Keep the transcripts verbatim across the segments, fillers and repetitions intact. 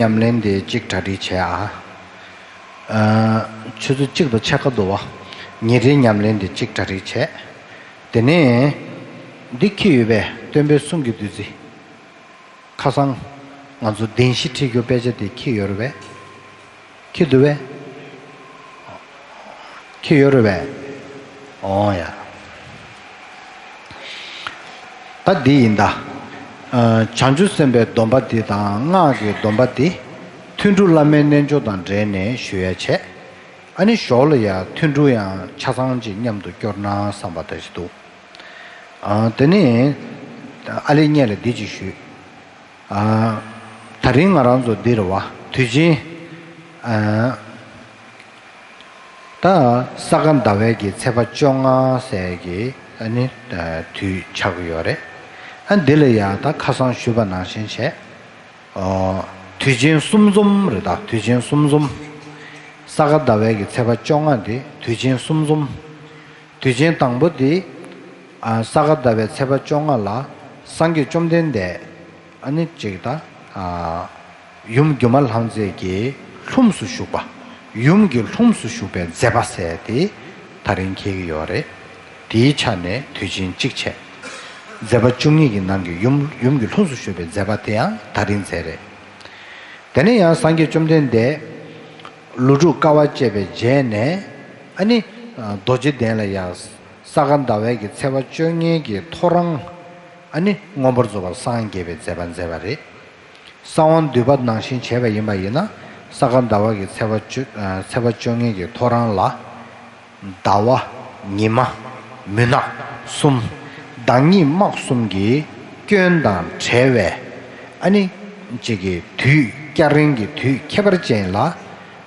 ཉམས་ལེན་དེ་གཅིག་གྲ་སྒྲིག་བྱས་ཨ། ཨ། ཆུ་ཚོད་གཅིག་དང་ཕྱེད་ཀ་འདུག་བ། ཉིན་རེའི་ཉམས་ལེན་དེ་གཅིག་གྲ་སྒྲིག་བྱས། དེ་ནས་འདི་འཁྱེར་ཡོད་པས་སྟོན་པའི་གསུང་གི་བདུད་རྩི། ཁ་སང་ང་ཚོ་བདེན་བཞི་ཁྲིད་རྒྱུ་དཔེ་ཆ་དེ་འཁྱེར་ཡོད་རེད་པས། འཁྱེར་འདུག་པས། འཁྱེར་ཡོད་རེད་པས། འོ་ཡ། ད་འདི་ཡིན་ད། ཨ། བྱང་ཆུབ་སེམས་དཔའི་སྡོམ་པ་འདི་དང་སྔགས་ཀྱི་སྡོམ་པ་འདི་ཐུན་དྲུག་བླ་མའི་རྣལ་འབྱོར་དང་འབྲེལ་ནས་ཞུ་ཡ་བྱས། ཨ་ནི་ཞོར་ལ་ཡ་ཐུན་དྲུག་ཡང་ཆ་ཚང་ཅིག་མཉམ་དུ་སྐྱོར་ན་བསམ་པ་དེ་ཞིག་འདུག། ཨ། དེ་ནས་ཨ་ལེ་སྔོན་ལ་འདི་ཅིག་ཞུས། ཨ། ད་རིང་ང་རང་ཚོ་འདིར་བ་དུས་ཆེན། ཨ། ད་ས་ག་ཟླ་བའི་གི་ཚེས་པ་བཅོ་ལྔ་ཟེར་གི་ཨ་ནི་དུས་ཆགས་ཀྱི་ཡོད་རེད། ཨ། འདི་ལ་ཡང་ད་ཁ་སང་ཞུས་པ་ནང་བཞིན་བྱས། ཨོ། དུས་ཆེན་གསུམ་འཛོམས་རེད་ད། དུས་ཆེན་གསུམ་འཛོམས། ས་ག་ཟླ་བའི་གི་ཚེས་པ་བཅོ་ལྔ་འདི་དུས་ཆེན་གསུམ་འཛོམས། དུས་ཆེན་དང་པོ་འདི། ཨ། ས་ག་ཟླ་བའི་ཚེས་པ་བཅོ་ལྔ་ལ་སངས་རྒྱས་བཅོམ་ལྡན་འདས་ཨ་ནི་གཅིག་ད། ཨ། ཡུམ་སྒྱུ་མ་ལྷ་མཛེས་ཀྱི་ལྷུམས་སུ་ཞུགས་པ། ཡུམ་གྱི་ལྷུམས་སུ་ཞུགས་པའི་མཛད་པ་ཟེར་དེ་ད་རིང་འཁེལ་གྱི་ཡོད་རེད། དེའི་ཆ་ནས་དུས་ཆེན་གཅིག་བྱས། མཛད་པ་བཅུ་གཉིས་ཀྱི་ནང་གི་ཡུམ་ཡུམ་གྱི་ལྷུམས་སུ་ཞུགས་པའི་མཛད་པ་དེ་ཡང་ད་རིང་མཛད་རེད། དེ་ནས་ཡང་སངས་རྒྱས་བཅོམ་ལྡན་འདས་ལོ་དྲུག་དཀའ་བ་སྤྱད་པའི་རྗེས་ནས་ཨ་ནི་རྡོ་རྗེ་གདན་ལ་ཡང་ས་ག་ཟླ་བའི་གི་ཚེས་པ་བཅོ་ལྔའི་གི་ཐོ་རངས་ཨ་ནི་མངོན་པར་རྫོགས་པར་སངས་རྒྱས་པའི་མཛད་པ་མཛད་པ་རེད། གསང་བ་འདུས་པ་ནང་བཞིན་བྱས་པ་ཡིན་པ་ཡིན་ན་ས་ག་ཟླ་བ་གི་ཚེས་པ་བཅུ། ཨ། ཚེས་པ་བཅོ་ལྔའི་གི་ཐོ་རངས་ལ། ཟླ་བ། ཉི་མ། མུན་ནག་གསུམ། ཟླ་ཉི་མ་གསུམ་གྱི་སྐྱོན་དང་བྲལ་བའི་ཨ་ནི་གཅིག་གི་དུས་སྐྱ་རེངས་ཀྱི་དུས་ཁྱད་པར་ཅན་ལ་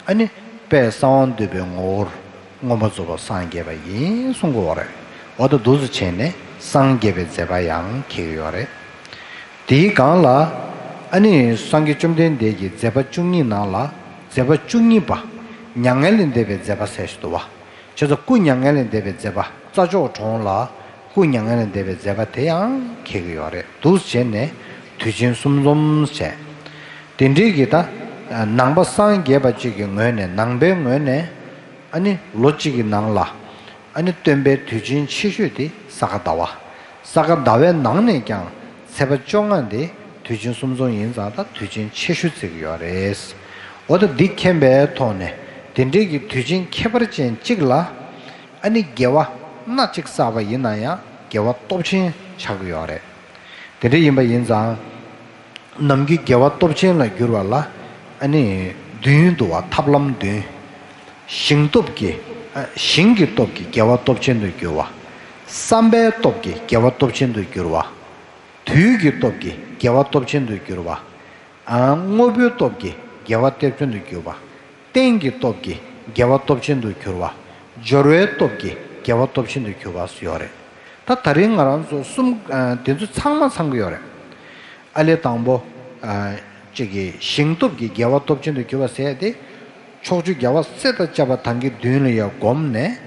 ཨ་ནི་དཔལ་གསང་བ་འདུས་པའི་ངོ་བོར་མངོན་པར་རྫོགས་པར་སངས་རྒྱས་པ་ཡིན་གསུང་གི་ཡོད་རེད། འོ་ད་འདུག་སེ་བྱས་ནས་སངས་རྒྱས་པའི་མཛད་པ་ཡང་འཁེལ་གྱི་ཡོད་རེད། དེའི་སྒང་ལ་ཨ་ནི་སངས་རྒྱས་བཅོམ་ལྡན་འདས་ཀྱི་མཛད་པ་བཅུ་གཉིས་ནང་ལ་མཛད་པ་བཅུ་གཉིས་པ་མྱ་ངན་ལས་འདས་པའི་མཛད་པ་ཟེར་ཞིག་འདུག་བ། བྱས་ཙང་སྐུ་མྱ་ངན་ལས་འདས་པའི་མཛད་པ། རྩྭ་མཆོག་གྲོང་ལ་སྐུ་མྱ་ངན་ལས་འདས་པའི་མཛད་པ་དེ་ཡང་འཁེལ་གྱི་ཡོད་རེད། འདུག་སེ་བྱས་ནས་དུས་ཆེན་གསུམ་འཛོམས་བྱས། དེ་འདྲའི་གི་ད་ནང་པ་སངས་རྒྱས་པ་གཅིག་གི་ངོས་ནས་ནང་པའི་ངོས་ནས་ཨ་ནི་ལོ་གཅིག་གི་ནང་ལ་ཨ་ནི་སྟོན་པའི་དུས་ཆེན་ཆེ་ཤོས་དེ་ས་ག་ཟླ་བ། ས་ག་ཟླ་བའི་ནང་ནས་ཀྱང་ཚེས་པ་བཅོ་ལྔ་དེ་དུས་ཆེན་གསུམ་འཛོམས་ཡིན་ཙང་ད་དུས་ཆེན་ཆེ་ཤོས་བརྩི་གི་ཡོད་རེད། འོ་ད་འདི་མཁྱེན་པའི་ཐོག་ནས་དེ་འདྲའི་གི་དུས་ཆེན་ཁྱད་པར་ཅན་གཅིག་ལ་ཨ་ནི་དགེ་བ་སྣ་གཅིག་བསགས་པ་ཡིན་ན་ཡང་དགེ་བ་སྟོབས་ཆེན་ཆགས་ཀྱི་ཡོད་རེད། དེ་འདྲ་ཡིན་པ་ཡིན་ཙང་། ནམ་རྒྱུན་དགེ་བ་སྟོབས་ཆེན་ལ་གྱུར་པ་ལ་ཨ་ནི་བདུན་འདུག་བ། ཐབས་ལམ་བདུན། ཞིང་སྟོབས་ཀྱིས། ཨ། ཞིང་གི་སྟོབས་ཀྱིས་དགེ་བ་སྟོབས་ཆེན་དུ་གྱུར་པ། བསམ་པའི་སྟོབས་ཀྱིས་དགེ་བ་སྟོབས་ཆེན་དུ་གྱུར་པ། དུས་ཀྱི་སྟོབས་ཀྱིས་དགེ་བ་སྟོབས་ཆེན་དུ་གྱུར་པ། ཨ། དངོས་པོའི་སྟོབས་ཀྱིས་དགེ་བ་སྟོབས་ཆེན་དུ་གྱུར་པ། རྟེན་གྱི་སྟོབས་ཀྱིས་དགེ་བ་སྟོབས་ཆེན་དུ་གྱུར་པ། སྦྱོར་བའི་སྟོབས་ཀྱིས་དགེ་བ་སྟོབས་ཆེན་དུ་གྱུར་པ་ཡོད་རེད། ད་ད་རིང་ང་རང་ཚོ་གསུམ། ཨ། དེ་ཚོ་ཚང་མ་ཚང་གི་ཡོད་རེད། ཨ་ལས་དང་པོ། ཨ། གཅིག་གི་ཞིང་སྟོབས་ཀྱིས་དགེ་བ་སྟོབས་ཆེན་དུ་གྱུར་པ་ཟེར་ཏེ། ཕྱོགས་བཅུའི་རྒྱལ་བ་སྲས་དང་བཅས་པ་དང་གི་མདུན་ལ་ཡང་བསྒོམས་ནས།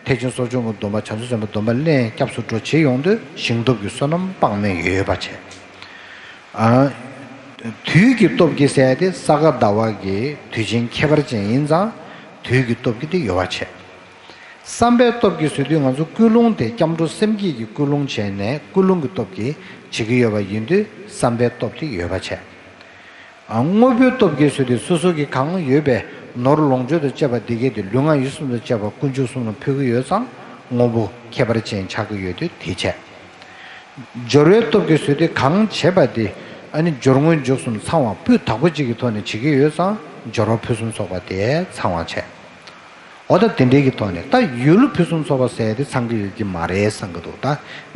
ཐེག་ཆེན་གསོ་སྦྱོང་གི་སྡོམ་པ་བྱང་ཆུབ་སེམས་དཔའི་སྡོམ་པ་ལེན། སྐྱབས་སུ་འགྲོ་བྱེད་ཡོང་དུས་ཞིང་སྟོབས་ཀྱི་བསོད་ནམས་དཔག་མེད་ཡོད་པ་བྱས། ཨ། དུས་ཀྱི་སྟོབས་ཀྱིས་ཟེར་ཏེ་ས་ག་ཟླ་བ་གི་དུས་ཆེན་ཁྱད་པར་ཅན་ཡིན་ཙང་དུས་ཀྱི་སྟོབས་ཀྱིས་དེ་ཡོད་པ་བྱས། བསམ་པའི་སྟོབས་ཀྱིས་ཟེར་དུས་ང་ཚོ་ཀུན་སློང་དེ་སྐྱབས་འགྲོ་སེམས་བསྐྱེད་ཀྱི་ཀུན་སློང་བྱས་ནས་ཀུན་སློང་གི་སྟོབས་ཀྱིས་བྱེད་ཀྱི་ཡོད་པ་ཡིན་དུས་བསམ་པའི་སྟོབས་དེ་ཡོད་པ་བྱས། ཨ། དངོས་པོའི་སྟོབས་ཀྱིས་ཟེར་དུས་སོ་སོ་གི་གང་ཡོད་པའི་ནོར་ལོངས་སྤྱོད་དང་བཅས་པ་འདི་གས་དེ་ལུས་ངག་ཡིད་གསུམ་དང་བཅས་པ་དཀོན་མཆོག་གསུམ་ལ་ཕུལ་གྱི་ཡོད་ཙང་དངོས་པོ་ཁྱད་པར་ཅན་ཆགས་ཀྱི་ཡོད་དུས་དེ་བྱས། སྦྱོར་བའི་སྟོབས་ཀྱིས་ཟེར་དུས་གང་བྱས་པ་དེ་ཨ་ནི་སྦྱོར་དངོས་འཇུག་གསུམ་ཚང་བ་སྤུས་དག་པོ་གཅིག་གི་ཐོག་ནས་བྱེད་ཀྱི་ཡོད་ཙང་སྦྱོར་བ་ཕུན་སུམ་ཚོགས་པ་དེ་ཚང་བ་བྱས། འོ་ད་དེ་འདྲའི་གི་ཐོག་ནས་ད་ཡུལ་ཕུན་སུམ་ཚོགས་པ་ཟེར་དེ་ཚང་གི་ཡོད་ཀྱི་མ་རེད་བསམ་གི་འདུག་ད་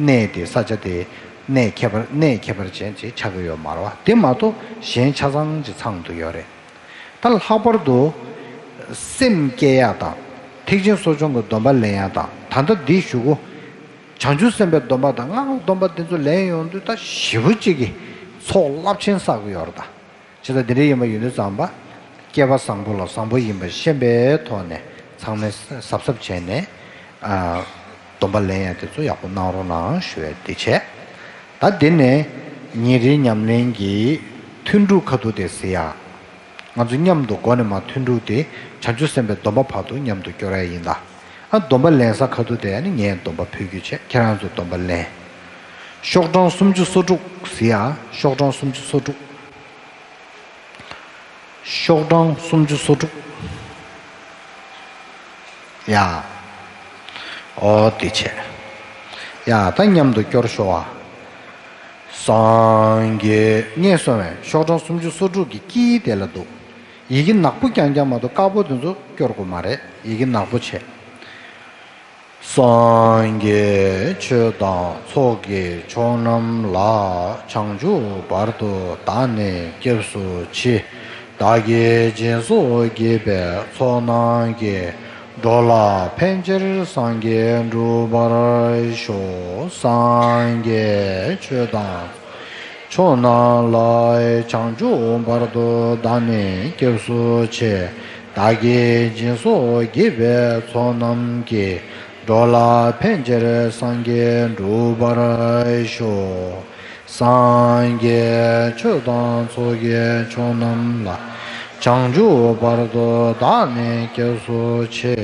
གནས་དེ་ས་ཆ་དེ་གནས་ཁྱད་པར་གནས་ཁྱད་པར་ཅན་ཅིག་ཆགས་ཀྱི་ཡོད་མ་རེད་བ། དེ་མ་གཏོགས་གཞན་ཆ་ཚང་ཅིག་ཚང་འདུག་ཡོད་རེད། ད་ལྷག་པར་དུ་སེམས་བསྐྱེད་ཡག་དང་ཐེག་ཆེན་གསོ་སྦྱོང་གི་སྡོམ་པ་ལེན་ཡག་དང་ད་ལྟ་འདི་ཞུ་གོ། བྱང་ཆུབ་སེམས་དཔའི་སྡོམ་པ་དང་སྔགས་སྡོམ་པ་དེ་ཚོ་ལེན་ཡོང་དུས་ད་ཞེ་པོ་ཅིག་གི་ཚོགས་རླབས་ཆེན་བསགས་ཀྱི་ཡོད་རེད་ད། བྱས་ཙང་འདི་འདྲ་ཡིན་པ་ཡིན་དུས་ཙམ་པ། སྐལ་བ་བཟང་པོ་ལ་བཟང་པོ་ཡིན་པ་ཤེས་པའི་ཐོག་ནས་ཚང་མས་གཟབ་གཟབ་བྱས་ནས། ཨ། སྡོམ་པ་ལེན་ཡ་དེ་ཚོ་ཡག་པོ་གནང་རོགས་གནང་ཞུ་བའི་འདི་བྱས། ད་འདི་ནས་ཉིན་རེའི་ཉམས་ལེན་གྱི་ཐུན་དྲུག་ཁ་ཐུག་དེ་ཟེར་ཡ། ང་ཚོ་མཉམ་དུ་སྒོ་ནས་མར་ཐོན་འགྲོ་དེ་བྱང་ཆུབ་སེམས་དཔའི་སྡོམ་པ་བར་དུ་མཉམ་དུ་སྐྱོར་ཡ་ཡིན་ད། ཨ་སྡོམ་པ་ལེན་ས་ཁ་ཐུག་དེ་ཨ་ནི་ངས་སྡོམ་པ་ཕུལ་རྒྱུ་བྱས། ཁྱེད་རང་ཚོ་སྡོམ་པ་ལེན། ཤོག་གྲངས་སུམ་ཅུ་སོ་དྲུག་ཟེར་ཡ། ཤོག་གྲངས་སུམ་ཅུ་སོ་དྲུག་ཤོག་གྲངས་སུམ་ཅུ་སོ་དྲུག་ཡ། ཨོ་དེ་བྱས། ཡ་ད་མཉམ་དུ་སྐྱོར་ཤོག་ཨ། སངས་རྒྱས། ངས་གསུངས་པའི་ཤོག་གྲངས་སུམ་ཅུ་སོ་དྲུག་གི་དཀྱིལ་དེ་ལ་འདུག་ཡི་གེ་ནག་པོ་རྐྱང་རྐྱང་མ་གཏོགས་དཀར་པོ་དེ་ཚོ་སྐྱོར་དགོས་མ་རེད། ཡི་གེ་ནག་པོ་བྱས། སངས་རྒྱས་ཆོས་དང་ཚོགས་ཀྱི་མཆོག་རྣམས་ལ། བྱང་ཆུབ་བར་དུ་བདག་ནི་སྐྱབས་སུ་མཆི། བདག་གིས་སྦྱིན་སོགས་བགྱིས་པའི་ཚོགས་རྣམས་ཀྱིས། འགྲོ་ལ་ཕན་ཕྱིར་སངས་རྒྱས་འགྲུབ་པར་ཤོག་སངས་རྒྱས་ཆོས་དང་། མཆོག་རྣམས་ལ། བྱང་ཆུབ་བར་དུ་བདག་ནི་སྐྱབས་སུ་མཆི། བདག་གིས་སྦྱིན་སོགས་བགྱིས་པའི་ཚོགས་རྣམས་ཀྱིས། འགྲོ་ལ་ཕན་ཕྱིར་སངས་རྒྱས་འགྲུབ་པར་ཤོག་སངས་རྒྱས་ཆོས་དང་ཚོགས་ཀྱི་མཆོག་རྣམས་ལ། བྱང་ཆུབ་བར་དུ་བདག་ནི་སྐྱབས་སུ་མཆི།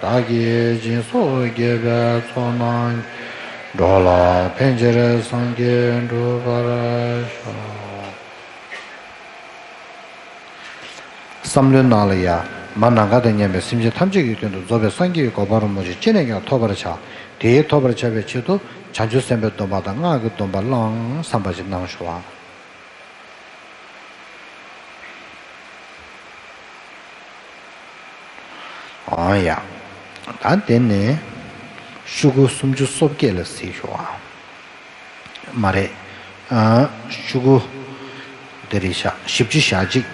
བདག་གིས་སྦྱིན་སོགས་བགྱིས་པའི་ཚོགས་རྣམས། འགྲོ་ལ་ཕན་ཕྱིར་སངས་རྒྱས་འགྲུབ་པར་ཤོག་བསམ་བློའི་ནང་ལ་ཡ། མ་ནམ་མཁའ་དང་མཉམ་པའི་སེམས་ཅན་ཐམས་ཅད་ཀྱི་དོན་དུ་རྫོགས་པའི་སངས་རྒྱས་ཀྱི་གོ་འཕང་རིན་པོ་ཆེ་ཅི་ནས་ཀྱང་ཐོབ་པར་བྱ། དེའི་ཐོབ་པར་བྱ་བའི་ཆེད་དུ་བྱང་ཆུབ་སེམས་དཔའི་སྡོམ་པ་དང་སྔགས་ཀྱི་སྡོམ་པ་བླང་བསམ་པ་ཞིག་གནང་ཤོག་ཨ། ཨང་ཡ། ད་དེ་ནས་ཤོག་གུ་སུམ་ཅུ་སོ་བརྒྱད་ལ་གཟིགས་ཤོག་ཨ། མ་རེད། ཨ། ཤོག་གུ་འདི་རེད་ཤག་བཞི་བཅུ་ཞེ་གཅིག་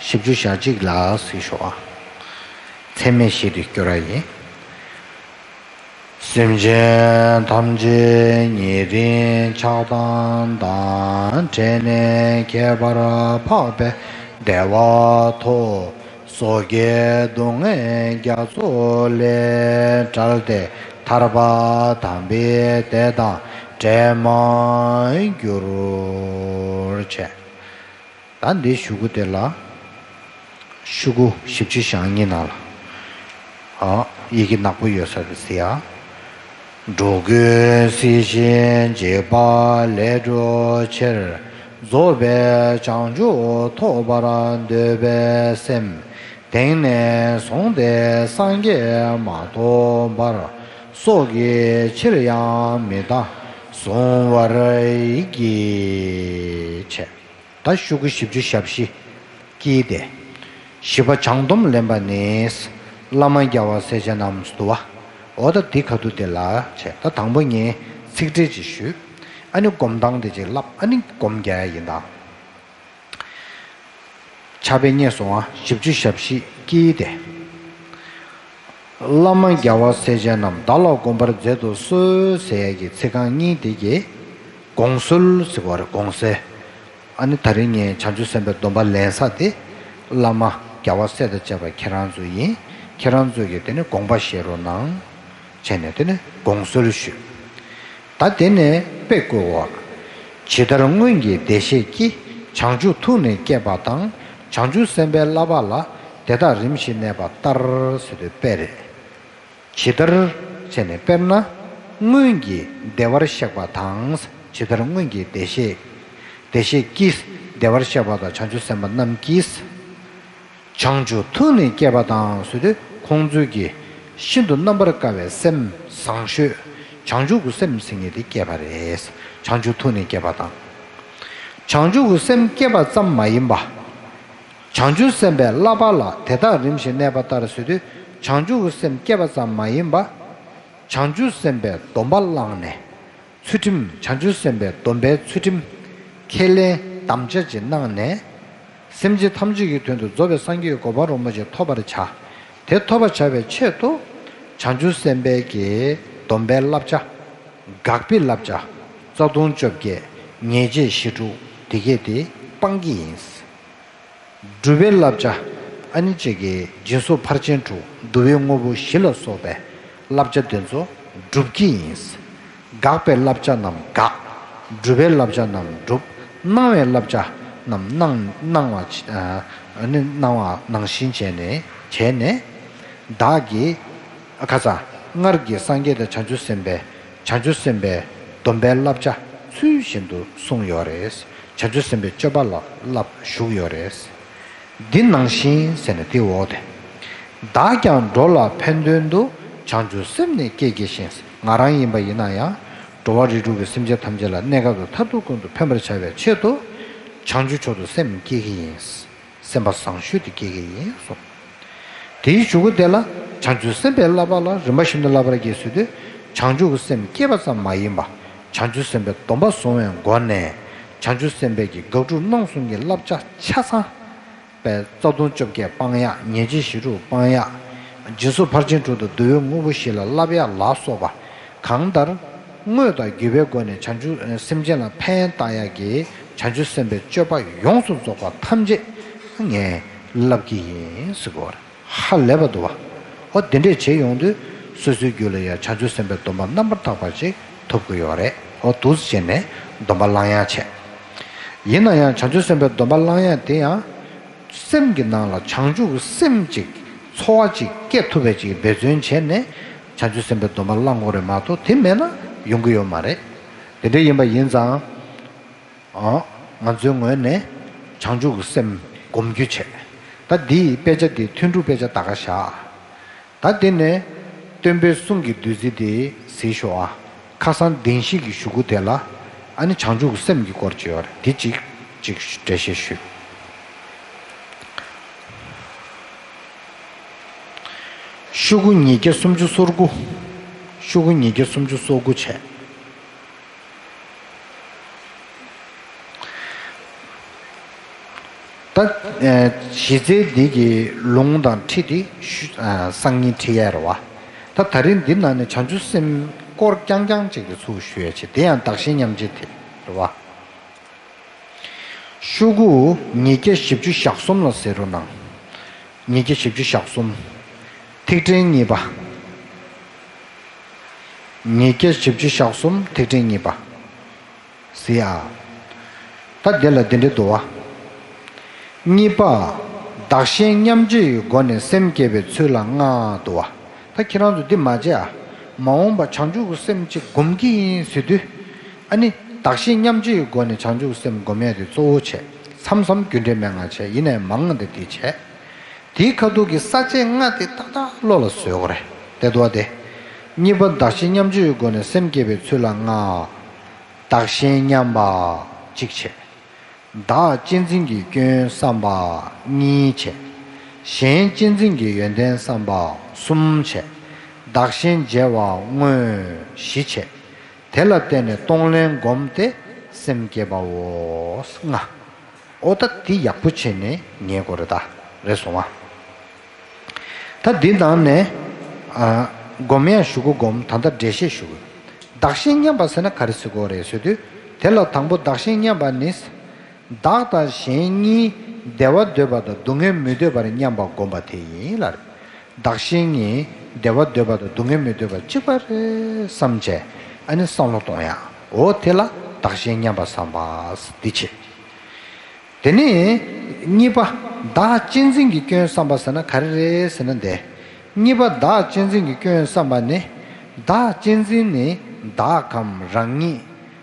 བཞི་བཅུ་ཞེ་གཅིག་ལ་གཟིགས་ཤོག་ཨ། ཚད་མེད་བཞི་དེ་སྐྱོར་བ་ཡིན། སེམས་ཅན་ཐམས་ཅད་ཉེ་རིང་ཆགས་སྡང་དང་བྲལ་ནས་ཁྱད་པར་འཕགས་པའི་བདེ་བ་ཐོབ། སོ་སྐྱེའི་སྡུག་བསྔལ་རྒྱ་མཚོ་ལས་བསྒྲལ་ཏེ་ཐར་པ་དམ་པའི་བདེ་དང་འབྲལ་མ་གྱུར་ཅིག་ད་འདི་ཤོག་གུ་དེ་ལ། ཤོག་གུ་བཞི་བཅུ་ཞེ་གཉིས་ནང་ལ། ཨ། ཡི་གེ་ནག་པོ་ཡོད་ས་རེད་ཟེར་ཡ། འགྲོ་ཀུན་སྲིད་ཞིའི་འཇིགས་པ་ལས་གྲོལ་ཕྱིར། རྫོགས་པའི་བྱང་ཆུབ་ཐོབ་པར་འདོད་པའི་སེམས། དེང་ནས་བཟུང་སྟེ་སངས་རྒྱས་མ་ཐོབ་བར། སྲོག་གི་ཕྱིར་ཡང་མི་གཏང་གཟུང་བར་བགྱི། ཅེས། ད་ཤོག་གུ་བཞི་བཅུ་ཞེ་བཞི། དཀྱིལ་དེ། བཞི་པ་བྱང་སྡོམ་ལེན་པ་ནི། བླ་མ་རྒྱལ་བ་སྲས་བཅས་རྣམས་སུ་འདུ་བ། འོ་ད་འདི་ཁ་ཐུག་དེ་ལ་བྱས། ད་དང་པོ་ངས་ཚིག་འགྲེལ་ཅིག་ཞུས། ཨ་ནི་སྒོམ་སྟངས་དེ་ཅིག་བསླབ། ཨ་ནི་སྒོམ་རྒྱག་ཡ་ཡིན་ད། ཕྱག་དཔེ་རྙེད་སོང་ཨ། བཞི་བཅུ་ཞེ་བཞི། དཀྱིལ་དེ། བླ་མ་རྒྱལ་བ་སྲས་བཅས་རྣམས། བདག་ལ་སྒོམ་པར་མཛད་དུ་གསོལ། ཟེར་ཡ་གི་ཚིག་རྐང་གཉིས་དེ་གིས་དགོངས་གསོལ་ཟེར་བ་རེད། དགོངས་གསོལ། ཨ་ནི་ད་རིང་ངས་བྱང་ཆུབ་སེམས་དཔའི་སྡོམ་པ་ལེན་ས་དེ། བླ་མ་རྒྱལ་བ་སྲས་དང་བཅས་པ་ཁྱེད་རང་ཚོ་ཡིན། ཁྱེད་རང་ཚོ་གིས་དེ་ནི་དགོངས་པ་བཞེས་རོགས་གནང་། བྱས་ནས་དེ་ནི་དགོངས་གསོལ་ཞུས། ད་དེ་ནས་དཔེ་བཀོད་འོག་ཇི་ལྟར་སྔོན་གྱི་བདེ་གཤེགས་ཀྱིས། བྱང་ཆུབ་ཐུགས་ནི་བསྐྱེད་པ་དང་། བྱང་ཆུབ་སེམས་དཔའི་བསླབ་པ་ལ། དེ་དག་རིམ་བཞིན་གནས་པ་ལྟར། ཟེར་དུས་དཔེ་རེད། ཇི་ལྟར་བྱས་ནས་དཔེར་ན། སྔོན་གྱི་བདེ་བར་གཤེགས་པ་དང་། ཇི་ལྟར་སྔོན་གྱི་བདེ་གཤེགས། བདེ་གཤེགས་ཀྱིས། བདེ་བར་གཤེགས་པ་དང་བྱང་ཆུབ་སེམས་དཔའ་རྣམས་ཀྱིས། བྱང་ཆུབ་ཐུགས་ནི་བསྐྱེད་པ་དང་ཟེར་དུས་ཁོང་ཚོས་ཀྱིས་ཤིན་ཏུ་རྣམ་པར་དཀར་བའི་སེམས་བཟང་ཤོས་བྱང་ཆུབ་ཀྱི་སེམས་ཟེར་མཁན་དེ་བསྐྱེད་པ་རེད། བྱང་ཆུབ་ཐུགས་ནི་བསྐྱེད་པ་དང་། བྱང་ཆུབ་ཀྱི་སེམས་བསྐྱེད་པ་ཙམ་མ་ཡིན་པ། བྱང་ཆུབ་སེམས་དཔའི་བསླབ་པ་ལ་དེ་དག་རིམ་བཞིན་གནས་པ་ལྟར་ཟེར་དུས་བྱང་ཆུབ་ཀྱི་སེམས་བསྐྱེད་པ་ཙམ་མ་ཡིན་པ། བྱང་ཆུབ་སེམས་དཔའི་སྡོམ་པ་བླངས་ནས། ཚུལ་ཁྲིམས་བྱང་ཆུབ་སེམས་དཔའི་སྡོམ་པའི་ཚུལ་ཁྲིམས་ཁས་ལེན་དམ་བཅའ་ཅིག་གནང་ནས། སེམས་ཅན་ཐམས་ཅད་ཀྱི་དོན་དུ་རྫོགས་པའི་སངས་རྒྱས་ཀྱི་གོ་འཕང་རིན་པོ་ཆེ་ཐོབ་པར་བྱ། དེ་ཐོབ་པར་བྱ་བའི་ཆེད་དུ། བྱང་ཆུབ་སེམས་དཔའི་གི་སྡོམ་པའི་བསླབ་བྱ། དགག་པའི་བསླབ་བྱ། རྩ་ལྟུང་བཅོ་བརྒྱད། ཉེས་བྱས་བཞི་དྲུག་དེ་གས་དེ་སྤང་གི་ཡིན། སྒྲུབ་པའི་བསླབ་བྱ། ཨ་ནི་གཅིག་གིས་སྦྱིན་སོགས་ཕར་ཕྱིན་དྲུག་བསྡུ་བའི་དངོས་པོ་བཞི་ལ་སོགས་པའི་བསླབ་བྱ་དེ་ཚོ་སྒྲུབ་ཀྱི་ཡིན། དགག་པའི་བསླབ་བྱ་རྣམས་དགག་སྒྲུབ་པའི་བསླབ་བྱ་རྣམས་སྒྲུབ། གནང་བའི་བསླབ་བྱ། རྣམས་སྣང་སྣང་བ་ཨ་ནི་སྣང་བ་ནང་བཞིན་བྱས་ནས་བྱས་ནས། བདག་གིས་ཁ་ས་སྔར་གྱི་སངས་རྒྱས་དང་བྱང་ཆུབ་སེམས་དཔའི་བྱང་ཆུབ་སེམས་དཔའི་སྡོམ་པའི་བསླབ་བྱ་ཚུལ་བཞིན་དུ་གསུངས་ཡོད་རེད། བྱང་ཆུབ་སེམས་དཔའི་སྤྱོད་པ་ལ་བསླབ་བཞུགས་ཡོད་རེད། འདི་ནང་བཞིན་ཟེར་ནས་དེའི་འོག་དེ། བདག་ཀྱང་འགྲོ་ལ་ཕན་དོན་དུ། བྱང་ཆུབ་སེམས་ནི་བསྐྱེད་བགྱི་ཞིང་། ང་རང་ཡིན་པ་ཡིན་ན་ཡང་། འགྲོ་བ་རིགས་དྲུག་གི་སེམས་ཅན་ཐམས་ཅད་ལ་གནས་སྐབས་དང་མཐར་ཐུག་ཀུན་ཏུ་ཕན་པར་བྱ་བའི་ཆེད་དུ། བྱང་ཆུབ་མཆོག་ཏུ་སེམས་བསྐྱེད་ཀྱི་ཡིན། སེམས་པ་བཟང་ཤོས་དེ་བསྐྱེད་ཀྱི་ཡིན་གསུངས། དེའི་གཞུག་གུ་དེ་ལ་བྱང་ཆུབ་སེམས་དཔའི་བསླབ་པ་ལ་རིམ་པ་བཞིན་དུ་བསླབ་པར་བགྱི་ཟེར་དུས། བྱང་ཆུབ་ཀྱི་སེམས་བསྐྱེད་པ་ཙམ་མ་ཡིན་པ། བྱང་ཆུབ་སེམས་དཔའི་སྡོམ་པ་བཟུང་བའི་སྒོ་ནས། བྱང་ཆུབ་སེམས་དཔའི་གི་དགག་སྒྲུབ་གནང་གསུམ་གྱི་བསླབ་བྱ་ཆ་ཚང་པའི་རྩ་ལྟུང་བཅོ་བརྒྱད་སྤང་ཡག་ཉེས་བྱས་ཞེ་དྲུག་སྤང་ཡག་སྦྱིན་སོགས་ཕར་ཕྱིན་དྲུག་དང་བསྡུ་བའི་དངོས་པོ་བཞི་ལ་བསླབ་ཡག་ལ་སོགས་པ། གང་ལྟར། དངོས་དང་བརྒྱུད་པའི་སྒོ་ནས་བྱང་ཆུབ་སེམས་ཅན་ལ་ཕན་བཏགས་ཡག་གི་བྱང་ཆུབ་སེམས་དཔའི་སྤྱོད་པ་ཡོངས་སུ་རྫོགས་པ་ཐམས་ཅད་ངས་བསླབ་ཀྱི་ཡིན་ཟེར་གོ། ཧ་ལས་པ་འདུག་བ། འོ་དེ་འདྲས་བྱེད་ཡོང་དུས་སོ་སོའི་རྒྱུད་ལ་ཡང་བྱང་ཆུབ་སེམས་དཔའི་སྡོམ་པ་རྣམ་པར་དག་པ་ཅིག་ཐོབ་ཀྱི་ཡོད་རེད། འོ་འདུག་སེ་བྱས་ནས་སྡོམ་པ་བླང་ཡག་བྱས། ཡིན་ན་ཡང་བྱང་ཆུབ་སེམས་དཔའི་སྡོམ་པ་བླང་ཡག་དེ་ཡང་། སེམས་ཀྱི་ནང་ལ་བྱང་ཆུབ་ཀྱི་སེམས་ཅིག་འཚོ་བ་ཅིག་སྐྱེ་ཐུབ་པའི་ཅིག་འབད་བརྩོན་བྱས་ནས་བྱང་ཆུབ་སེམས་དཔའི་སྡོམ་པ་བླང་དགོས་རེད་མ་གཏོགས་དེ་མེད་ན་ཡོང་གི་ཡོད་མ་རེད། དེ་འདྲ་ཡིན་པ་ཡིན་ཙང་། ཨང་། ང་ཚོའི་ངོས་ནས་བྱང་ཆུབ་ཀྱི་སེམས་སྒོམ་རྒྱུ་བྱས། ད་འདིའི་དཔེ་ཆ་འདི་ཐུན་དྲུག་དཔེ་ཆ་ད་ག་བཞག་ད་འདི་ནས་སྟོན་པའི་གསུང་གི་བདུད་རྩི་དེ་གཟིགས་ཤོག་ཨ། ཁ་སང་བདེན་བཞི་གི་གཞུག་གུ་དེ་ལ་ཨ་ནི་བྱང་ཆུབ་ཀྱི་སེམས་ཀྱི་སྐོར་ཅིག་ཡོད་རེད། འདི་གཅིག་གཅིག་འགྲེལ་བཤད་ཞུས། ཤོག་གུ་ཉིས་བརྒྱ་སུམ་ཅུ་སོ་དགུ། ཤོག་གུ་ཉིས་བརྒྱ་སུམ་ཅུ་སོ་དགུ་བྱས། ད། ཨ། གཞི་རྩའི་འདི་གི་ལུང་དང་ཁྲིད་དེ་ཞུ། ཨ། སང་ཉིན་ཁྲིད་ཡས་རེད་བ། ད་ད་རིང་འདི་ནང་ནས་བྱང་ཆུབ་སེམས་སྐོར་རྐྱང་རྐྱང་ཅིག་གི་ཚུལ་ཞུ་ཡས་བྱེད། དེ་ཡང་བདག་གཞན་མཉམ་བརྗེ་དེ་རེད་བ། ཤོག་གུ་ཉིས་བརྒྱ་བཞི་བཅུ་ཞེ་གསུམ་ལ་གཟིགས་རོགས་གནང་། ཉིས་བརྒྱ་བཞི་བཅུ་ཞེ་གསུམ། ཐིག་ཕྲེང་གཉིས་པ། ཉིས་བརྒྱ་བཞི་བཅུ་ཞེ་གསུམ་ཐིག་ཕྲེང་གཉིས་པ། གཟིགས་ཨ། ད་འདི་ལ་འདི་འདྲ་འདུག་བ། གཉིས་པ། བདག་གཞན་མཉམ་བརྗེའི་སྒོ་ནས་སེམས་བསྐྱེད་པའི་ཚུལ་ལ་ལྔ་འདུག་བ། ད་ཁྱེད་རང་ཚོ་འདི་མ་བརྗེད་ཨ། མ་འོངས་པ་བྱང་ཆུབ་ཀྱི་སེམས་ཅིག་སྒོམ་གྱི་ཡིན་ཟེར་དུས། ཨ་ནི་བདག་གཞན་མཉམ་བརྗེའི་སྒོ་ནས་བྱང་ཆུབ་ཀྱི་སེམས་སྒོམ་ཡས་དེ་གཙོ་བོ་བྱས། མཚམས་མཚམས་རྒྱུ་འབྲས་མན་ངག་བྱས། ཡིན་ནའི་མང་བ་འདི་འདི་བྱས། དེའི་ཁ་ཐུག་གི་ས་བཅད་ལྔ་དེ་ཏག་ཏག་བློ་ལ་བཟོ་དགོས་རེད། དེ་འདུག་བ་དེ། གཉིས་པ། བདག་གཞན་མཉམ་བརྗེའི་སྒོ་ནས་སེམས་བསྐྱེད་པའི་ཚུལ་ལ་ལྔ། བདག་གཞན་མཉམ་པ་གཅིག་བྱས། བདག་གཅེས་འཛིན་གྱི་སྐྱོན་བསམ་པ་གཉིས་བྱས། གཞན་གཅེས་འཛིན་གྱི་ཡོན་ཏན་བསམ་པ་གསུམ་བྱས། བདག་གཞན་བརྗེ་བ་དངོས་བཞི་བྱས། དེ་ལ་བརྟེན་ནས་གཏོང་ལེན་བསྒོམས་ཏེ་སེམས་བསྐྱེད་པའོ། ལྔ། ཨོ་ད་འདི་ཡག་པོ་བྱས་ནས་ཉན་དགོས་རེད་ད། རེད་སོང་ཨ། ད་འདི་ནང་ནས། ཨ། སྒོམ་ཡག་ཞུ་གི། སྒོམ། ད་ལྟ་འགྲེལ་བཤད་ཞུ་གི། བདག་གཞན་མཉམ་པ་ཟེར་ན་ག་རེ་ཟེར་དགོས་རེད་ཟེར་དུས། དེ་ལ་དང་པོ་བདག་གཞན་མཉམ་པ་ནི། བདག་དང་གཞན་གཉིས་བདེ་བ་འདོད་པ་དང་སྡུག་བསྔལ་མི་འདོད་པར་མཉམ་པར་བསྒོམ་པ་དེ་ཡིན་ལ། བདག་གཞན་གཉིས་བདེ་བ་འདོད་པ་དང་སྡུག་བསྔལ་མི་འདོད་པ་གཅིག་པ་རེད་བསམ་བྱས། ཨ་ནི་བསམ་བློ་གཏོང་ཡག་འོ་དེ་ལ་བདག་གཞན་མཉམ་པ་བསམ་པ་འདི་བྱེད། དེ་ནས་གཉིས་པ། བདག་གཅེས་འཛིན་གྱི་སྐྱོན་བསམ་པ་ཟེར་ན་ག་རེ་རེད་ཟེར་ན་འདི། གཉིས་པ། བདག་གཅེས་འཛིན་གྱི་སྐྱོན་བསམ་པ་ནི། བདག་གཅེས་འཛིན་ནི་བདག་གམ་རང་ཉིད་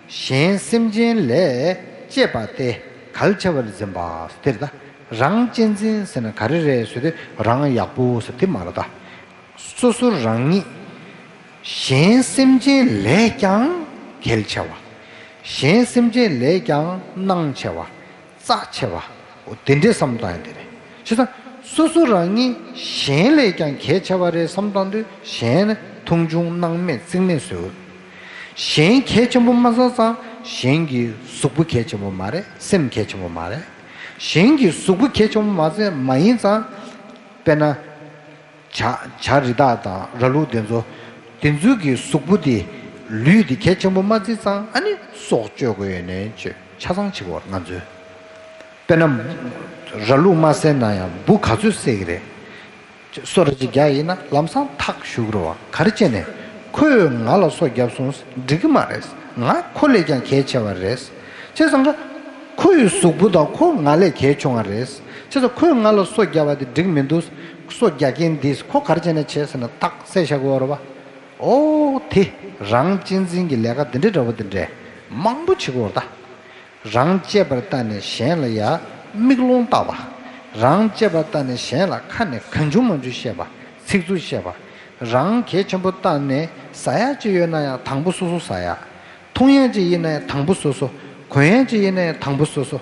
གཞན་སེམས་ཅན་ལས་གཅེས་པ་སྟེ་གལ་ཆེ་བར་འཛིན་པ་དེ་རེད་ད། རང་གཅེས་འཛིན་ཟེར་ན་ག་རེ་རེད་ཟེར་དུས་རང་ཡག་པོ་ཟེར་དེ་མ་རེད་ད། སོ་སོ་རང་ཉིད་གཞན་སེམས་ཅན་ལས་ཀྱང་གལ་ཆེ་བ། གཞན་སེམས་ཅན་ལས་ཀྱང་སྣང་ཆེ་བ། རྩ་ཆེ་བ། འོ་དེ་འདྲའི་བསམ་སྟངས་ཡང་དེ་རེད། བྱས་ཙང་སོ་སོ་རང་ཉིད་གཞན་ལས་ཀྱང་གལ་ཆེ་བ་རེད་བསམ་སྟངས་དུས་གཞན་ནི་མཐོང་ཆུང་སྣང་མེད་རྩིས་མེད་བཟོས། གཞན་གལ་ཆེན་པོ་མ་བསམ་ཙང་གཞན་གྱི་གཟུགས་པོ་གལ་ཆེན་པོ་མ་རེད། སེམས་གལ་ཆེན་པོ་མ་རེད། གཞན་གྱི་གཟུགས་པོ་གལ་ཆེན་པོ་མ་ཟད་མ་ཡིན་ཙང་། དཔེར་ན། བྱ། བྱ་རི་དྭགས་དང་ར་ལུག་དེ་ཚོ། དེ་ཚོའི་གི་གཟུགས་པོ་དེ། ལུས་དེ་གལ་ཆེན་པོ་མ་བརྩིས་ཙང་ཨ་ནི་སྲོག་གཅོད་དགོས་ཡོད་ནའི་གཅོད། ཆ་ཚང་བྱེད་དགོས་ང་ཚོས། དཔེར་ན། ར་ལུག་མ་བསད་ན་ཡང་འབུ་ག་ཚོད་བསད་ཀྱི་རེད། སོ་ར་ཅིག་རྒྱག་ཡིན་ན་ལམ་སང་ཐག་གཞུ་གི་རེད་བ། ག་རེ་བྱས་ནས། ཁོས་ང་ལ་སོ་བརྒྱབ་སོང་། འགྲིག་གི་མ་རེད། ང་ཁོ་ལས་ཀྱང་གལ་ཆེ་བ་རེད། བྱས་ཙང་ཀ། ཁོའི་གཟུགས་པོ་དང་ཁོ་ང་ལས་གལ་ཆུང་བ་རེད། བྱས་ཙང་ཁོས་ང་ལ་སོ་རྒྱག་པ་དེ་འགྲིག་མི་འདུག་སོ་རྒྱག་མཁན་འདིས་ཁོ་ག་རེ་བྱས་ནས་བྱས་ཟེར་ན་ཐག་བསད་བཞག་གི་ཡོད་རེད་པ། ཨོ་དེ་རང་གཅེས་འཛིན་གྱི་ལས་ཀ་འདི་འདྲ་འདྲ་པོ་འདི་འདྲས་མང་པོ་བྱེད་ཀྱི་ཡོད་རེད་ད། རང་གཅེས་པར་ལྟ་ནས་གཞན་ལ་ཡ་མིག་ལོང་ལྟ་བ། རང་གཅེས་པར་ལྟ་ནས་གཞན་ལ་ཁ་ནས་གང་བྱུང་མང་བྱུང་བཤད་པ། ཚིག་རྩུབ་བཤད་པ། རང་གལ་ཆེན་པོ་བལྟ་ནས་ཟ་ཡག་ཅིག་ཡོད་ན་ཡང་དང་པོ་སོ་སོ་ཟ་ཡག་འཐུང་ཡག་ཅིག་ཡིན་ན་ཡང་དང་པོ་སོ་སོ། གོན་ཡག་ཅིག་ཡིན་ན་ཡང་དང་པོ་སོ་སོ།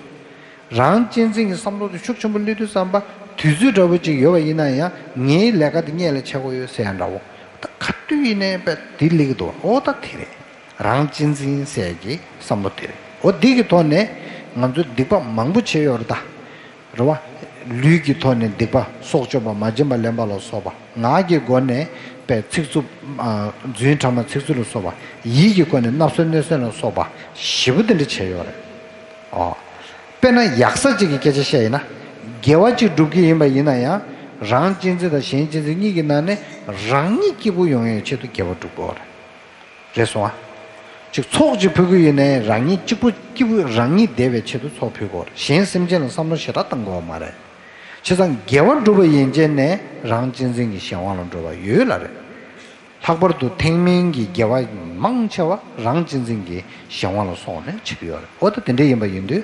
རང་གཅེས་འཛིན་གྱི་བསམ་བློ་དེ་ཤུགས་ཆེན་པོ་སླེབས་དུས་ཙམ་པ་དུས་ཚོད་འདྲ་པོ་ཅིག་ཡོད་པ་ཡིན་ན་ཡང་ངའི་ལས་ཀ་དེ་ངས་ལས་བྱེད་དགོས་ཡོད་ཟེར་ཡག་འདྲ་བོ། ད་ག་དུས་ཡིན་ནའི་དཔེ་དེ་སླེབས་ཀྱི་འདུག་ཨོ་ད་དེ་རེད། རང་གཅེས་འཛིན་ཟེར་གྱི་བསམ་བློ་དེ་རེད། འོ་འདི་གི་ཐོག་ནས་ང་ཚོ་སྡིག་པ་མང་པོ་བྱས་ཡོད་རེད་ད། རེད་བ། ལུས་ཀྱི་ཐོག་ནས་སྡིག་པ་སྲོག་གཅོད་པ་མ་བྱིན་པ་ལེན་པ་ལ་སོགས་པ། ངག་གི་སྒོ་ནས་པའི་ཚིག་རྩུབ། རྫུན་ཕྲ་མ་ཚིག་རྩུབ་ལ་སོགས་པ། ཡིད་ཀྱི་སྒོ་ནས་བརྣབ་སེམས་གནོད་སེམས་ལ་སོགས་པ་ཞེ་པོ་དེ་འདྲ་བྱས་ཡོད་རེད། ཨོ། དཔེར་ན་ཡག་ས་གཅིག་གི་སྐད་ཆ་བཤད་ཡིན་ན། དགེ་བ་གཅིག་སྒྲུབ་ཀྱི་ཡིན་པ་ཡིན་ན་ཡང་རང་གཅེས་འཛིན་དང་གཞན་གཅེས་འཛིན་གཉིས་ཀྱི་ནང་ནས་རང་ཉིད་སྐྱིད་པོ་ཡོང་ཡག་ཆེད་དུ་དགེ་བ་སྒྲུབ་དགོས་རེད། རེད་སོང་ཨ། ཅིག་ཚོགས་ཅིག་ཕུལ་གི་ཡོད་ནའི་རང་ཉིད་གཅིག་པུ་སྐྱིད་པོ་རང་ཉིད་བདེ་བའི་ཆེད་དུ་ཚོགས་ཕུལ་དགོས་རེད། གཞན་སེམས་ཅན་ལ་བསམ་བློ་ཞེ་དྲག་བཏང་དགོས་པ་མ་རེད། བྱས་ཙང་དགེ་བ་སྒྲུབ་པ་ཡན་ཆད་ནས་རང་གཅེས་འཛིན་གྱི་གཞན་དབང་ལ་འགྲོ་བ་ཡོད་ལ་རེད། ལྷག་པར་དུ་ཐེག་དམན་གྱི་དགེ་བ་མང་ཆེ་བ་རང་གཅེས་འཛིན་གྱི་གཞན་དབང་ལ་སོང་ནས་བྱེད་ཀྱི་ཡོད་རེད། འོ་ད་དེ་འདྲ་ཡིན་པ་ཡིན་དུས་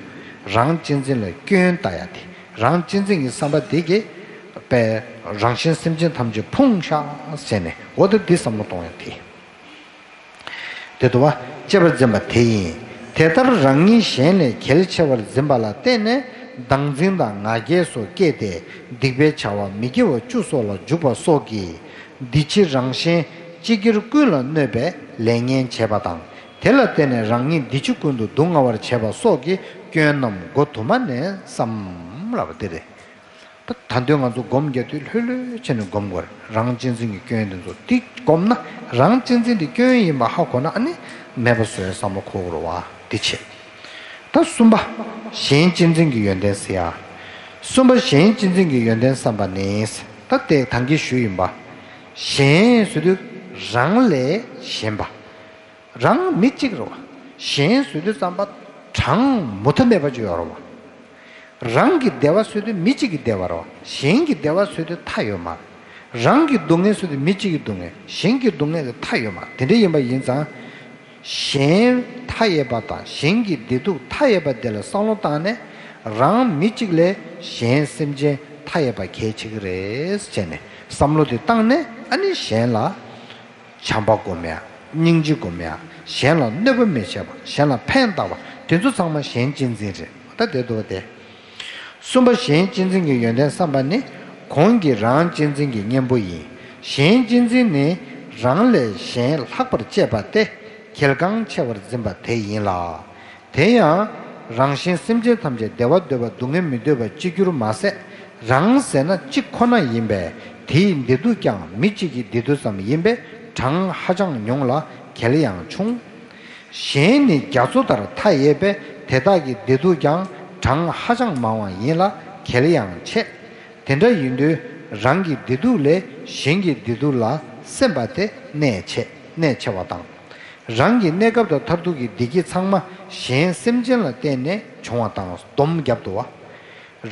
རང་གཅེས་འཛིན་ལ་སྐྱོན་ལྟ་ཡ་དེ་རང་གཅེས་འཛིན་གྱི་བསམ་པ་དེ་གིས་པའི་རང་གཞན་སེམས་ཅན་ཐམས་ཅད་ཕུང་ཤག་ཟེར་ནས་འོ་ད་འདི་བསམ་བློ་གཏོང་ཡ་དེ། དེ་དུ་བ་གཅེས་པར་འཛིན་པ་དེ་ཡིན། དེ་ལྟར་རང་ཉིད་གཞན་ལས་གལ་ཆེ་བར་འཛིན་པ་ལ་བརྟེན་ནས་བདག་འཛིན་དང་ང་རྒྱལ་སོགས་སྐྱེས་ཏེ་སྡིག་པའི་བྱ་བ་མི་དགེ་བ་བཅུ་སོགས་ལ་འཇུག་པ་སོགས་ཀྱིས་འདི་ཕྱི་རང་གཞན་སྤྱི་སྒེར་ཀུན་ལ་གནོད་པའི་ལས་ངན་བྱེད་པ་དང་། དེ་ལ་བརྟེན་ནས་རང་ཉིད་འདི་ཕྱི་ཀུན་ཏུ་སྡུག་བསྔལ་བར་བྱེད་པ་སོགས་ཀྱི་སྐྱོན་རྣམས་མགོ་དུ་མ་ནས་བསམ་ལབ་པ་འདི་རེད། ད་ད་དུང་ང་ཚོ་སྒོམ་རྒྱག་དུས་ལྷོད་ལྷོད་བྱས་ནས་སྒོམ་དགོས་རེད། རང་གཅེས་འཛིན་གྱི་སྐྱོན་དེ་ཚོ་ཏིག་སྒོམ་ན་རང་གཅེས་འཛིན་དེ་སྐྱོན་ཡིན་པ་ཧ་གོ་ན་ཨ་ནི་མེད་པ་བཟོ་ཡའི་བསམ་བློ་འཁོར་དགོས་རེད་བ། དེ་བྱས། ད་གསུམ་པ། གཞན་གཅེས་འཛིན་གྱི་ཡོན་ཏན་ཟེར་ཡ། གསུམ་པ་གཞན་གཅེས་འཛིན་གྱི་ཡོན་ཏན་བསམ་པ་ནི། ད་དེ་ད་གིན་ཞུས་ཡིན་པ། གཞན་ཟེར་དུས་རང་ལས་གཞན་པ། རང་མི་གཅིག་རེད་བ། གཞན་ཟེར་དུས་ཙམ་པ་གྲངས་མུ་མཐའ་མེད་པ་ཅིག་ཡོད་རེད་བ། རང་གི་བདེ་བ་ཟེར་དུས་མི་གཅིག་གི་བདེ་བ་རེད་བ། གཞན་གྱི་བདེ་བ་ཟེར་དུས་མཐའ་ཡོད་མ་རེད། རང་གི་སྡུག་བསྔལ་ཟེར་དུས་མི་གཅིག་གི་སྡུག་བསྔལ་གཞན་གྱི་སྡུག་བསྔལ་ལ་མཐའ་ཡོད་མ་རེད། དེ་འདྲ་ཡིན་པ་ཡིན་ཙང་། གཞན་མཐའ་ཡས་པ་དང་གཞན་གྱི་བདེ་སྡུག་མཐའ་ཡས་པ་དེ་ལ་བསམ་བློ་བཏང་ནས་རང་མི་གཅིག་ལས་གཞན་སེམས་ཅན་མཐའ་ཡས་པ་གལ་ཆེ་གི་རེད་ཟེར་ནས་བསམ་བློ་དེ་བཏང་ནས་ཨ་ནི་གཞན་ལ། བྱམས་པ་སྒོམ་ཡ། སྙིང་རྗེ་སྒོམ་ཡ། གཞན་ལ་གནོད་པ་མི་བྱེད་པ། གཞན་ལ་ཕན་བཏགས་པ། དེ་ཚོ་ཚང་མ་གཞན་གཅེས་འཛིན་རེད། ད་དེ་འདུག་སྟེ། གསུམ་པ་གཞན་གཅེས་འཛིན་གྱི་ཡོན་ཏན་བསམ་པ་ནི། གོང་གི་རང་གཅེས་འཛིན་གྱི་གཉེན་པོ་ཡིན། གཞན་གཅེས་འཛིན་ནི། རང་ལས་གཞན་ལྷག་པར་གཅེས་པ་སྟེ། གལ་འགངས་ཆེ་བར་འཛིན་པ་དེ་ཡིན་ལ། དེ་ཡང་། རང་གཞན་སེམས་ཅན་ཐམས་ཅད་བདེ་བ་འདོད་པ་སྡུག་བསྔལ་མི་འདོད་པ་གཅིག་གྱུར་མ་ཟད། རང་ཟེར་ན་གཅིག་ཁོ་ན་ཡིན་པས་དེའི་བདེ་སྡུག་ཀྱང་མི་གཅིག་གི་བདེ་སྡུག་ཙམ་ཡིན་པས་གྲངས་ཧ་ཅང་ཉུང་ལ་གལ་ཡང་ཆུང་། གཞན་ནི་རྒྱ་མཚོ་ལྟར་མཐའ་ཡས་པས་དེ་དག་གི་བདེ་སྡུག་ཀྱང་གྲངས་ཧ་ཅང་མང་བ་ཡིན་ལ་གལ་ཡང་ཆེ། དེ་འདྲ་ཡིན་དུས་རང་གི་བདེ་སྡུག་ལས་གཞན་གྱི་བདེ་སྡུག་ལ་སེམས་པ་དེ་གནད་ཆེ་གནད་ཆེ་བ་དང་། རང་གི་གནས་སྐབས་དང་མཐར་ཐུག་གི་བདེ་སྐྱིད་ཚང་མ་གཞན་སེམས་ཅན་ལ་བརྟེན་ནས་བྱུང་བ་དང་སྡོམ་བརྒྱབ་འདུག་བ།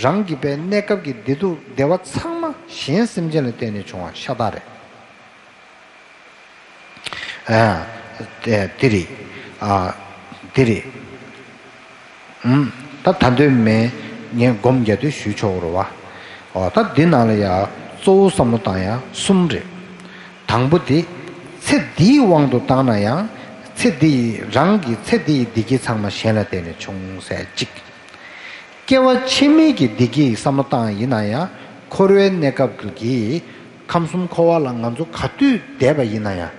རང་གི་པའི་གནས་སྐབས་ཀྱི་བདེ་སྡུག་བདེ་བ་ཚང་མ་གཞན་སེམས་ཅན་ལ་བརྟེན་ནས་བྱུང་བ་ཤ་སྟག་རེད། ཨ། དེ་དེ་རེད། ཨ། དེ་རེད། ཨུམ། ད་ད་འདོད་མེད་ངས་སྒོམ་རྒྱག་དུས་ཞུས་ཆོག་རེད་བ། ཨོ་ད་འདི་ནང་ལ་ཡ་གཙོ་བོ་བསམ་བློ་བཏང་ཡ་གསུམ་རེད། དང་པོ་དེ་ཚེ་འདིའི་དབང་དུ་བཏང་ན་ཡང་ཚེ་འདི་ཡི་རང་གི་ཚེ་འདི་ཡི་བདེ་སྐྱིད་ཚང་མ་གཞན་ལ་བརྟེན་ནས་བྱུང་ཟེར་གཅིག་སྐྱེ་བ་ཕྱི་མའི་གི་བདེ་སྐྱིད་བསམ་བློ་བཏང་ཡིན་ན་ཡང་འཁོར་བའི་གནས་སྐབས་ཀྱི་ཁམས་གསུམ་འཁོར་བ་ལ་ང་ཚོ་ག་དུས་བསྡད་པ་ཡིན་ན་ཡང་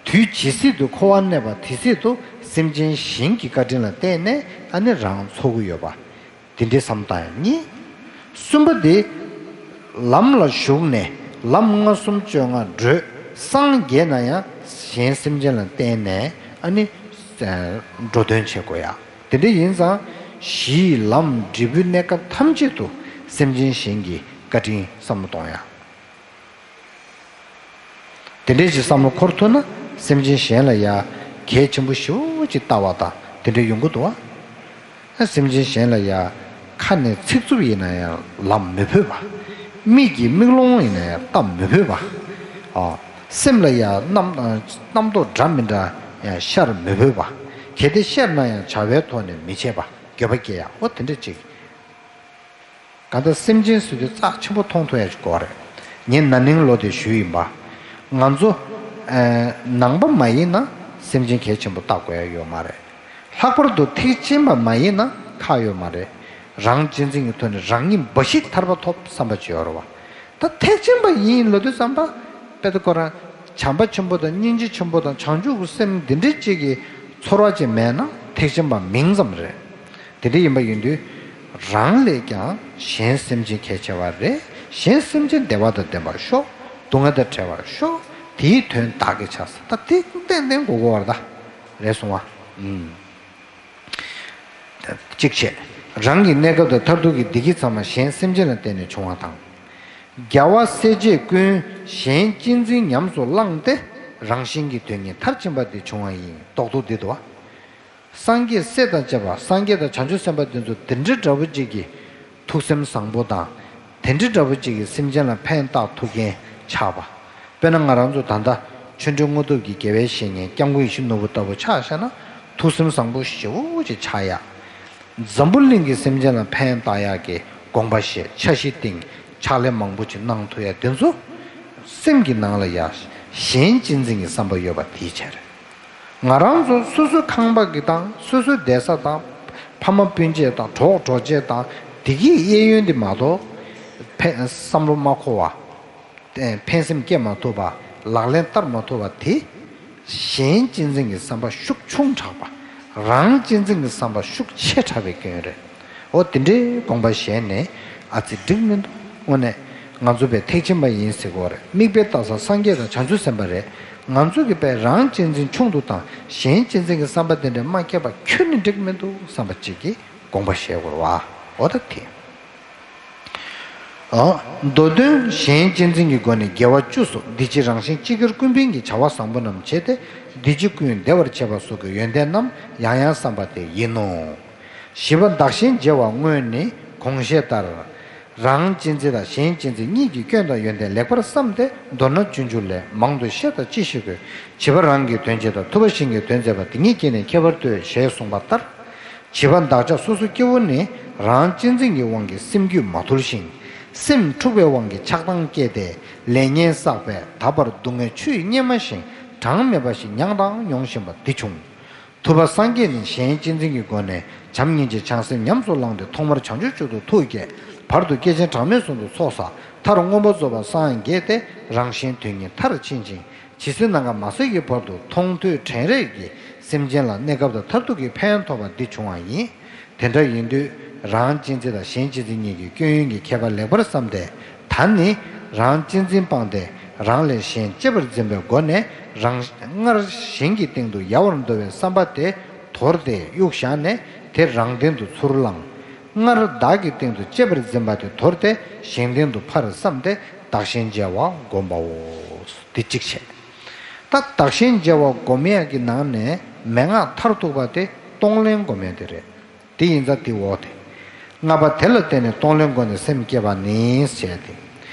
དུས་ཇི་སྲིད་དུ་འཁོར་བར་གནས་པ་དེ་སྲིད་དུ་སེམས་ཅན་གཞན་གྱི་བཀའ་དྲིན་ལ་བརྟེན་ནས་ཨ་ནི་རང་འཚོ་གི་ཡོད་པ། དེ་འདྲའི་བསམ་སྟངས་ཡང་གཉིས། གསུམ་པ་དེ། ལམ་ལ་ཞུགས་ནས་ལམ་ལྔ་གསུམ་བཅོ་ལྔ་བགྲོད་སངས་རྒྱས་ན་ཡང་གཞན་སེམས་ཅན་ལ་བརྟེན་ནས་ཨ་ནི། འགྲོ་དོན་བྱེད་དགོས་ཡ། དེ་འདྲ་ཡིན་ཙང་གཞི་ལམ་འབྲས་བུའི་གནས་སྐབས་ཐམས་ཅད་དུ་སེམས་ཅན་གཞན་གྱི་བཀའ་དྲིན་བསམ་བློ་གཏོང་ཡ། དེ་འདྲའི་ཅིག་བསམ་བློ་འཁོར་ཐུབ་ན་སེམས་ཅན་གཞན་ལ་ཡ་གལ་ཆེན་པོ་ཞེ་པོ་ཅིག་ལྟ་བ་དང་དེ་འདྲ་ཡོང་གི་འདུག་བ། སེམས་ཅན་གཞན་ལ་ཡང་ཁ་ནས་ཚིག་རྩུབ་ཡིན་ན་ཡང་ལབ་མི་ཕོད་པ། མིག་གིས་མིག་ལོང་ཡིན་ན་ཡང་ལྟ་མི་ཕོད་པ། ཨ། སེམས་ལ་ཡང་རྣམ་རྣམ་རྟོག་འདྲ་མི་འདྲ་ཡང་ཤར་མི་ཕོད་པ། གལ་ཏེ་ཤར་ན་ཡང་བྱ་བའི་ཐོག་ནས་མི་བྱེད་པ། འགྱོད་པ་སྐྱེ་ཡག་འོ་དེ་འདྲ་ཅིག་གང་ལྟར་སེམས་ཅན་ཟེར་དུས་རྩ་ཆེན་པོ་མཐོང་ཐུབ་ཡ་ཞིག་དགོས་རེད། ངས་ན་ནིང་ལོ་དེ་ཞུས་ཡིན་པ། ང་ཚོ་ཨ་ནང་པ་མ་ཡིན་ན་སེམས་ཅན་གལ་ཆེན་པོ་བལྟ་དགོས་ཡ་ཡོད་མ་རེད། ལྷག་པར་དུ་ཐེག་ཆེན་པ་མ་ཡིན་ན་ཁག་ཡོད་མ་རེད། རང་གཅེས་འཛིན་གྱི་ཐོག་ནས་རང་ཉིད་འབའ་ཞིག་ཐར་པ་ཐོབ་བསམ་པ་ཅིག་ཡོད་རེད་བ། ད་ཐེག་ཆེན་པ་ཡིན་ལབ་དུས་ཙམ་པ། དཔེ་ད་ཁོ་རང་བྱམས་པ་ཆེན་པོ་དང་སྙིང་རྗེ་ཆེན་པོ་དང་བྱང་ཆུབ་ཀྱི་སེམས་འདི་འདྲའི་ཅིག་གི་ཚོར་བ་ཅིག་མེད་ན་ཐེག་ཆེན་པ་མིང་ཙམ་རེད། དེ་འདྲ་ཡིན་པ་ཡིན་དུས། རང་ལས་ཀྱང་གཞན་སེམས་ཅན་གལ་ཆེ་བ་རེད། གཞན་སེམས་ཅན་བདེ་བ་དང་ལྡན་པར་ཤོག་སྡུག་བསྔལ་དང་བྲལ་བར་ཤོག་དེའི་དོན་བདག་གིས་བྱ་ཟེར། ད་དེ་ཏན་ཏན་གོ་དགོས་པ་རེད་ད། རེད་སོང་བ། ཨུམ། གཅིག་བྱས། རང་གི་གནས་སྐབས་དང་མཐར་ཐུག་གི་བདེ་སྐྱིད་ཚང་མ་གཞན་སེམས་ཅན་ལ་བརྟེན་ནས་བྱུང་བ་དང་། རྒྱལ་བ་སྲས་བཅས་ཀུན་གཞན་གཅེས་འཛིན་ཉམས་སུ་བླངས་ཏེ། རང་གཞན་གྱི་དོན་གཉིས་མཐར་ཕྱིན་པ་དེ་བྱུང་བ་ཡིན། རྟོགས་ཐུབ་བསྡད་འདུག་བ། སངས་རྒྱས་སྲས་དང་བཅས་པ་སངས་རྒྱས་དང་བྱང་ཆུབ་སེམས་དཔའ་དེ་ཚོ་དེ་འདྲ་འདྲ་པོ་ཅིག་གི་ཐུགས་སེམས་བཟང་པོ་དང་། དེ་འདྲ་འདྲ་པོ་ཅིག་གི་སེམས་ཅན་ལ་ཕན་བཏགས་ཐུབ་མཁན་ཆགས་པ། དཔེར་ན་ང་རང་ཚོ་ད་ལྟ་ཆོ་འཕྲུལ་དངོས་སྟོབས་ཀྱི་དགེ་བའི་བཤེས་གཉེན་སྐྱབས་མགོན་ཡིད་བཞིན་ནོར་བུ་ལྟ་བུ་ཆ་བཞག་ན་ཐུགས་སེམས་བཟང་པོ་ཞེ་པོ་ཅིག་ཆགས་ཡ། འཛམ་བུ་གླིང་གི་སེམས་ཅན་ལ་ཕན་བཏགས་ཡག་གི་དགོངས་པ་བཞེས། འཆར་གཞི་བཏིང་། ཕྱག་ལས་མང་པོ་ཅིག་གནང་ཐུབ་ཡ་དེ་ཚོ། སེམས་ཀྱི་ནང་ལ་ཡ་གཞན་གཅེས་འཛིན་གྱི་བསམ་པ་ཡོད་པ་དེའི་ཕྱིར། ང་རང་ཚོ་སོ་སོའི་ཁང་པ་གི་དང་སོ་སོའི་བསྡད་ས་དང་། ཕ་མ་སྤུན་མཆེད་དང་གྲོགས་གྲོགས་མཆེད་དང་། བདེ་སྐྱིད་གཡས་གཡོན་དེ་མ་གཏོགས། ཕན་བསམ་བློ་མ་འཁོར་བ། ཕན་སེམས་སྐྱེ་མ་ཐུབ་པ། ལག་ལེན་བསྟར་མ་ཐུབ་པ་དེ། གཞན་གཅེས་འཛིན་གྱི་བསམ་པ་ཤུགས་ཆུང་དྲགས་པ། རང་གཅེས་འཛིན་གྱི་བསམ་པ་ཤུགས་ཆེ་དྲགས་པའི་སྐྱོན་རེད། འོ་དེ་འདྲའི་དགོངས་པ་བཞེས་ནས་ཨ་ཙི་འགྲིག་མི་འདུག་དངོས་གནས་ང་ཚོ་པས་ཐེག་ཆེན་པ་ཡིན་ཟེར་གོ་རེད། མིག་དཔེ་ལྟ་ས་སངས་རྒྱས་དང་བྱང་ཆུབ་སེམས་དཔའ་རེད། ང་ཚོ་གི་པས་རང་གཅེས་འཛིན་ཆུང་དུ་དང་གཞན་གཅེས་འཛིན་གྱི་བསམ་པ་དེ་འདྲ་མ་སྐྱེས་པ་ཁྱོན་ནས་འགྲིག་མི་འདུག་བསམ་པ་གཅིག་གིས་དགོངས་པ་བཞེས་དགོས་རེད་བ། འོ་ད་དེ། ཨ། མདོ་དོན་གཞན་གཅེས་འཛིན་གྱི་སྒོ་ནས་དགེ་བ་བཅུ་སོགས་འདི་ཕྱི་རང་གཞན་སྤྱི་སྒེར་ཀུན་ཕན་གྱི་བྱ་བ་བཟང་པོ་རྣམས་བྱས་ཏེ་འདི་ཕྱི་ཀུན་བདེ་བར་བྱེད་པ་སོགས་ཀྱི་ཡོན་ཏན་རྣམས་ཡང་ཡང་བསམ་པ་དེ་ཡིན་ནོ། བཞི་པ་བདག་གཞན་བརྗེ་བ་དངོས་ནི་གོང་བཤད་ལྟར། རང་གཅེས་འཛིན་དང་གཞན་གཅེས་འཛིན་གཉིས་ཀྱི་སྐྱོན་དང་ཡོན་ཏན་ལེགས་པར་བསམས་ཏེ་མདོར་ན་སྤྱོད་འཇུག་ལས་མང་དུ་བཤད་དང་ཅི་ཞིག་དགོས། བྱིས་པ་རང་གི་དོན་བྱེད་དང་ཐུབ་པ་གཞན་གྱི་དོན་མཛད་པ་དེ་གཉིས་ཀྱིས་ནི་ཁྱད་པར་ལྟོས་ཞེས་གསུངས་པ་ལྟར། བྱིས་པ་བདག་ཅག་སོ་སོ་སྐྱེ་བོ་ནི་རང་གཅེས་འཛིན་གྱི་དབང་གིས་སེམས་རྒྱུད་མ་ཐུལ་ཞིང་། སེམས་འཁྲུགས་པའི་དབང་གིས་ཆགས་སྡང་སྐྱེས་ཏེ་ལས་ངན་བསགས་པས་ད་བར་སྡུག་བསྔལ་ཆུ་ཡིས་མཉེན་མ་ཞིང་གྲངས་མེད་པ་ཞིག་མྱངས་དང་མྱོང་བཞིན་པ་འདི་བྱུང་། ཐུབ་པ་སངས་རྒྱས་ནི་གཞན་གཅེས་འཛིན་གྱི་སྒོ་ནས་བྱམས་སྙིང་རྗེ་བྱང་སེམས་ཉམས་སུ་བླངས་ཏེ་ཐོག་མར་བྱང་ཆུབ་མཆོག་ཏུ་ཐུགས་བསྐྱེད། བར་དུ་སྐྱེས་ཆེན་གྲངས་མེད་གསུམ་དུ་ཚོགས་བསགས། མཐར་མངོན་པར་རྫོགས་པར་སངས་རྒྱས་ཏེ་རང་གཞན་དོན་གཉིས་མཐར་ཕྱིན་ཅིང་། ཇི་སྲིད་ནམ་མཁའ་མ་ཟད་ཀྱི་བར་དུ་མཐོང་ཐོས་དྲན་རེག་གིས་སེམས་ཅན་ལ་གནས་སྐབས་དང་མཐར་ཐུག་གི་ཕན་ཐོགས་པ་འདི་བྱུང་བ་ཡིན། དེ་འདྲ་ཡིན་དུས་རང་གཅེས་འཛིན་དང་གཞན་གཅེས་འཛིན་གཉིས་ཀྱི་སྐྱོན་ཡོན་གྱི་ཁྱད་པར་ལེགས་པར་བསམས་ཏེ། ད་ནི་རང་གཅེས་འཛིན་སྤངས་ཏེ་རང་ལས་གཞན་གཅེས་པར་འཛིན་པའི་སྒོ་ནས་རང་སྔར་གཞན་གྱི་སྟེང་དུ་ཡལ་བར་འདོར་བའི་བསམ་པ་དེ་དོར་ཏེ་གཡུག་བཞག་ནས་དེ་རང་སྟེང་དུ་ཚུར་བླངས། སྔར་བདག་གི་སྟེང་དུ་གཅེས་པར་འཛིན་པ་དེ་དོར་ཏེ་གཞན་སྟེང་དུ་ཕར་བསམས་ཏེ་བདག་གཞན་བརྗེ་བ་བསྒོམ་པའོ། འདི་གཅིག་བྱས། ད་བདག་གཞན་བརྗེ་བ་སྒོམ་ཡག་གི་ནང་ནས་མན་ངག་མཐར་ཐུག་པ་དེ་གཏོང་ལེན་སྒོམ་ཡག་དེ་རེད། དེ་ཡིན་ཙང་དེ་འོག་དེ། ལྔ་པ་དེ་ལ་བརྟེན་ནས་གཏོང་ལེན་སྒོ་ནས་སེམས་བསྐྱེད་པ་ནི་ཞེས་ཏེ།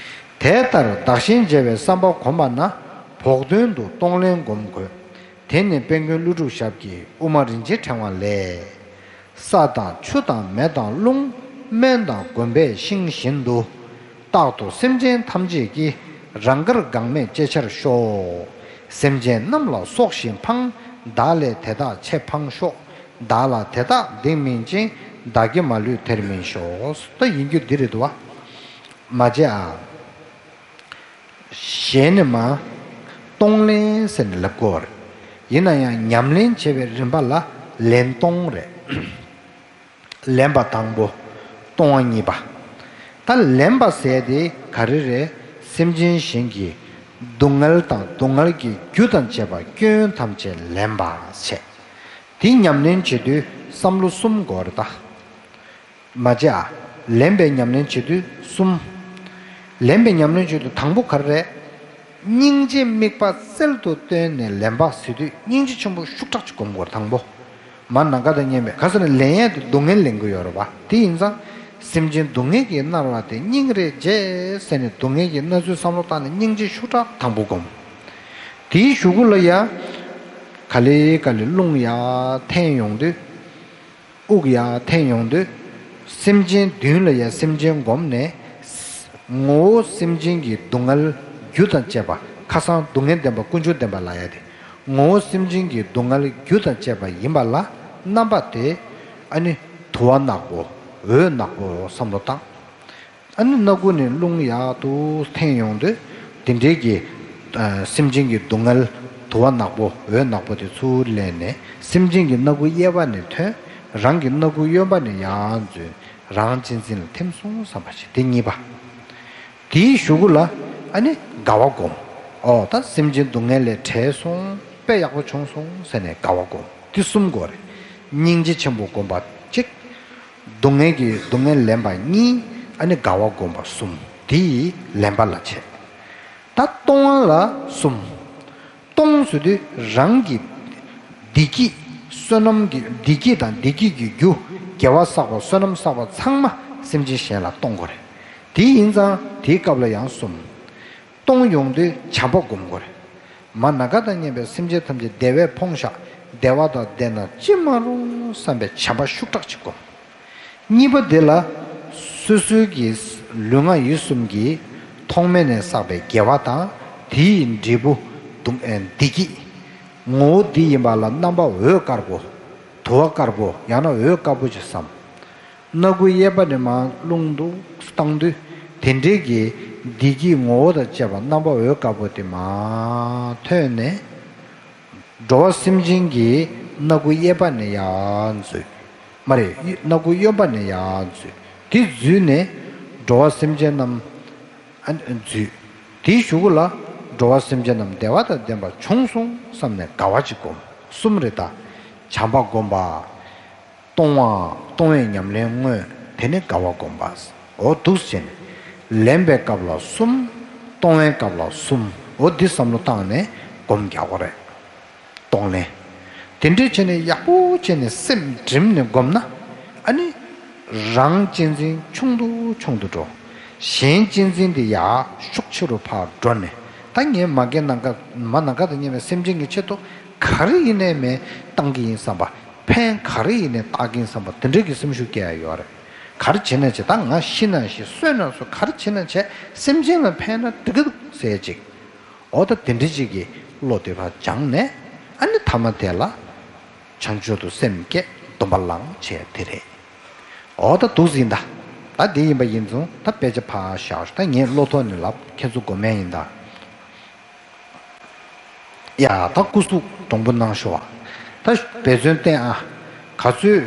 དེ་ལྟར་བདག་གཞན་བརྗེ་བའི་བསམ་པ་གོམས་པ་ན་བོགས་འདོན་དུ་གཏོང་ལེན་སྒོམ་དགོས། དེ་ནི་དཔལ་མགོན་ཀླུ་སྒྲུབ་ཞབས་ཀྱི་དབུ་མ་རིན་ཆེན་ཕྲེང་བ་ལས། ས་དང་ཆུ་དང་མེ་དང་རླུང་། སྨན་དང་གོམས་པས་ཤིང་བཞིན་དུ། རྟག་ཏུ་སེམས་ཅན་ཐམས་ཅད་ཀྱི། རང་དགར་འགག་མེད་སྤྱད་ཕྱིར་ཤོག། སེམས་ཅན་རྣམས་ལ་སོགས་ཤིང་ཕངས། བདག་ལས་དེ་དག་ཆེས་ཕངས་ཤོག། བདག་ལ་དེ་དག་སྡིག་མིན་ཅིང་། བདག་གིས་མ་ལུས་དེར་མིན་ཤོག། ད་ཡིན་རྒྱུ་འདི་རེད་འདུག་བ། མ་བརྗེད་ཨ། ཞེས་ནས་མ། གཏོང་ལེན་ཟེར་ནས་ལབ་དགོས་པ་རེད། ཡིན་ན་ཡང་ཉམས་ལེན་བྱེད་པའི་རིམ་པ་ལ་ལེན་གཏོང་རེད། ལེན་པ་དང་པོ། གཏོང་བ་གཉིས་པ། ད་ལེན་པ་ཟེར་དེ་ག་རེ་རེད། སེམས་ཅན་གཞན་གྱི་སྡུག་བསྔལ་དང་སྡུག་བསྔལ་གྱི་རྒྱུ་དང་བཅས་པ་སྐྱོན་ཐམས་ཅད་ལེན་པ་བྱས། དེ་ཉམས་ལེན་བྱེད་དུས་བསམ་བློ་གསུམ་དགོས་རེད་ད། མ་བརྗེད་ཨ། ལེན་པའི་ཉམས་ལེན་བྱེད་དུས་གསུམ། ལེན་པའི་ཉམས་ལེན་བྱེད་དུས་དང་པོ་ག་རེ་རེད། སྙིང་རྗེ་དམིགས་པ་རྩལ་དུ་བཏོན་ནས་ལེན་པ་ཟེར་དུས་སྙིང་རྗེ་ཆེན་པོ་ཤུགས་དྲག་ཅིག་སྒོམ་དགོས་དང་པོ། མར་ནམ་མཁའ་དང་མཉམ་པའི་ག་ཟེར་ན་ལེན་ཡས་དེ་སྡུག་བསྔལ་ལེན་གྱི་ཡོད་རེད་པ། དེ་ཡིན་ཙང་སེམས་ཅན་སྡུག་བསྔལ་གྱིས་མནར་བ་དེ་སྙིང་རེ་རྗེ་ཟེར་ནས་སྡུག་བསྔལ་གྱིས་མནར་ཚུལ་བསམ་བློ་བཏང་ནས་སྙིང་རྗེ་ཤུགས་དྲག་དང་པོ་བསྒོམ། དེའི་གཞུག་གུ་ལ་ཡ། ག་ལེ་ག་ལེ་རླུང་ཡར་འཐེན་ཡོང་དུས། དབུགས་ཡར་འཐེན་ཡོང་དུས། སེམས་ཅན་མདུན་ལ་ཡ་སེམས་ཅན་བསྒོམས་ནས། ངོ་བོ་སེམས་ཅན་གྱི་སྡུག་བསྔལ་རྒྱུ་དང་བཅས་པ། ཁ་སང་སྡུག་བསྔལ་བདེན་པ་ཀུན་འབྱུང་བདེན་པ་ལབ་ཡ་དེ། ངོ་བོ་སེམས་ཅན་གྱི་སྡུག་བསྔལ་རྒྱུ་དང་བཅས་པ་ཡིན་པ་ལ་རྣམ་པ་དེ། ཨ་ནི་དུ་བ་ནག་པོ། འོད་ནག་པོ་བསམ་བློ་བཏང་། ཨ་ནི་སྣ་ཁུག་ནས་རླུང་ཡར་དུ་འཐེན་ཡོང་དུས་དེ་འདྲའི་གི་ཨ་སེམས་ཅན་གྱི་སྡུག་བསྔལ་དུ་བ་ནག་པོ་འོད་ནག་པོ་དེ་ཚུར་ལེན་ནས་སེམས་ཅན་གྱི་སྣ་ཁུག་གཡས་པ་ནས་ཐོན། རང་གི་སྣ་ཁུག་གཡོན་པ་ནས་ཡར་འཛུལ། རང་གཅེས་འཛིན་ལ་ཐིམ་སོང་བསམ་པ་ཞིག་དེ་གཉིས་པ། དེའི་གཞུག་གུ་ལ་ཨ་ནི་དགའ་བ་སྒོམ། ཨོ་ད་སེམས་ཅན་སྡུག་བསྔལ་ལས་བྲལ་སོང་། དཔེ་ཡག་པོ་བྱུང་སོང་ཟེར་ནས་དགའ་བ་སྒོམ། དེ་གསུམ་དགོས་རེད། སྙིང་རྗེ་ཆེན་པོ་སྒོམ་པ་གཅིག་སྡུག་བསྔལ་གྱི་སྡུག་བསྔལ་ལེན་པ་གཉིས། ཨ་ནི་དགའ་བ་སྒོམ་པ་གསུམ། དེ་ཡིས་ལེན་པ་ལ་བྱེད། ད་གཏོང་བ་ལ་གསུམ། གཏོང་ཟེར་དུས་རང་གི་བདེ་སྐྱིད། བསོད་ནམས་ཀྱི་བདེ་སྐྱིད་དང་བདེ་སྐྱིད་ཀྱི་རྒྱུ། དགེ་བ་བསགས་པ་བསོད་ནམས་བསགས་པ་ཚང་མ་སེམས་ཅན་གཞན་ལ་གཏོང་དགོས་རེད། དེ་ཡིན་ཙང་དེའི་སྐབས་ལ་ཡང་གསུམ། གཏོང་ཡོང་དུས་བྱམས་པ་སྒོམ་དགོས་རེད། མར་ནམ་མཁའ་དང་མཉམ་པའི་སེམས་ཅན་ཐམས་ཅད་བདེ་བས་ཕོངས་ཤག་བདེ་བ་དང་ལྡན་ན་ཅི་མ་རུང་བསམ་པའི་བྱམས་པ་ཤུགས་དྲག་ཅིག་སྒོམ། གཉིས་པ་དེ་ལ་སོ་སོའི་གི་ལུས་ངག་ཡིད་གསུམ་གྱི་ཐོག་མེད་ནས་བསགས་པའི་དགེ་བ་དང་དེའི་འབྲས་བུ་སྡུག་ཨེ་བདེ་སྐྱིད། ངོ་བོ་འདི་ཡིན་པ་ལ་རྣམ་པ་འོད་དཀར་པོ། དུ་བ་དཀར་པོ་ཡང་ན་འོད་དཀར་པོ་ཅིག་བསམ། སྣ་ཁུག་གཡས་པ་ནས་མར་རླུང་འདུག་བཏང་དུས་དེ་འདྲའི་གི་བདེ་སྐྱིད་ངོ་བོ་དང་བཅས་པ་རྣམ་པ་འོད་དཀར་པོ་དེ་མར་ཐོན་ནས། འགྲོ་བ་སེམས་ཅན་གྱི་སྣ་ཁུག་གཡས་པ་ནས་ཡར་འཛུལ། མ་རེད། སྣ་ཁུག་གཡོན་པ་ནས་ཡར་འཛུལ། དེ་འཛུལ་ནས་འགྲོ་བ་སེམས་ཅན་རྣམས་ཨ་འཛུལ། དེའི་གཞུག་གུ་ལ་འགྲོ་བ་སེམས་ཅན་རྣམས་བདེ་བ་དང་ལྡན་པ་བྱུང་སོང་བསམ་ནས་དགའ་བ་ཅིག་སྒོམ། གསུམ་རེད་ད། བྱམས་པ་སྒོམ་པ། གཏོང་བ། གཏོང་བའི་ཉམས་ལེན་དངོས། དེ་ནས་དགའ་བ་སྒོམ་པ། འོ་འདུག་སེ་བྱས་ནས། ལེན་པའི་སྐབས་ལ་གསུམ། གཏོང་བའི་སྐབས་ལ་གསུམ། འོ་འདི་བསམ་བློ་བཏང་ནས་སྒོམ་རྒྱག་དགོས་རེད། གཏོང་ལེན། དེ་འདྲས་བྱས་ནས་ཡག་པོ་བྱས་ནས་སེམས་བསྒྲིམས་ནས་སྒོམ་ན། ཨ་ནི། རང་གཅེས་འཛིན་ཆུང་དུ་ཆུང་དུ་འགྲོ། གཞན་གཅེས་འཛིན་དེ་ཡར་ཤུགས་ཆེ་རུ་ཕར་འགྲོ་ནས། ད་ངས་མ་གི་ནམ་མཁའ་མ་ནམ་མཁའ་དང་མཉམ་པའི་སེམས་ཅན་གྱི་ཆེད་དུ་ག་རེ་ཡིན་ནའི་མེད་བཏང་གི་ཡིན་བསམ་པ། ཕན་ག་རེ་ཡིན་ནའི་བཏགས་ཀྱིན་བསམ་པ་དེ་འདྲ་གི་སེམས་ཤུགས་སྐྱེ་ཡ་ཡོད་རེད། ག་རེ་བྱས་ན་བྱས་ད་ང་ཤི་ན་ཤི་གསོན་ན་གསོན་ག་རེ་བྱས་ན་བྱས་སེམས་ཅན་ལ་ཕན་ན་འགྲིག་གི་འདུག་ཟེར་ཅིག་འོ་ད་དེ་འདྲ་ཅིག་གི་བློ་དེ་ཕར་སྦྱངས་ནས་ཨ་ནི་ཐ་མ་དེ་ལ་བྱང་ཆུབ་ཏུ་སེམས་བསྐྱེད་སྡོམ་པ་བླངས་བྱས་དེ་རེད། འོ་ད་འདུག་ཟིན་ད། ད་དེ་ཡིན་པ་ཡིན་ཙང་ད་དཔེ་ཆ་ཕར་བཞག་ད་ངས་བློ་ཐོག་ནས་ལབ་ཁྱེད་ཚོ་སྒོམ་ཡ་ཡིན་ད། ཡ་ད་སྐུ་གཟུགས་གདོང་པོ་གནང་ཤོག་ཨ། ད་འབད་བརྩོན་བསྟེན་ཨ། ག་ཚོད་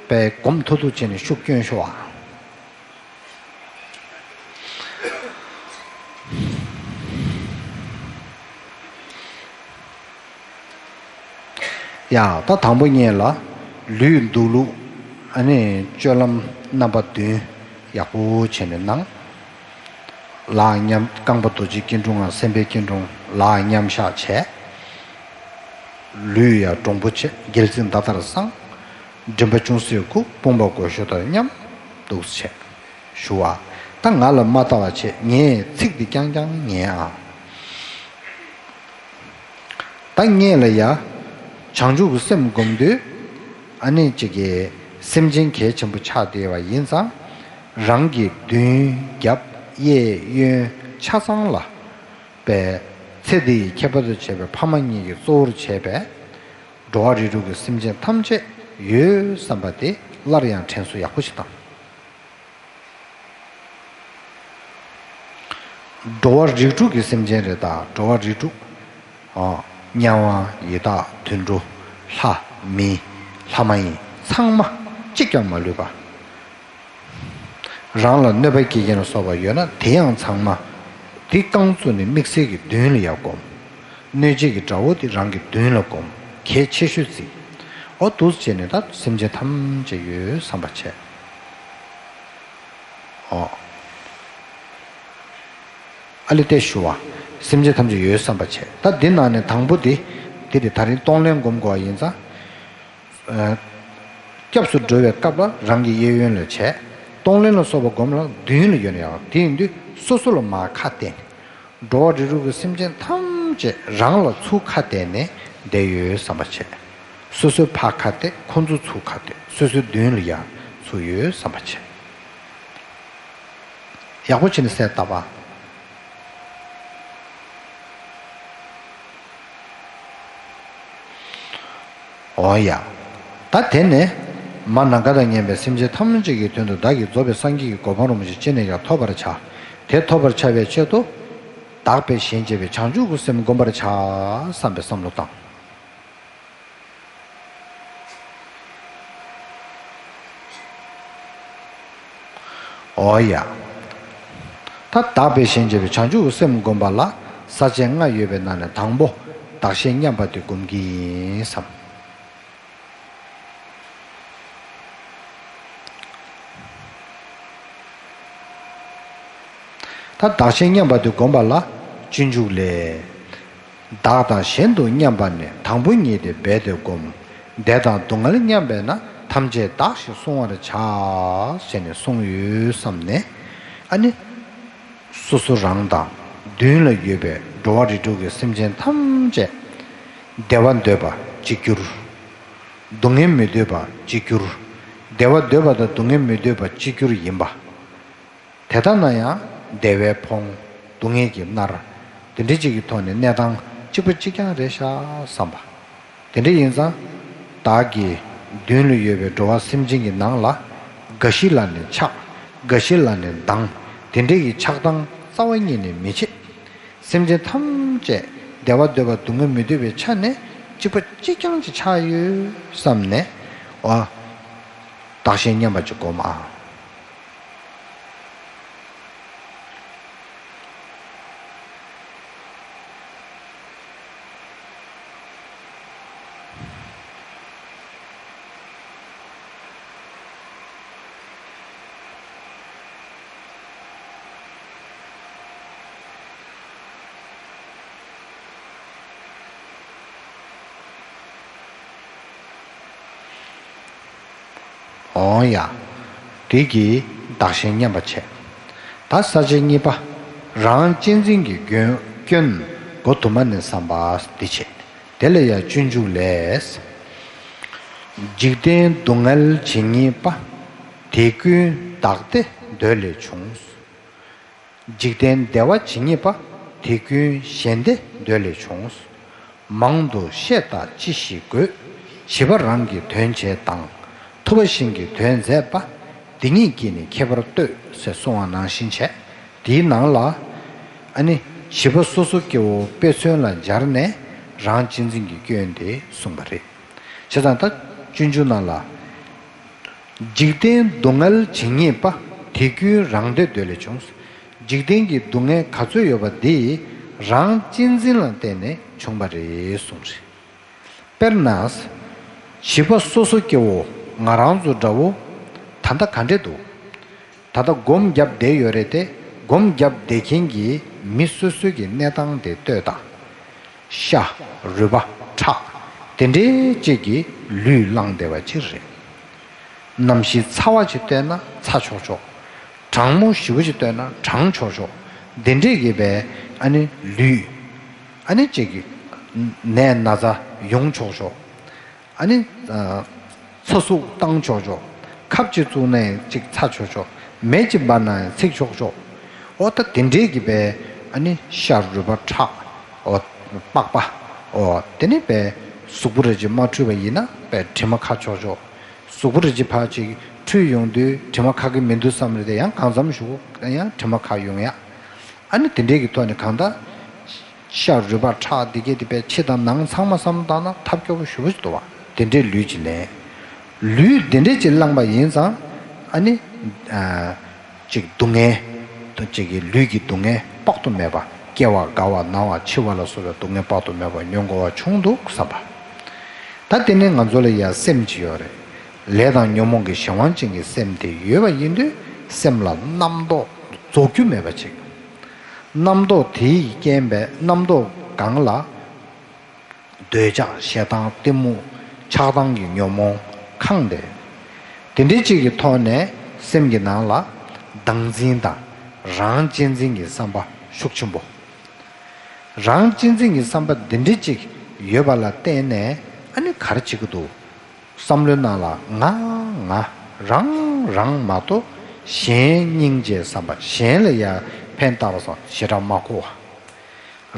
པའི་སྒོམ་ཐུབ་ཐུབ་བྱས་ནས་ཤུགས་སྐྱོན་ཤོག་ཨ། ཡ་ད་དང་པོ་ཉིད་ལ་ལུས་འདུག་ལུགས་ཨ་ནི་སྤྱོད་ལམ་རྣམ་པ་བདུན་ཡག་པོ་བྱས་ནས་གནང་། ལག་མཉམ་རྐང་པ་རྡོ་རྗེ་སྐྱིལ་ཀྲུང་ང་སེམས་དཔའི་སྐྱིལ་ཀྲུང་ལག་མཉམ་བཞག་བྱས། ལུས་ཡང་འདྲོང་པོ་བྱས་རྒྱལ་མཚན་མདའ་ལྟར་བསྲང་། མགྲིན་པ་ཅུང་ཟད་གུག་དཔུང་པ་མགོ་ཞོ་དང་མཉམ་འདུག་བྱས། ཞུ་བ། ད་ང་ལ་མ་ལྟ་བ་བྱས་ངས་ཚིག་འདི་རྐྱང་རྐྱང་ཉན་ཨ། ད་ངས་ལ་ཡ། བྱང་ཆུབ་ཀྱི་སེམས་སྒོམ་དུས། ཨ་ནི་གཅིག་གིས་སེམས་ཅན་གལ་ཆེན་པོ་ཆགས་བསྡད་པ་ཡིན་ཙང་། རང་གི་མདུན་རྒྱབ་གཡས་གཡོན་ཆ་ཚང་ལ། པའི་ཚེ་འདི་ཡི་ཁྱད་པར་དུ་བྱས་པའི་ཕ་མ་གཉིས་ཀྱིས་གཙོ་བོར་བྱས་པའི། འགྲོ་བ་རིགས་དྲུག་གི་སེམས་ཅན་ཐམས་ཅད་ཡོད་བསམ་པ་དེ་སླར་ཡང་དྲན་གསོ་ཡག་པོ་ཞིག་དང་། འགྲོ་བ་རིགས་དྲུག་གི་སེམས་ཅན་རེད་ད། འགྲོ་བ་རིགས་དྲུག་ཨ། དམྱལ་བ་ཡི་དྭགས་དུད་འགྲོ་ལྷ་མི་ལྷ་མ་ཡིན་ཚང་མ་གཅིག་ཀྱང་མ་ལུས་པ། རང་ལ་གནོད་པ་བསྐྱལ་མཁན་ལ་སོགས་པ་ཡོད་ན་དེ་ཡང་ཚང་མ་དེ་རྐང་བཙུགས་ནས་དམིགས་བསལ་གྱི་མདུན་ལ་ཡར་བསྒོམ། གནོད་བྱེད་ཀྱི་དགྲ་བོ་དེ་རང་གི་མདུན་ལ་བསྒོམ། གལ་ཆེ་ཤོས་བརྩི། ཨོ་འདུག་སེ་བྱས་ནས་ད་སེམས་ཅན་ཐམས་ཅད་ཡོད་བསམ་པ་བྱས། ཨོ། ཨ་ལེ་ཏེ་ཞུ་བ། སེམས་ཅན་ཐམས་ཅད་ཡོད་བསམ་པ་བྱས། ད་འདི་ནང་ནས་དང་པོ་འདི། འདི་རེད། ད་རིང་གཏོང་ལེན་སྒོམ་དགོས་པ་ཡིན་ཙང་། སྐྱབས་སུ་འགྲོ་བའི་སྐབས་ལ་རང་གི་གཡས་གཡོན་ལ་བྱས། གཏོང་ལེན་ལ་སོགས་པ་སྒོམ་ལ་མདུན་ལ་ཡོད་ན་ཡང་། དེ་ཡིན་དུས་སོ་སོ་ལ་མར་ཁ་གཏད་ནས། འགྲོ་བ་རིགས་དྲུག་གི་སེམས་ཅན་ཐམས་ཅད་རང་ལ་ཚུར་ཁ་གཏད་ནས་བསྡད་ཡོད་བསམ་པ་བྱས། སོ་སོའི་ཕར་ཁ་གཏད། ཁོ་ཚོ་ཚུར་ཁ་གཏད། སོ་སོའི་མདུན་ལ་ཡར་ཚུར་ཡོད་བསམ་པ་བྱས། ཡག་པོ་བྱས་ནས་གསལ་བཏབ་པ། འོ་ཡ། ད་དེ་ནས་མར་ནམ་མཁའ་དང་མཉམ་པའི་སེམས་ཅན་ཐམས་ཅད་ཀྱི་དོན་དུ་བདག་གིས་རྫོགས་པའི་སངས་རྒྱས་ཀྱི་གོ་འཕང་རིན་པོ་ཆེ་ཅི་ནས་ཀྱང་ཐོབ་པར་བྱ། དེ་ཐོབ་པར་བྱ་བའི་ཆེད་དུ། དག་པའི་ཞིང་བྱེད་པའི་བྱང་ཆུབ་ཀྱི་སེམས་བསྒོམ་པར་བྱ་བསམ་པའི་བསམ་བློ་བཏང་། འོ་ཡ། ད་དག་པའི་ཞིང་བྱེད་པའི་བྱང་ཆུབ་ཀྱི་སེམས་བསྒོམ་པ་ལ་ས་བཅད་ལྔ་ཡོད་པའི་ནང་ནས་དང་པོ་བདག་གཞན་མཉམ་པ་དེ་སྒོམ་གྱི་ཡིན་བསམ། ད་བདག་གཞན་མཉམ་པ་དེ་བསྒོམ་པ་ལ་སྤྱོད་འཇུག་ལས། བདག་དང་གཞན་དུ་མཉམ་པ་ནི། དང་པོ་ཉིད་དེ་རྦད་དེ་བསྒོམ། བདེ་དང་སྡུག་བསྔལ་མཉམ་པས་ན། ཐམས་ཅད་བདག་ཞེས་བསྲུང་བར་བྱ། ཞེས་ནས་གསུངས་ཡོད་བསམ་ནས། ཨ་ནི། སོ་སོ་རང་དང་མདུན་ལ་ཡོད་པའི་འགྲོ་བ་རིགས་དྲུག་གི་སེམས་ཅན་ཐམས་ཅད་བདེ་བ་འདོད་པ་གཅིག་གྱུར། སྡུག་བསྔལ་མི་འདོད་པ་གཅིག་གྱུར། བདེ་བ་འདོད་པ་དང་སྡུག་བསྔལ་མི་འདོད་པ་གཅིག་གྱུར་ཡིན་པ། དེ་ལྟ་ན་ཡང་བདེ་བས་ཕོངས། སྡུག་བསྔལ་གྱིས་མནར། དེ་འདྲ་ཅིག་གི་ཐོག་ནས་གནས་སྟངས་གཅིག་པ་གཅིག་རྐྱང་རེད་ཤག་བསམ་པ། དེ་འདྲ་ཡིན་ཙང་། བདག་གི་མདུན་ལ་ཡོད་པའི་འགྲོ་བ་སེམས་ཅན་གྱི་ནང་ལ། འགའ་ཞིག་ལ་ནི་ཆགས། འགའ་ཞིག་ལ་ནི་སྡང་། དེ་འདྲ་གི་ཆགས་སྡང་རྩ་བ་ཉིད་ནས་མི་བྱེད། སེམས་ཅན་ཐམས་ཅད་བདེ་བ་འདོད་པ་སྡུག་བསྔལ་མི་འདོད་པའི་ཆ་ནས་གཅིག་པ་གཅིག་རྐྱང་ཅིག་ཆགས་ཡོད་བསམ་ནས། འོ། བདག་གཞན་མཉམ་པ་ཅིག་སྒོམ་ཨ། འོང་ཡ། དེ་གིས་བདག་གཞན་མཉམ་པ་བྱས། ད་ས་བཅད་གཉིས་པ། རང་གཅེས་འཛིན་གྱི་སྐྱོན་སྐྱོན་སྒོ་དུ་མ་ནས་བསམ་པ་འདི་བྱེད། དེ་ལ་ཡང་སྤྱོད་འཇུག་ལས། འཇིག་རྟེན་སྡུག་བསྔལ་ཇི་སྙེད་པ། དེ་ཀུན་བདག་བདེ་འདོད་ལས་བྱུང་། འཇིག་རྟེན་བདེ་བ་ཇི་སྙེད་པ། དེ་ཀུན་གཞན་བདེ་འདོད་ལས་བྱུང་། མང་དུ་བཤད་དང་ཅི་ཞིག་དགོས། བྱིས་པ་རང་གི་དོན་བྱེད་དང་། ཐུབ་པ་གཞན་གྱི་དོན་མཛད་པ། འདི་ཉིད་ཀྱིས་ནི་ཁྱད་པར་ལྟོས། ཟེར་གསུངས་པ་ནང་བཞིན་བྱས། དེའི་ནང་ལ། ཨ་ནི། བྱིས་པ་སོ་སོ་སྐྱེ་བོ་དཔེ་མཚོན་ལ་སྦྱར་ནས་རང་གཅེས་འཛིན་གྱི་སྐྱོན་དེ་གསུངས་པ་རེད། བྱས་ཙང་ད་སྤྱོད་འཇུག་ནང་ལ། འཇིག་རྟེན་སྡུག་བསྔལ་ཇི་སྙེད་པ། དེ་ཀུན་རང་བདེ་འདོད་ལས་བྱུང་། འཇིག་རྟེན་གྱི་སྡུག་བསྔལ་ག་ཚོད་ཡོད་པ་འདི་རང་གཅེས་འཛིན་ལ་བརྟེན་ནས་བྱུང་བ་རེད་གསུངས་རེད། དཔེར་ན། བྱིས་པ་སོ་སོ་སྐྱེ་བོ་ང་རང་ཚོ་འདྲ་བོ་ད་ལྟ་ག་འདྲས་འདུག་ད་ལྟ་སྒོམ་བརྒྱབ་བསྡད་ཡོད་རེད་དེ། སྒོམ་བརྒྱབ་བསྡད་མཁན་གྱི་མི་སོ་སོའི་གི་གནས་སྟངས་དེ་ལྟོས་དང་། ཤ། རུས་པ། ཁྲག་དེ་འདྲའི་ཅིག་གི་ལུས་བླངས་བསྡད་པ་ཅིག་རེད། གནམ་གཤིས་ཚ་བ་ཅིག་བལྟས་ན་ཚ་ཆོག་ཆོག་གྲང་མོ་ཞེ་པོ་ཅིག་བལྟས་ན་གྲང་ཆོག་ཆོག་དེ་འདྲས་ཀྱི་བས་ཨ་ནི་ལུས། ཨ་ནི་ཅིག་གི་ནད་ན་ཚ་ཡོང་ཆོག་ཆོག་ཨ་ནི། ཚ་ཟུག་བཏང་ཆོག་ཆོག་ཁབ་ཅིག་བཙུགས་ན་ཡང་ཅིག་ཚ་ཆོག་ཆོག་མེ་ཅིག་འབར་ན་ཡང་ཚིག་ཆོག་ཆོག་འོ་ད་དེ་འདྲས་ཀྱི་བས་ཨ་ནི་ཤ་རུས་པ་ཁྲག་འོ་པགས་པ་འོ་དེ་ནི་བས་གཟུགས་པོ་རེ་ཅིག་མ་འཁྲུད་པ་ཡིན་ན་བས་དྲི་མ་ཁ་ཆོག་ཆོག་གཟུགས་པོ་རེ་ཅིག་ཕར་ཅིག་འཁྲུད་ཡོང་དུས་དྲི་མ་ཁ་གི་མི་འདུག་བསམ་རེད་དེ་ཡང་གང་འཚམ་ཞུ་ཡང་དྲི་མ་ཁ་ཡོང་ཡ། ཨ་ནི་དེ་འདྲས་ཀྱི་ཐོག་ནས་གང་ལྟར། ཤ་རུས་པ་ཁྲག་འདི་གས་དེ་བས་ཕྱི་དང་ནང་ཚང་མ་བསམ་བློ་བཏང་ན་ཐབས་སྐྱོ་པོ་ཞེ་པོ་ཅིག་འདུག་བ། དེ་འདྲས་ལུས་ཀྱི་ལེན། ལུས་དེ་འདྲས་ཅིག་བླངས་པ་ཡིན་ཙང་ཨ་ནི། ཅིག་སྡུག་བསྔལ། ཅིག་གི་ལུས་ཀྱི་སྡུག་བསྔལ་དཔག་ཏུ་མེད་པ་སྐྱེ་བ་རྒ་བ་ན་བ་འཆི་བ་ལ་སོགས་པའི་སྡུག་བསྔལ་དཔག་ཏུ་མེད་པ་མྱོང་དགོས་པ་བྱུང་འདུག་བསམ་པ། ད་དེ་ནས་ང་ཚོ་ལ་ཡ་སེམས་ཅིག་ཡོད་རེད། ལས་དང་ཉོན་མོངས་ཀྱི་གཞན་དབང་ཅན་གྱི་སེམས་དེ་ཡོད་པ་ཡིན་དུས་སེམས་ལ་རྣམ་རྟོག་རྫོགས་རྒྱུ་མེད་པ་ཅིག་རྣམ་རྟོག་དེའི་རྐྱེན་པས་རྣམ་རྟོག་སྒང་ལ། འདོད་ཆགས་ཞེ་སྡང་གཏི་མུག་ཆགས་སྡང་གི་ཉོན་མོངས་ཁེངས་ཏེ། དེ་འདྲའི་ཅིག་གི་ཐོག་ནས་སེམས་ཀྱི་ནང་ལ་བདག་འཛིན་དང་རང་གཅེས་འཛིན་གྱི་བསམ་པ་ཤུགས་ཆེན་པོ། རང་གཅེས་འཛིན་གྱི་བསམ་པ་འདི་འདྲའི་ཅིག་ཡོད་པ་ལ་བརྟེན་ནས་ཨ་ནི་ག་རེ་བྱེད་ཀྱི་འདུག་བསམ་བློའི་ནང་ལ་ང་ང་རང་རང་མ་གཏོགས་གཞན་སྙིང་རྗེའི་བསམ་པ། གཞན་ལ་ཡ་ཕན་བཏགས་པ་སོགས་ཞེ་དྲག་མ་གོ་བ།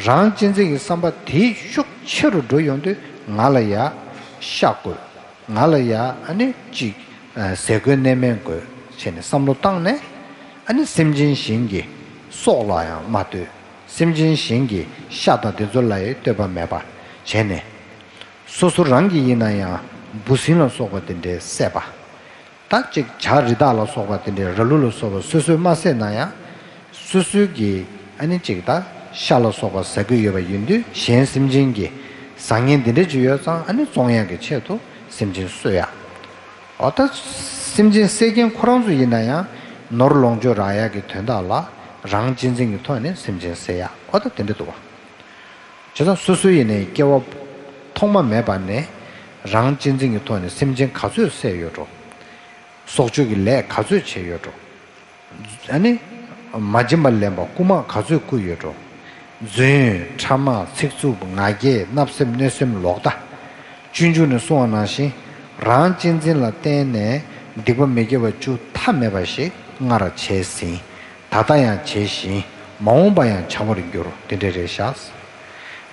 རང་གཅེས་འཛིན་གྱི་བསམ་པ་དེ་ཤུགས་ཆེ་རུ་འགྲོ་ཡོང་དུས་ང་ལ་ཡ་ཤ་དགོས། ང་ལ་ཡ་ཨ་ནི་ཅིག་ཟས་གོས་གནས་མལ་དགོས་བྱས་ནས་བསམ་བློ་བཏང་ནས། ཨ་ནི་སེམས་ཅན་གཞན་གྱི་སྲོག་ལ་ཡང་མ་ལྟོས། སེམས་ཅན་གཞན་གྱི་ཤ་དང་དེ་ཚོ་ལ་ཡང་ལྟོས་པ་མེད་པ་བྱས་ནས། སོ་སོ་རང་གི་ཡིན་ན་ཡང་འབུ་སྲིན་ལ་སོགས་པ་དེ་འདྲའི་བསད་པ། ད་ཅིག་བྱ་རི་དྭགས་ལ་སོགས་པ་དེ་འདྲའི་ར་ལུག་ལ་སོགས་པ་སོ་སོས་མ་བསད་ན་ཡང་། སོ་སོའི་གི་ཨ་ནི་ཅིག་ད་ཤ་ལ་སོགས་པ་ཟ་གི་ཡོད་པ་ཡིན་དུས། གཞན་སེམས་ཅན་གྱི་བཟང་ངན་འདི་འདྲ་ཅིག་ཡོད་ཙང་ཨ་ནི་བཙོང་ཡག་གི་ཆེད་དུ་སེམས་ཅན་གསོད་ཡག་འོ་ད་སེམས་ཅན་བསད་མཁན་ཁོ་རང་ཚོ་ཡིན་ན་ཡང་ནོར་ལོངས་སྤྱོད་རག་ཡག་གི་དོན་དག་ལ་རང་གཅེས་འཛིན་གྱི་ཐོག་ནས་སེམས་ཅན་བསད་ཡག་འོ་ད་དེ་འདྲ་འདུག་བ། བྱས་ཙང་སོ་སོ་ཡིན་ནའི་སྐྱེ་བ་ཐོག་མ་མེད་པ་ནས་རང་གཅེས་འཛིན་གྱི་ཐོག་ནས་སེམས་ཅན་ག་ཚོད་བསད་ཡོད་འགྲོ། སྲོག་གཅོད་ཀྱི་ལས་ག་ཚོད་བྱས་ཡོད་འགྲོ། ཨ་ནི། མ་བྱིན་པ་ལེན་པ་རྐུ་མ་ག་ཚོད་རྐུ་ཡོད་འགྲོ། རྫུན། ཕྲ་མ། ཚིག་རྩུབ། ང་རྒྱལ། བརྣབ་སེམས། གནོད་སེམས། ལོག་ལྟ། སྤྱོད་འཇུག་ནས་གསུངས་པ་ནང་བཞིན། རང་གཅེས་འཛིན་ལ་བརྟེན་ནས་སྡིག་པ་མི་དགེ་བ་བཅུ་མཐའ་མེད་པ་ཞིག་སྔར་བྱས་ཟིན། ད་ལྟ་ཡང་བྱེད་བཞིན། མ་འོངས་པ་ཡང་བྱ་བར་འགྱུར། དེ་འདྲ་རེད་ཤག་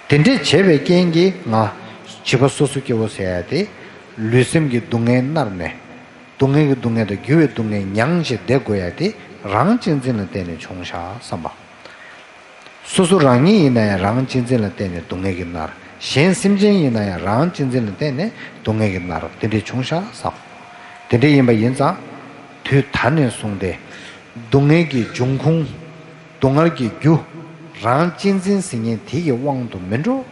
དེ་འདྲས་བྱས་པའི་རྐྱེན་གྱིས་ང་བྱིས་པ་སོ་སོ་སྐྱེ་བོ་ཟེར་ཡ་དེ། ལུས་སེམས་ཀྱི་སྡུག་བསྔལ་མནར་ནས། སྡུག་བསྔལ་གྱི་སྡུག་བསྔལ་དང་འགྱུར་བའི་སྡུག་བསྔལ་མྱངས་བྱས་བསྡད་དགོས་ཡ་དེ་རང་གཅེས་འཛིན་ལ་བརྟེན་ནས་བྱུང་ཤག་བསམ་པ། སོ་སོ་རང་ཉིད་ཡིན་ན་ཡང་རང་གཅེས་འཛིན་ལ་བརྟེན་ནས་སྡུག་བསྔལ་གྱིས་མནར། གཞན་སེམས་ཅན་ཡིན་ན་ཡང་རང་གཅེས་འཛིན་ལ་བརྟེན་ནས་སྡུག་བསྔལ་གྱིས་མནར། དེ་འདྲས་བྱུང་ཤག་བསམ། དེ་འདྲས་ཡིན་པ་ཡིན་ཙང་། དུས་ད་ནས་བཟུང་སྟེ། སྡུག་བསྔལ་གྱི་འབྱུང་ཁུངས། སྡུག་བསྔལ་གྱི་རྒྱུ། རང་གཅེས་འཛིན་ཟེར་མཁན་དེ་གི་དབང་དུ་མི་འགྲོ།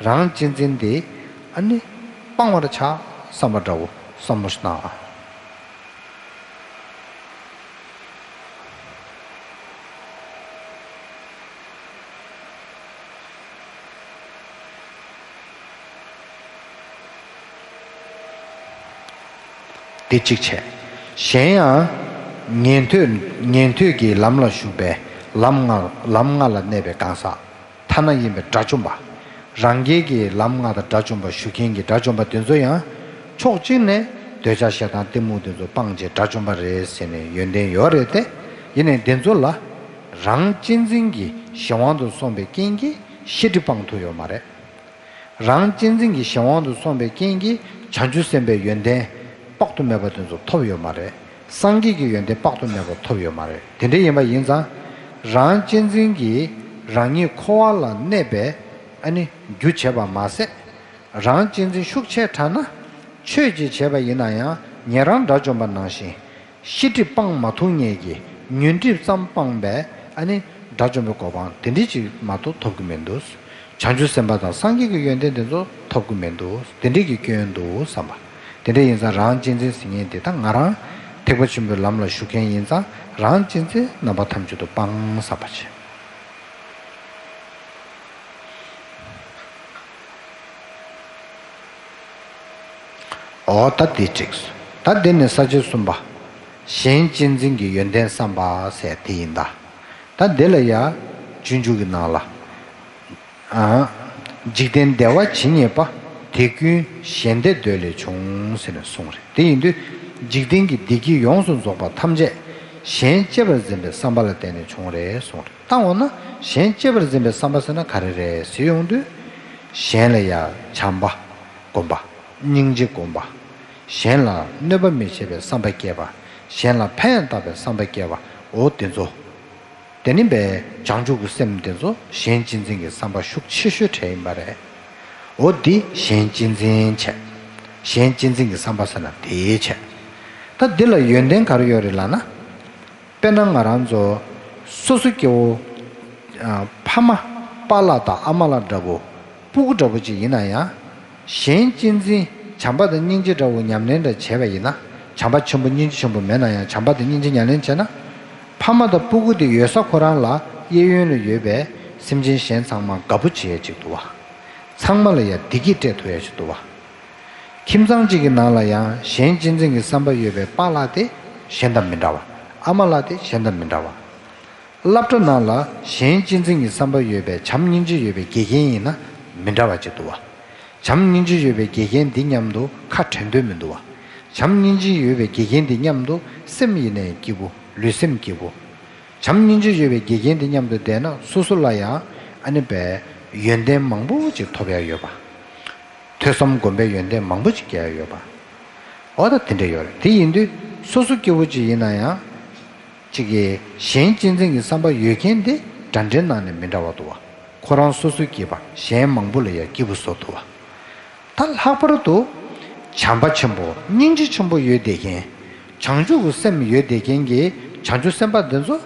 རང་གཅེས་འཛིན་དེ་ཨ་ནི་སྤང་བར་བྱ་བསམ་པ་འདྲ་བོ་བསམ་བློ་ཞིག་གནང་ཨ། དེ་གཅིག་བྱས། གཞན་ཡང་། ཉན་ཐོས་ཉན་ཐོས་ཀྱི་ལམ་ལ་ཞུགས་པའི་ལམ་ལྔ་ལམ་ལྔ་ལ་གནས་པའི་གང་ཟག་ཐ་ན་ཡིན་པའི་དགྲ་བཅོམ་པ། རང་རྒྱལ་གྱི་ལམ་ལྔ་དང་དགྲ་བཅོམ་པ་ཞུ་མཁན་གྱི་དགྲ་བཅོམ་པ་དེ་ཚོ་ཡང་ཕྱོགས་གཅིག་ནས་འདོད་ཆགས་ཞེ་སྡང་གཏི་མུག་དེ་ཚོ་སྤངས་བྱས་དགྲ་བཅོམ་པ་རེད་ཟེར་ནས་ཡོན་ཏན་ཡོད་རེད་དེ། ཡིན་ནའི་དེ་ཚོ་ལ་རང་གཅེས་འཛིན་གྱི་གཞན་དབང་དུ་སོང་བའི་རྐྱེན་གྱིས་ཤེས་སྒྲིབ་སྤང་ཐུབ་ཡོད་མ་རེད། རང་གཅེས་འཛིན་གྱི་གཞན་དབང་དུ་སོང་བའི་རྐྱེན་གྱིས་བྱང་ཆུབ་སེམས་དཔའི་ཡོན་ཏན་དཔག་ཏུ་མེད་པ་དེ་ཚོ་ཐོབ་ཡོད་མ་རེད། སངས་རྒྱས་ཀྱི་ཡོན་ཏན་དཔག་ཏུ་མེད་པ་ཐོབ་ཡོད་མ་རེད། དེ་འདྲ་ཡིན་པ་ཡིན་ཙང་། རང་གཅེས་འཛིན་གྱིས་རང་ཉིད་འཁོར་བ་ལ་གནས་པའི་ཨ་ནི་རྒྱུ་བྱེད་པ་མ་ཟད། རང་གཅེས་འཛིན་ཤུགས་ཆེ་དྲགས་ན། ཆོས་ཅིག་བྱས་པ་ཡིན་ན་ཡང་ཉན་རང་དགྲ་བཅོམ་པ་ནང་བཞིན། ཤེས་སྒྲིབ་སྤང་མ་ཐུབ་མཁན་གྱི་ཉོན་སྒྲིབ་ཙམ་སྤངས་པའི་ཨ་ནི་དགྲ་བཅོམ་པའི་གོ་འཕང་དེ་འདྲ་ཅིག་མ་གཏོགས་ཐོབ་ཀྱི་མི་འདུག་བྱང་ཆུབ་སེམས་དཔའ་དང་སངས་རྒྱས་ཀྱི་ཡོན་ཏན་དེ་ཚོ་ཐོབ་ཀྱི་མི་འདུག་དེ་འདྲ་གི་སྐྱོན་འདུག་བསམ་པ། དེ་འདྲ་ཡིན་ཙང་རང་གཅེས་འཛིན་ཟེར་མཁན་དེ་ད་ང་རང་ཐེག་པ་ཆེན་པོའི་ལམ་ལ་ཞུགས་མཁན་ཡིན་ཙང་རང་གཅེས་འཛིན་རྣམ་པ་ཐམས་ཅད་དུ་སྤང་བསམ་པ་བྱེད། འོ་ད་འདི་འགྲིགས་སོང་། ད་འདི་ནས་ས་བཅད་གསུམ་པ། གཞན་གཅེས་འཛིན་གྱི་ཡོན་ཏན་བསམ་པ་ཟེར་དེ་ཡིན་ད། ད་འདི་ལ་ཡ། སྤྱོད་འཇུག་གི་ནང་ལ། ཨ། འཇིག་རྟེན་བདེ་བ་ཇི་སྙེད་པ། དེ་ཀུན་གཞན་བདེ་འདོད་ལས་བྱུང་ཟེར་ནས་གསུངས་རེད། དེ་ཡིན་དུས། འཇིག་རྟེན་གྱི་བདེ་སྐྱིད་ཡོངས་སུ་རྫོགས་པ་ཐམས་ཅད་གཞན་གཅེས་པར་འཛིན་པའི་བསམ་པ་ལ་བརྟེན་ནས་བྱུང་རེད་གསུངས་རེད། ད་འོ་ན་གཞན་གཅེས་པར་འཛིན་པའི་བསམ་པ་ཟེར་ན་ག་རེ་རེད་ཟེར་ཡོང་དུས། གཞན་ལ་ཡ་བྱམས་པ་སྒོམ་པ། སྙིང་རྗེ་སྒོམ་པ། གཞན་ལ་གནོད་པ་མི་བྱེད་པའི་བསམ་པ་སྐྱེས་པ། གཞན་ལ་ཕན་བཏགས་པའི་བསམ་པ་སྐྱེས་པ། འོ་དེ་ཚོ། དེ་ནི་བའི་བྱང་ཆུབ་ཀྱི་སེམས་དེ་ཚོ་གཞན་གཅེས་འཛིན་གྱི་བསམ་པ་ཤུགས་ཆེ་ཤོས་གྲས་ཡིན་པ་རེད། འོ་འདི་གཞན་གཅེས་འཛིན་བྱས། གཞན་གཅེས་འཛིན་གྱི་བསམ་པ་ཟེར་ན་དེའི་བྱས། ད་འདི་ལ་ཡོན་ཏན་ག་རེ་ཡོད་རེད་ལབ་ན། དཔེར་ན་ང་རང་ཚོ་སོ་སོ་སྐྱེ་བོ། ཨ། ཕ་མ་པཱ་ལགས་དང་ཨ་མ་ལགས་འདྲ་བོ། སྤུ་གུ་འདྲ་བོ་ཅིག་ཡིན་ན་ཡང་། གཞན་གཅེས་འཛིན་བྱམས་པ་དང་སྙིང་རྗེ་འདྲ་བོ་ཉམས་ལེན་འདྲ་བྱས་པ་ཡིན་ན། བྱམས་པ་ཆེན་པོ་སྙིང་རྗེ་ཆེན་པོ་མེད་ན་ཡང་བྱམས་པ་དང་སྙིང་རྗེ་ཉམས་ལེན་བྱས་ན། ཕ་མ་དང་སྤུ་གུ་དེ་ཡོད་ས་ཁོ་རང་ལ་གཡས་གཡོན་ལ་ཡོད་པའི་སེམས་ཅན་གཞན་ཚང་མ་དགའ་པོ་བྱེད་ཡ་ཅིག་འདུག་བ། ཚང་མ་ལ་ཡ་བདེ་སྐྱིད་སྤྲད་ཐུབ་ཡ་ཅིག་འདུག་བ། ཁྱིམ་ཚང་གཅིག་གི་ནང་ལ་ཡང་གཞན་གཅེས་འཛིན་གྱི་བསམ་པ་ཡོད་པའི་པཱ་ལགས་དེ་གཞན་དང་མི་འདྲ་བ། ཨ་མ་ལགས་དེ་གཞན་དང་མི་འདྲ་བ། སློབ་གྲྭ་ནང་ལ་གཞན་གཅེས་འཛིན་གྱི་བསམ་པ་ཡོད་པའི་བྱམས་སྙིང་རྗེ་ཡོད་པའི་དགེ་རྒན་ཡིན་ན་མི་འདྲ་བ་ཅིག་འདུག་བ། བྱམས་སྙིང་རྗེ་ཡོད་པའི་དགེ་རྒན་འདི་མཉམ་དུ་ཁ་བྲལ་འདོད་མི་འདུག་བ། བྱམས་སྙིང་རྗེ་ཡོད་པའི་དགེ་རྒན་འདི་མཉམ་དུ་སེམས་ཡིན་ནའི་སྐྱིད་པོ། ལུས་སེམས་སྐྱིད་པོ། བྱམས་སྙིང་རྗེ་ཡོད་པའི་དགེ་རྒན་འདི་མཉམ་དུ་བསྡད་ན་སོ་སོ་ལ་ཡང་ཨ་ནི་པའི་ཡོན་ཏན་མང་པོ་ཅིག་ཐོབ་ཡ་ཡོད་པ། ཐོས་བསམ་སྒོམ་པའི་ཡོན་ཏན་མང་པོ་ཅིག་སྐྱེ་ཡ་ཡོད་པ། འོ་ད་དེ་འདྲ་ཡོད་རེད། དེ་ཡིན་དུས་སོ་སོ་སྐྱིད་པོ་ཅིག་ཡིན་ན་ཡང་། གཅིག་གིས་གཞན་གཅེས་འཛིན་གྱི་བསམ་པ་ཡོད་མཁན་དེ་འདྲ་འདྲའི་ནང་ནས་མི་འདྲ་བ་འདུག་བ། ཁོ་རང་སོ་སོ་སྐྱིད་པ་གཞན་མང་པོ་ལ་ཡང་སྐྱིད་པོ་བཟོ་ཐུབ་པ། ད་ལྷག་པར་དུ་བྱམས་པ་ཆེན་པོ་སྙིང་རྗེ་ཆེན་པོ་ཡོད་བསྡད་མཁན། བྱང་ཆུབ་ཀྱི་སེམས་ཡོད་བསྡད་མཁན་གྱི་བྱང་ཆུབ་སེམས་དཔའ་འདི་ཚོ།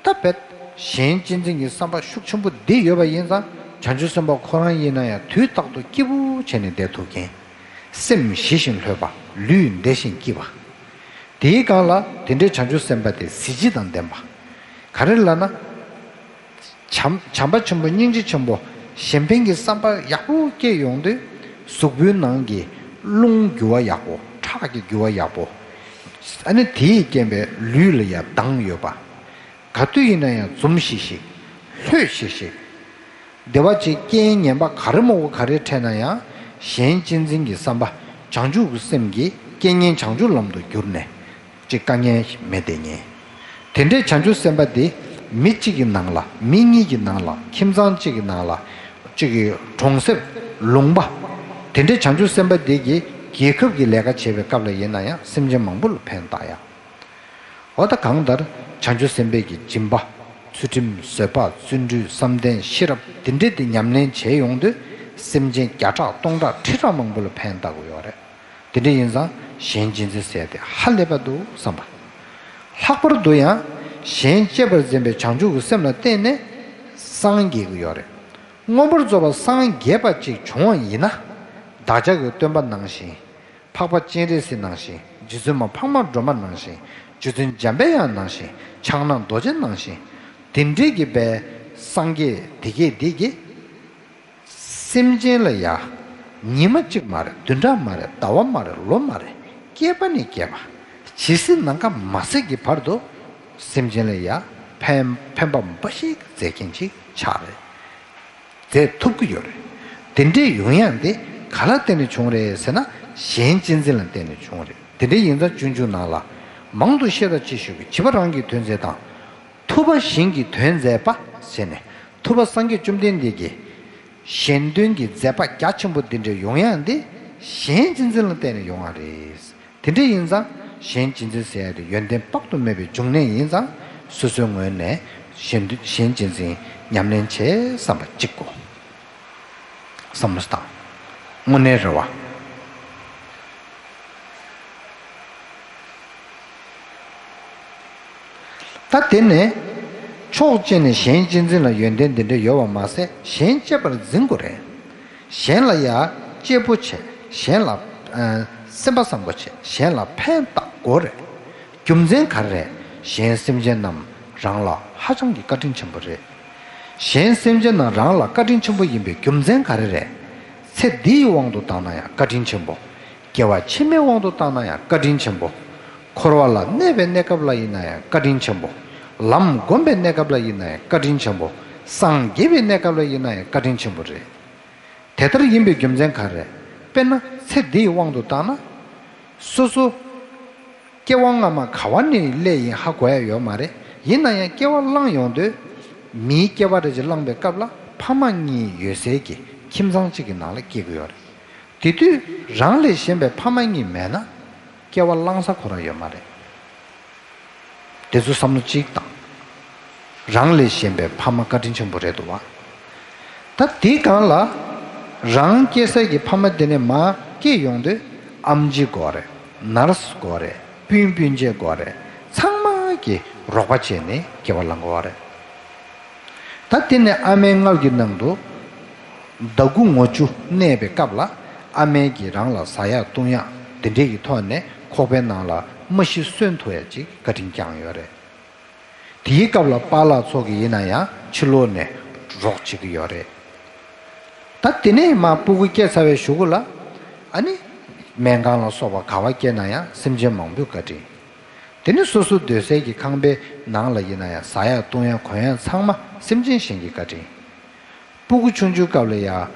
ད་བེད། གཞན་གཅེས་འཛིན་གྱི་བསམ་པ་ཤུགས་ཆེན་པོ་འདི་ཡོད་པ་ཡིན་ཙང་བྱང་ཆུབ་སེམས་དཔའ་ཁོ་རང་ཡིན་ན་ཡང་དུས་རྟག་ཏུ་སྐྱིད་པོ་བྱས་ནས་བསྡད་ཐུབ་མཁན། སེམས་ཞི་ཞིང་ལྷོད་པ། ལུས་བདེ་ཞིང་སྐྱིད་པ། དེའི་སྒང་ལ་དེ་འདྲའི་བྱང་ཆུབ་སེམས་དཔའ་དེ་གཟི་བརྗིད་དང་ལྡན་པ། ག་རེ་ལབ་ན། བྱམས་བྱམས་པ་ཆེན་པོ་སྙིང་རྗེ་ཆེན་པོ་གཞན་ཕན་གྱི་བསམ་པ་ཡག་པོ་སྐྱེས་ཡོང་དུས་གཟུགས་པོའི་ནང་གི་རླུང་རྒྱུ་བ་ཡག་པོ། ཁྲག་གི་རྒྱུ་བ་ཡག་པོ། ཨ་ནི་དེའི་རྐྱེན་པས་ལུས་ལ་ཡང་མདངས་ཡོད་པ། ག་དུས་ཡིན་ན་ཡང་འཛུམ་ཤིག་ཤིག་ལྷོད་ཤིག་ཤིག་བདེ་བ་ཅིག་རྐྱེན་ངན་པ་ག་རེ་མང་པོ་ག་རེ་འཕྲད་ན་ཡང་གཞན་གཅེས་འཛིན་གྱི་བསམ་པ་བྱང་ཆུབ་ཀྱི་སེམས་ཀྱི་རྐྱེན་ངན་བྱང་ཆུབ་ལམ་དུ་བསྒྱུར་ནས་ཅིག་དཀའ་ངལ་མེད་བསྡད་ཉན། དེ་འདྲའི་བྱང་ཆུབ་སེམས་དཔའ་དེ་མི་གཅིག་གི་ནང་ལ་མི་གཉིས་ཀྱི་ནང་ལ་ཁྱིམ་ཚང་གཅིག་གི་ནང་ལ་གཅིག་གི་གྲོང་གསེབ་ལུང་པ། དེ་འདྲའི་བྱང་ཆུབ་སེམས་དཔའ་དེ་གིས་རྒྱལ་ཁབ་ཀྱི་ལས་ཀ་བྱེད་པའི་སྐབས་ལ་ཡིན་ན་ཡང་སེམས་ཅན་མང་པོ་ལ་ཕན་བཏགས་ཡ། འོ་ད་གང་ལྟར་བྱང་ཆུབ་སེམས་དཔའི་གི་སྦྱིན་པ། ཚུལ་ཁྲིམས་བཟོད་པ་བརྩོན་འགྲུས་བསམ་གཏན་ཤེས་རབ་འདི་འདྲས་དེ་ཉམས་ལེན་བྱས་ཡོང་དུས་སེམས་ཅན་བརྒྱ་ཕྲག་སྟོང་ཕྲག་ཁྲི་ཕྲག་མང་པོ་ལ་ཕན་བཏགས་ཀྱི་ཡོད་རེད། དེ་འདྲ་ཡིན་ཙང་གཞན་གཅེས་འཛིན་ཟེར་དེ་ཧ་ལས་པ་འདུག་བསམ་པ། ལྷག་པར་དུ་ཡང་གཞན་གཅེས་པར་འཛིན་པའི་བྱང་ཆུབ་ཀྱི་སེམས་ལ་བརྟེན་ནས་སངས་རྒྱས་ཀྱི་ཡོད་རེད། མངོན་པར་རྫོགས་པར་སངས་རྒྱས་པ་ཅིག་བྱུང་བ་ཡིན་ན། བདག་ཅག་གི་སྟོན་པ་ནང་བཞིན། འཕགས་པ་སྤྱན་རས་གཟིགས་ནང་བཞིན། རྗེ་བཙུན་མ་འཕགས་མ་སྒྲོལ་མ་ནང་བཞིན། རྗེ་བཙུན་འཇམ་པའི་དབྱངས་ནང་བཞིན། ཕྱག་ན་རྡོ་རྗེ་ནང་བཞིན། དེ་འདྲའི་གི་པའི་སངས་རྒྱས་དེ་གས་དེ་གི་སེམས་ཅན་ལ་ཡ། ཉི་མ་གཅིག་མ་རེད། བདུན་ཕྲག་མ་རེད། ཟླ་བ་མ་རེད། ལོ་མ་རེད། བསྐལ་པ་ནས་བསྐལ་པ། ཇི་སྲིད་ནམ་མཁའ་མ་ཟད་ཀྱི་བར་དུ་སེམས་ཅན་ལ་ཡ་ཕན་ཕན་པ་འབའ་ཞིག་མཛད་མཁན་ཅིག་ཆགས་རེད། མཛད་ཐུབ་ཀྱི་ཡོད་རེད། དེ་འདྲའི་ཡོང་ཡག་དེ་ག་ལ་བརྟེན་ནས་བྱུང་རེད་ཟེར་ན་གཞན་གཅེས་འཛིན་ལ་བརྟེན་ནས་བྱུང་རེད། དེ་འདྲའི་ཡིན་ཙང་སྤྱོད་འཇུག་ནང་ལ་མང་དུ་བཤད་དང་ཅིག་ཞུ་གི། བྱིས་པ་རང་གི་དོན་མཛད་དང་། ཐུབ་པ་གཞན་གྱི་དོན་མཛད་པ་ཟེར་ནས་ཐུབ་པ་སངས་རྒྱས་བཅོམ་ལྡན་འདས་ཀྱི་གཞན་དོན་གྱི་མཛད་པ་རྒྱ་ཆེན་པོ་འདི་འདྲ་ཡོང་ཡག་འདི་གཞན་གཅེས་འཛིན་ལ་བརྟེན་ནས་ཡོང་བ་རེད། དེ་འདྲ་ཡིན་ཙང་གཞན་གཅེས་འཛིན་ཟེར་ཡག་དེ་ཡོན་ཏན་དཔག་ཏུ་མེད་པའི་འབྱུང་གནས་ཡིན་ཙང་སོ་སོའི་ངོས་ནས་གཞན་དོན་གཞན་གཅེས་འཛིན་ཉམས་ལེན་བྱེད་བསམ་པ་གཅིག་གོ། བསམ་བློ་བཏང་། དངོས་གནས་རེད་བ། ད་དེ་ནས་ཕྱོགས་གཅིག་ནས་གཞན་གཅེས་འཛིན་ལ་ཡོན་ཏན་འདི་འདྲ་ཡོད་པ་མ་ཟད་གཞན་གཅེས་པར་འཛིན་དགོས་རེད། གཞན་ལ་ཡ་གཅེས་པོ་བྱེད། གཞན་ལ་ཨ་སེམས་པ་བཟང་པོ་བྱེད། གཞན་ལ་ཕན་བཏགས་དགོས་རེད། རྒྱུ་མཚན་ག་རེ་རེད། གཞན་སེམས་ཅན་རྣམས་རང་ལ་ཧ་ཅང་གི་བཀའ་དྲིན་ཆེན་པོ་རེད། གཞན་སེམས་ཅན་རྣམས་རང་ལ་བཀའ་དྲིན་ཆེན་པོ་ཡིན་པའི་རྒྱུ་མཚན་ག་རེ་རེད། ཚེ་འདིའི་དབང་དུ་བཏང་ན་ཡང་བཀའ་དྲིན་ཆེན་པོ། སྐྱེ་བ་ཕྱི་མའི་དབང་དུ་བཏང་ན་ཡང་བཀའ་དྲིན་ཆེན་པོ། འཁོར་བ་ལ་གནས་པའི་གནས་སྐབས་ལ་ཡིན་ན་ཡང་བཀའ་དྲིན་ཆེན་པོ། ལམ་བསྒོམས་པའི་གནས་སྐབས་ལ་ཡིན་ན་ཡང་བཀའ་དྲིན་ཆེན་པོ། སངས་རྒྱས་པའི་གནས་སྐབས་ལ་ཡིན་ན་ཡང་བཀའ་དྲིན་ཆེན་པོ་རེད། དེ་ལྟར་ཡིན་པའི་རྒྱུ་མཚན་ག་རེ། དཔེར་ན་ཚེ་འདིའི་དབང་དུ་བཏང་ན། སོ་སོ། སྐྱེ་བ་སྔ་མ་ག་བ་ནས་སླེབས་ཡིན་ཧ་གོ་ཡ་ཡོད་མ་རེད། ཡིན་ན་ཡང་སྐྱེ་བ་བླངས་ཡོང་དུས། མིའི་སྐྱེ་བ་རེ་ཅིག་བླངས་པའི་སྐབས་ལ་ཕ་མ་གཉིས་ཡོད་སའི་གི་ཁྱིམ་ཚང་གཅིག་གི་ནང་ལ་སྐྱེ་གི་ཡོད་རེད། དེ་དུས་རང་ལས་གཞན་པའི་ཕ་མ་གཉིས་མེད་ན། སྐྱེ་བ་བླངས་ས་ཁོ་རང་ཡོད་མ་རེད། དེ་ཚོ་བསམ་བློ་གཅིག་བཏང་། རང་ལས་གཞན་པའི་ཕ་མ་བཀའ་དྲིན་ཆེན་པོ་རེད་འདུག་བ། ད་དེའི་སྒང་ལ། རང་སྐྱེས་ས་ཀྱི་ཕ་མ་དེ་ནས་མར་སྐྱེས་ཡོང་དུས། ཨེམ་ཆི་དགོས་རེད། ནར་སི་དགོས་རེད། སྤུན་སྤུན་མཆེད་དགོས་རེད། ཚང་མ་གིས་རོགས་པ་བྱས་ནས་སྐྱེ་བ་བླང་དགོས་པ་རེད། ད་དེ་ནས་ཨ་མའི་མངལ་གྱི་ནང་དུ་ཟླ་དགུ་ངོ་བཅུ་གནས་པའི་སྐབས་ལ་ཨ་མས་ཀྱིས་རང་ལ་ཟ་ཡག་བཏུང་ཡག་དེ་འདྲས་ཀྱི་ཐོག་ནས་ཁོག་པའི་ནང་ལ་མ་ཤི་གསོན་ཐུབ་ཡག་ཅིག་བཀའ་དྲིན་བསྐྱངས་ཡོད་རེད། དེའི་སྐབས་ལ་པཱ་ལགས་ཚོ་གིས་ཡིན་ན་ཡང་ཕྱི་ལོགས་ནས་རོགས་བྱེད་ཀྱི་ཡོད་རེད། ད་དེ་ནས་མར་སྤུ་གུ་སྐྱེས་ཚར་བའི་གཞུག་གུ་ལ་ཨ་ནི། སྨན་ཁང་ལ་སོགས་པ་ག་བ་སྐྱེལ་ན་ཡང་སེམས་ཅན་མང་པོའི་བཀའ་དྲིན། དེ་ནི་སོ་སོ་སྡོད་སའི་གི་ཁང་པའི་ནང་ལ་ཡིན་ན་ཡང་ཟ་ཡག་བཏུང་ཡག་གོན་ཡག་ཚང་མ་སེམས་ཅན་གཞན་གྱི་བཀའ་དྲིན། སྤུ་གུ་ཆུང་ཆུང་སྐབས་ལ་ཡ་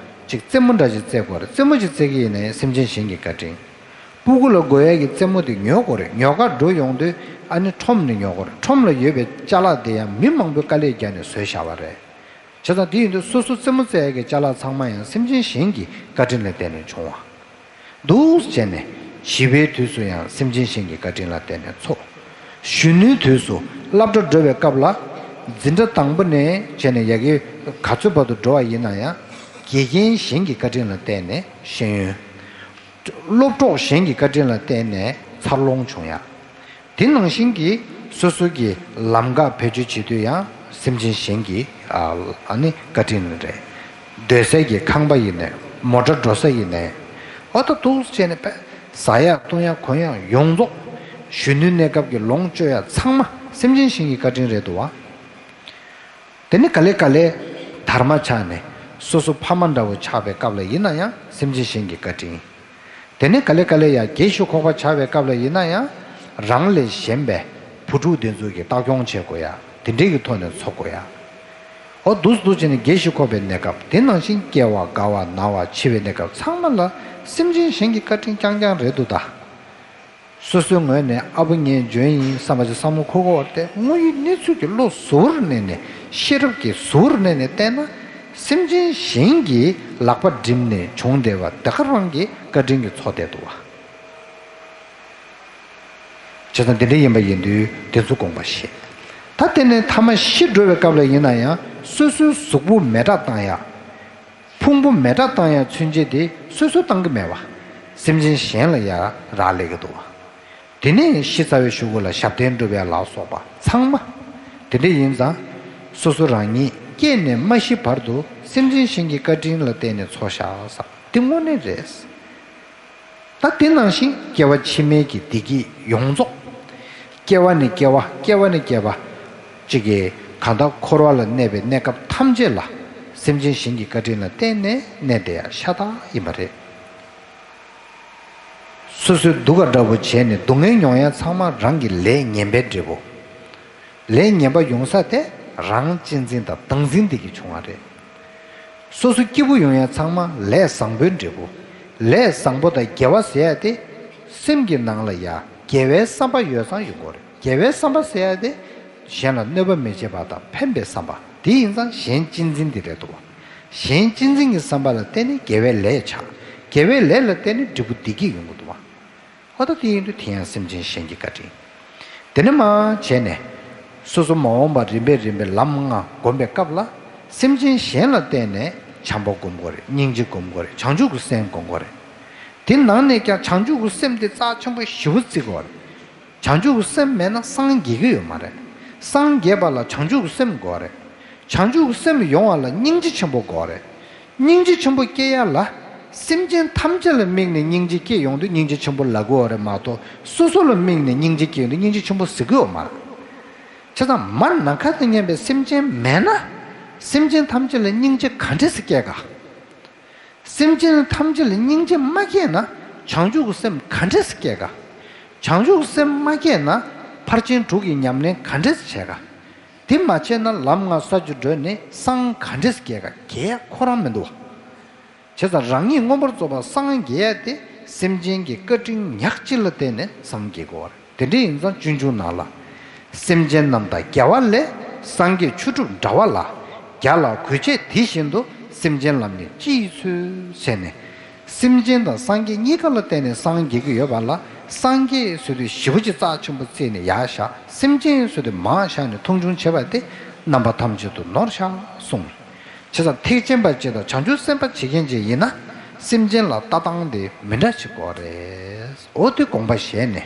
ཅིག་རྩེད་མོ་འདྲ་ཅིག་རྩེ་དགོས་རེད། རྩེད་མོ་ཅིག་རྩེ་གི་ཡིན་ན་ཡང་སེམས་ཅན་གཞན་གྱི་བཀའ་དྲིན། སྤུ་གུ་ལ་དགོས་ཡག་གི་རྩེད་མོ་དེ་ཉོ་དགོས་རེད། ཉོ་གར་འགྲོ་ཡོང་དུས་ཨ་ནི་ཁྲོམ་ནས་ཉོ་དགོས་རེད། ཁྲོམ་ལ་ཡོད་པའི་ཅ་ལག་དེ་ཡང་མི་མང་པོས་དཀའ་ལས་བརྒྱབ་ནས་བཟོས་བཞག་པ་རེད། བྱས་ཙང་དེ་ཡིན་དུས་སོ་སོ་རྩེད་མོ་རྩེ་ཡག་གི་ཅ་ལག་ཚང་མ་ཡང་སེམས་ཅན་གཞན་གྱི་བཀའ་དྲིན་ལ་བརྟེན་ནས་བྱུང་བ། འདུག་བྱས་ནས་བྱིས་པའི་དུས་སུ་ཡང་སེམས་ཅན་གཞན་གྱི་བཀའ་དྲིན་ལ་བརྟེན་ནས་འཚོ། གཞོན་ནུའི་དུས་སུ་སློབ་གྲྭ་འགྲོ་བའི་སྐབས་ལ་འཛིན་གྲྭ་དང་པོ་ནས་བྱས་ནས་ཡ་གི་ག་ཚོད་བར་དུ་འགྲོ་བ་ཡིན་ན་ཡང་དགེ་རྒན་གཞན་གྱི་བཀའ་དྲིན་ལ་བརྟེན་ནས་ཤེས་ཡོན། སློབ་གྲོགས་གཞན་གྱི་བཀའ་དྲིན་ལ་བརྟེན་ནས་འཚར་ལོངས་བྱུང་ཡ། དེ་ནང་བཞིན་གྱི་སོ་སོ་གི་ལམ་ཀ་བེད་སྤྱོད་བྱེད་དུས་ཡང་སེམས་ཅན་གཞན་གྱི་ཨ་ཨ་ནི་བཀའ་དྲིན་རེད། སྡོད་སའི་གི་ཁང་པ་ཡིན་ནའི་མོ་ཊ་འགྲོ་ས་ཡིན་ནའི་ཨོ་ད་འདུག་བྱས་ནས་པས་ཟ་ཡག་བཏུང་ཡག་གོན་ཡག་ཡོངས་རྫོགས་གཞོན་ནུའི་གནས་སྐབས་ཀྱི་ལོངས་སྤྱོད་ཡག་ཚང་མ་སེམས་ཅན་གཞན་གྱི་བཀའ་དྲིན་རེད་འདུག་བ། དེ་ནི་ག་ལེ་ག་ལེ་དར་མ་ཆགས་ནས་སོ་སོ་ཕ་མ་འདྲ་བོ་ཆགས་པའི་སྐབས་ལ་ཡིན་ན་ཡང་སེམས་ཅན་གཞན་གྱི་བཀའ་དྲིན། དེ་ནས་ག་ལེ་ག་ལེ་ཡང་རྒས་ཤིང་འཁོགས་པ་ཆགས་པའི་སྐབས་ལ་ཡིན་ན་ཡང་རང་ལས་གཞན་པའི་བུ་ཕྲུག་དེ་ཚོ་གི་ལྟ་སྐྱོང་བྱེད་དགོས་ཡ་དེ་འདྲའི་གི་ཐོག་ནས་འཚོ་དགོས་ཡ། འོ་འདུག་འདུག་བྱས་ནས་རྒས་ཤིང་འཁོགས་པའི་གནས་སྐབས་དེ་ནང་བཞིན་སྐྱེ་བ་རྒ་བ་ན་བ་འཆི་བའི་གནས་སྐབས་ཚང་མ་ལ་སེམས་ཅན་གཞན་གྱི་བཀའ་དྲིན་རྐྱང་རྐྱང་རེད་འདུག་ད། སོ་སོའི་ངོས་ནས་ཨ་བུ་ངས་འཇོན་ཡིན་བསམ་པ་ཅིག་བསམ་བློ་འཁོར་དགོས་པ་རེད་དེ། དངོས་ཡོད་གནས་ཚུལ་གྱི་བློ་གཟུ་བོར་གནས་ནས་ཤེས་རབ་ཀྱི་གཟུ་བོར་གནས་ནས་བལྟས་ན་སེམས་ཅན་གཞན་གྱིས་ལག་པ་བསྒྲིམས་ནས་བྱུང་བསྡད་པ་དེ་ག་རང་གི་བཀའ་དྲིན་གྱིས་འཚོ་བསྡད་འདུག་བ། བྱས་ཙང་དེ་འདྲ་ཡིན་པ་ཡིན་དུས་དེ་ཚོ་དགོངས་པ་བཞེས། ད་དེ་ནས་ཐ་མ་ཤི་འགྲོ་བའི་སྐབས་ལ་ཡིན་ན་ཡང་སོ་སོའི་གཟུགས་པོ་མེ་དྲག་བཏང་ཡ། ཕུང་པོ་མེ་དྲག་བཏང་ཡ་མཚོན་བྱེད་དེ་སོ་སོས་བཏང་གི་མེད་པ། སེམས་ཅན་གཞན་ལ་ཡ་རག་ལས་ཀྱི་འདུག་བ། དེ་ནས་ཤི་ཚར་བའི་གཞུག་གུ་ལ་ཞབས་བརྟན་སྒྲུབ་ཡ་ལ་སོགས་པ་ཚང་མ། དེ་འདྲ་ཡིན་ཙང་། སོ་སོ་རང་ཉིད་སྐྱེས་ནས་མ་ཤི་བར་དུ་སེམས་ཅན་གཞན་གྱི་བཀའ་དྲིན་ལ་བརྟེན་ནས་འཚོ་བཞག་ས་དེ་དངོས་གནས་རེད། ད་དེ་ནང་བཞིན་སྐྱེ་བ་ཕྱི་མའི་གི་བདེ་སྐྱིད་ཡོངས་རྫོགས། སྐྱེ་བ་ནས་སྐྱེ་བ་སྐྱེ་བ་ནས་སྐྱེ་བ། གཅིག་གིས་གང་ལྟར་འཁོར་བ་ལ་གནས་པའི་གནས་སྐབས་ཐམས་ཅད་ལ་སེམས་ཅན་གཞན་གྱི་བཀའ་དྲིན་ལ་བརྟེན་ནས་གནས་བསྡད་ཡ་ཤ་སྟག་ཡིན་པ་རེད། སོ་སོའི་སྡུག་ག་འདྲ་བོ་བྱས་ནས་སྡུག་བསྔལ་མྱོང་ཡ་ཚང་མ་རང་གི་ལས་ངན་པའི་འབྲས་བུ། ལས་ངན་པ་ཡོང་ས་དེ་རང་གཅེས་འཛིན་དང་བདག་འཛིན་འདི་གིས་བྱུང་བ་རེད། སོ་སོ་སྐྱིད་པོ་ཡོང་ཡ་ཚང་མ་ལས་བཟང་པོའི་འབྲས་བུ། ལས་བཟང་པོ་དང་དགེ་བ་ཟེར་ཡ་དེ་སེམས་ཀྱི་ནང་ལ་ཡ་དགེ་བའི་བསམ་པ་ཡོད་ཙང་ཡོང་གི་རེད། དགེ་བའི་བསམ་པ་ཟེར་ཡ་དེ་གཞན་ལ་གནོད་པ་མི་བྱེད་པ་དང་ཕན་པའི་བསམ་པ་དེ་ཡིན་ཙང་གཞན་གཅེས་འཛིན་དེ་རེད་འདུག་བ། གཞན་གཅེས་འཛིན་གྱི་བསམ་པ་ལ་བརྟེན་ནས་དགེ་བའི་ལས་བྱ། དགེ་བའི་ལས་ལ་བརྟེན་ནས་འབྲས་བུ་བདེ་སྐྱིད་ཡོང་གི་འདུག་བ། ཨོ་ད་དེ་ཡིན་དུས་དེ་ཡང་སེམས་ཅན་གཞན་གྱི་བཀའ་དྲིན། དེ་ནས་མར་བྱས་ནས། སོ་སོ་མ་འོངས་པ་རིམ་པས་རིམ་པས་ལམ་ལྔ་བསྒོམ་པའི་སྐབས་ལ། སེམས་ཅན་གཞན་ལ་བརྟེན་ནས་བྱམས་པ་བསྒོམ་དགོས་རེད། སྙིང་རྗེ་བསྒོམ་དགོས་རེད། བྱང་ཆུབ་ཀྱི་སེམས་བསྒོམ་དགོས་རེད། དེ་ནང་ནས་ཀྱང་བྱང་ཆུབ་ཀྱི་སེམས་དེ་རྩ་ཆེན་པོ་ཞེ་པོ་བརྩི་དགོས་རེད། བྱང་ཆུབ་ཀྱི་སེམས་མེད་ན་སངས་རྒྱས་ཀྱི་ཡོད་མ་རེད། སངས་རྒྱས་པ་ལ་བྱང་ཆུབ་ཀྱི་སེམས་དགོས་རེད། བྱང་ཆུབ་ཀྱི་སེམས་ཡོང་བ་ལ་སྙིང་རྗེ་ཆེན་པོ་དགོས་རེད། སྙིང་རྗེ་ཆེན་པོ་སྐྱེ་ཡ་ལ། སེམས་ཅན་ཐམས་ཅད་ལ་དམིགས་ནས་སྙིང་རྗེ་སྐྱེ་ཡོང་དུས་སྙིང་རྗེ་ཆེན་པོ་ལབ་དགོས་པ་རེད་མ་གཏོགས་སོ་སོ་ལ་དམིགས་ནས་སྙིང་རྗེ་སྐྱེ་ཡོང་དུས་སྙིང་རྗེ་ཆེན་པོ་ཟེར་གི་ཡོད་མ་རེད། བྱས་ཙང་མར་ནམ་མཁའ་དང་མཉམ་པའི་སེམས་ཅན་མེད་ན། སེམས་ཅན་ཐམས་ཅད་ལ་སྙིང་རྗེ་ག་འདྲས་སེ་སྐྱེ་ག། སེམས་ཅན་ཐམས་ཅད་ལ་སྙིང་རྗེ་མ་སྐྱེས་ན་བྱང་ཆུབ་ཀྱི་སེམས་ག་འདྲས་སེ་སྐྱེ་ག། བྱང་ཆུབ་ཀྱི་སེམས་མ་སྐྱེས་ན་ཕར་ཕྱིན་དྲུག་གི་ཉམས་ལེན་ག་འདྲས་སེ་བྱེད་ག། དེ་མ་བྱས་ན་ལམ་ལྔ་ས་བཅུ་བགྲོད་ནས་སངས་ག་འདྲས་སེ་རྒྱས་ག། རྒྱས་ཁོ་རང་མི་འདུག་བ། བྱས་ཙང་རང་ཉིད་མངོན་པར་རྫོགས་པར་སངས་རྒྱས་ཡ་དེ་སེམས་ཅན་གྱི་བཀའ་དྲིན་ཉག་གཅིག་ལ་བརྟེན་ནས་སངས་རྒྱས་དགོས་པ་རེད། དེ་འདྲ་ཡིན་ཙང་སྤྱོད་འཇུག་ནང་ལ། སེམས་ཅན་རྣམས་དང་རྒྱལ་བ་ལས། སངས་རྒྱས་ཆོས་གྲུབ་འདྲ་བ་ལ། རྒྱལ་ལ་གུས་བྱས་དེ་བཞིན་དུ། སེམས་ཅན་ལ་ནི་ཅི་ཡིས་འཚོལ་ཟེར་ནས། སེམས་ཅན་དང་སངས་རྒྱས་གཉིས་ཀ་ལ་བརྟེན་ནས་སངས་རྒྱས་ཀྱི་ཡོད་པ་ལ། སངས་རྒྱས་ཟེར་དུས་ཞེ་པོ་ཅིག་རྩ་ཆེན་པོ་བརྩིས་ནས་ཡར་བཞག་སེམས་ཅན་ཟེར་དུས་མར་བཞག་ནས་མཐོང་ཆུང་བྱེད་པ་དེ་རྣམ་པ་ཐམས་ཅད་དུ་ནོར་བཞག་གསུངས། བྱས་ཙང་ཐེག་ཆེན་པ་ཅིག་དང་བྱང་ཆུབ་སེམས་དཔའ་བྱེད་མཁན་ཅིག་ཡིན་ན། སེམས་ཅན་ལ་ལྟ་སྟངས་དེ་མི་འདྲ་ཞིག་དགོས་རེད། འོ་དེ་དགོངས་པ་བཞེས་ནས།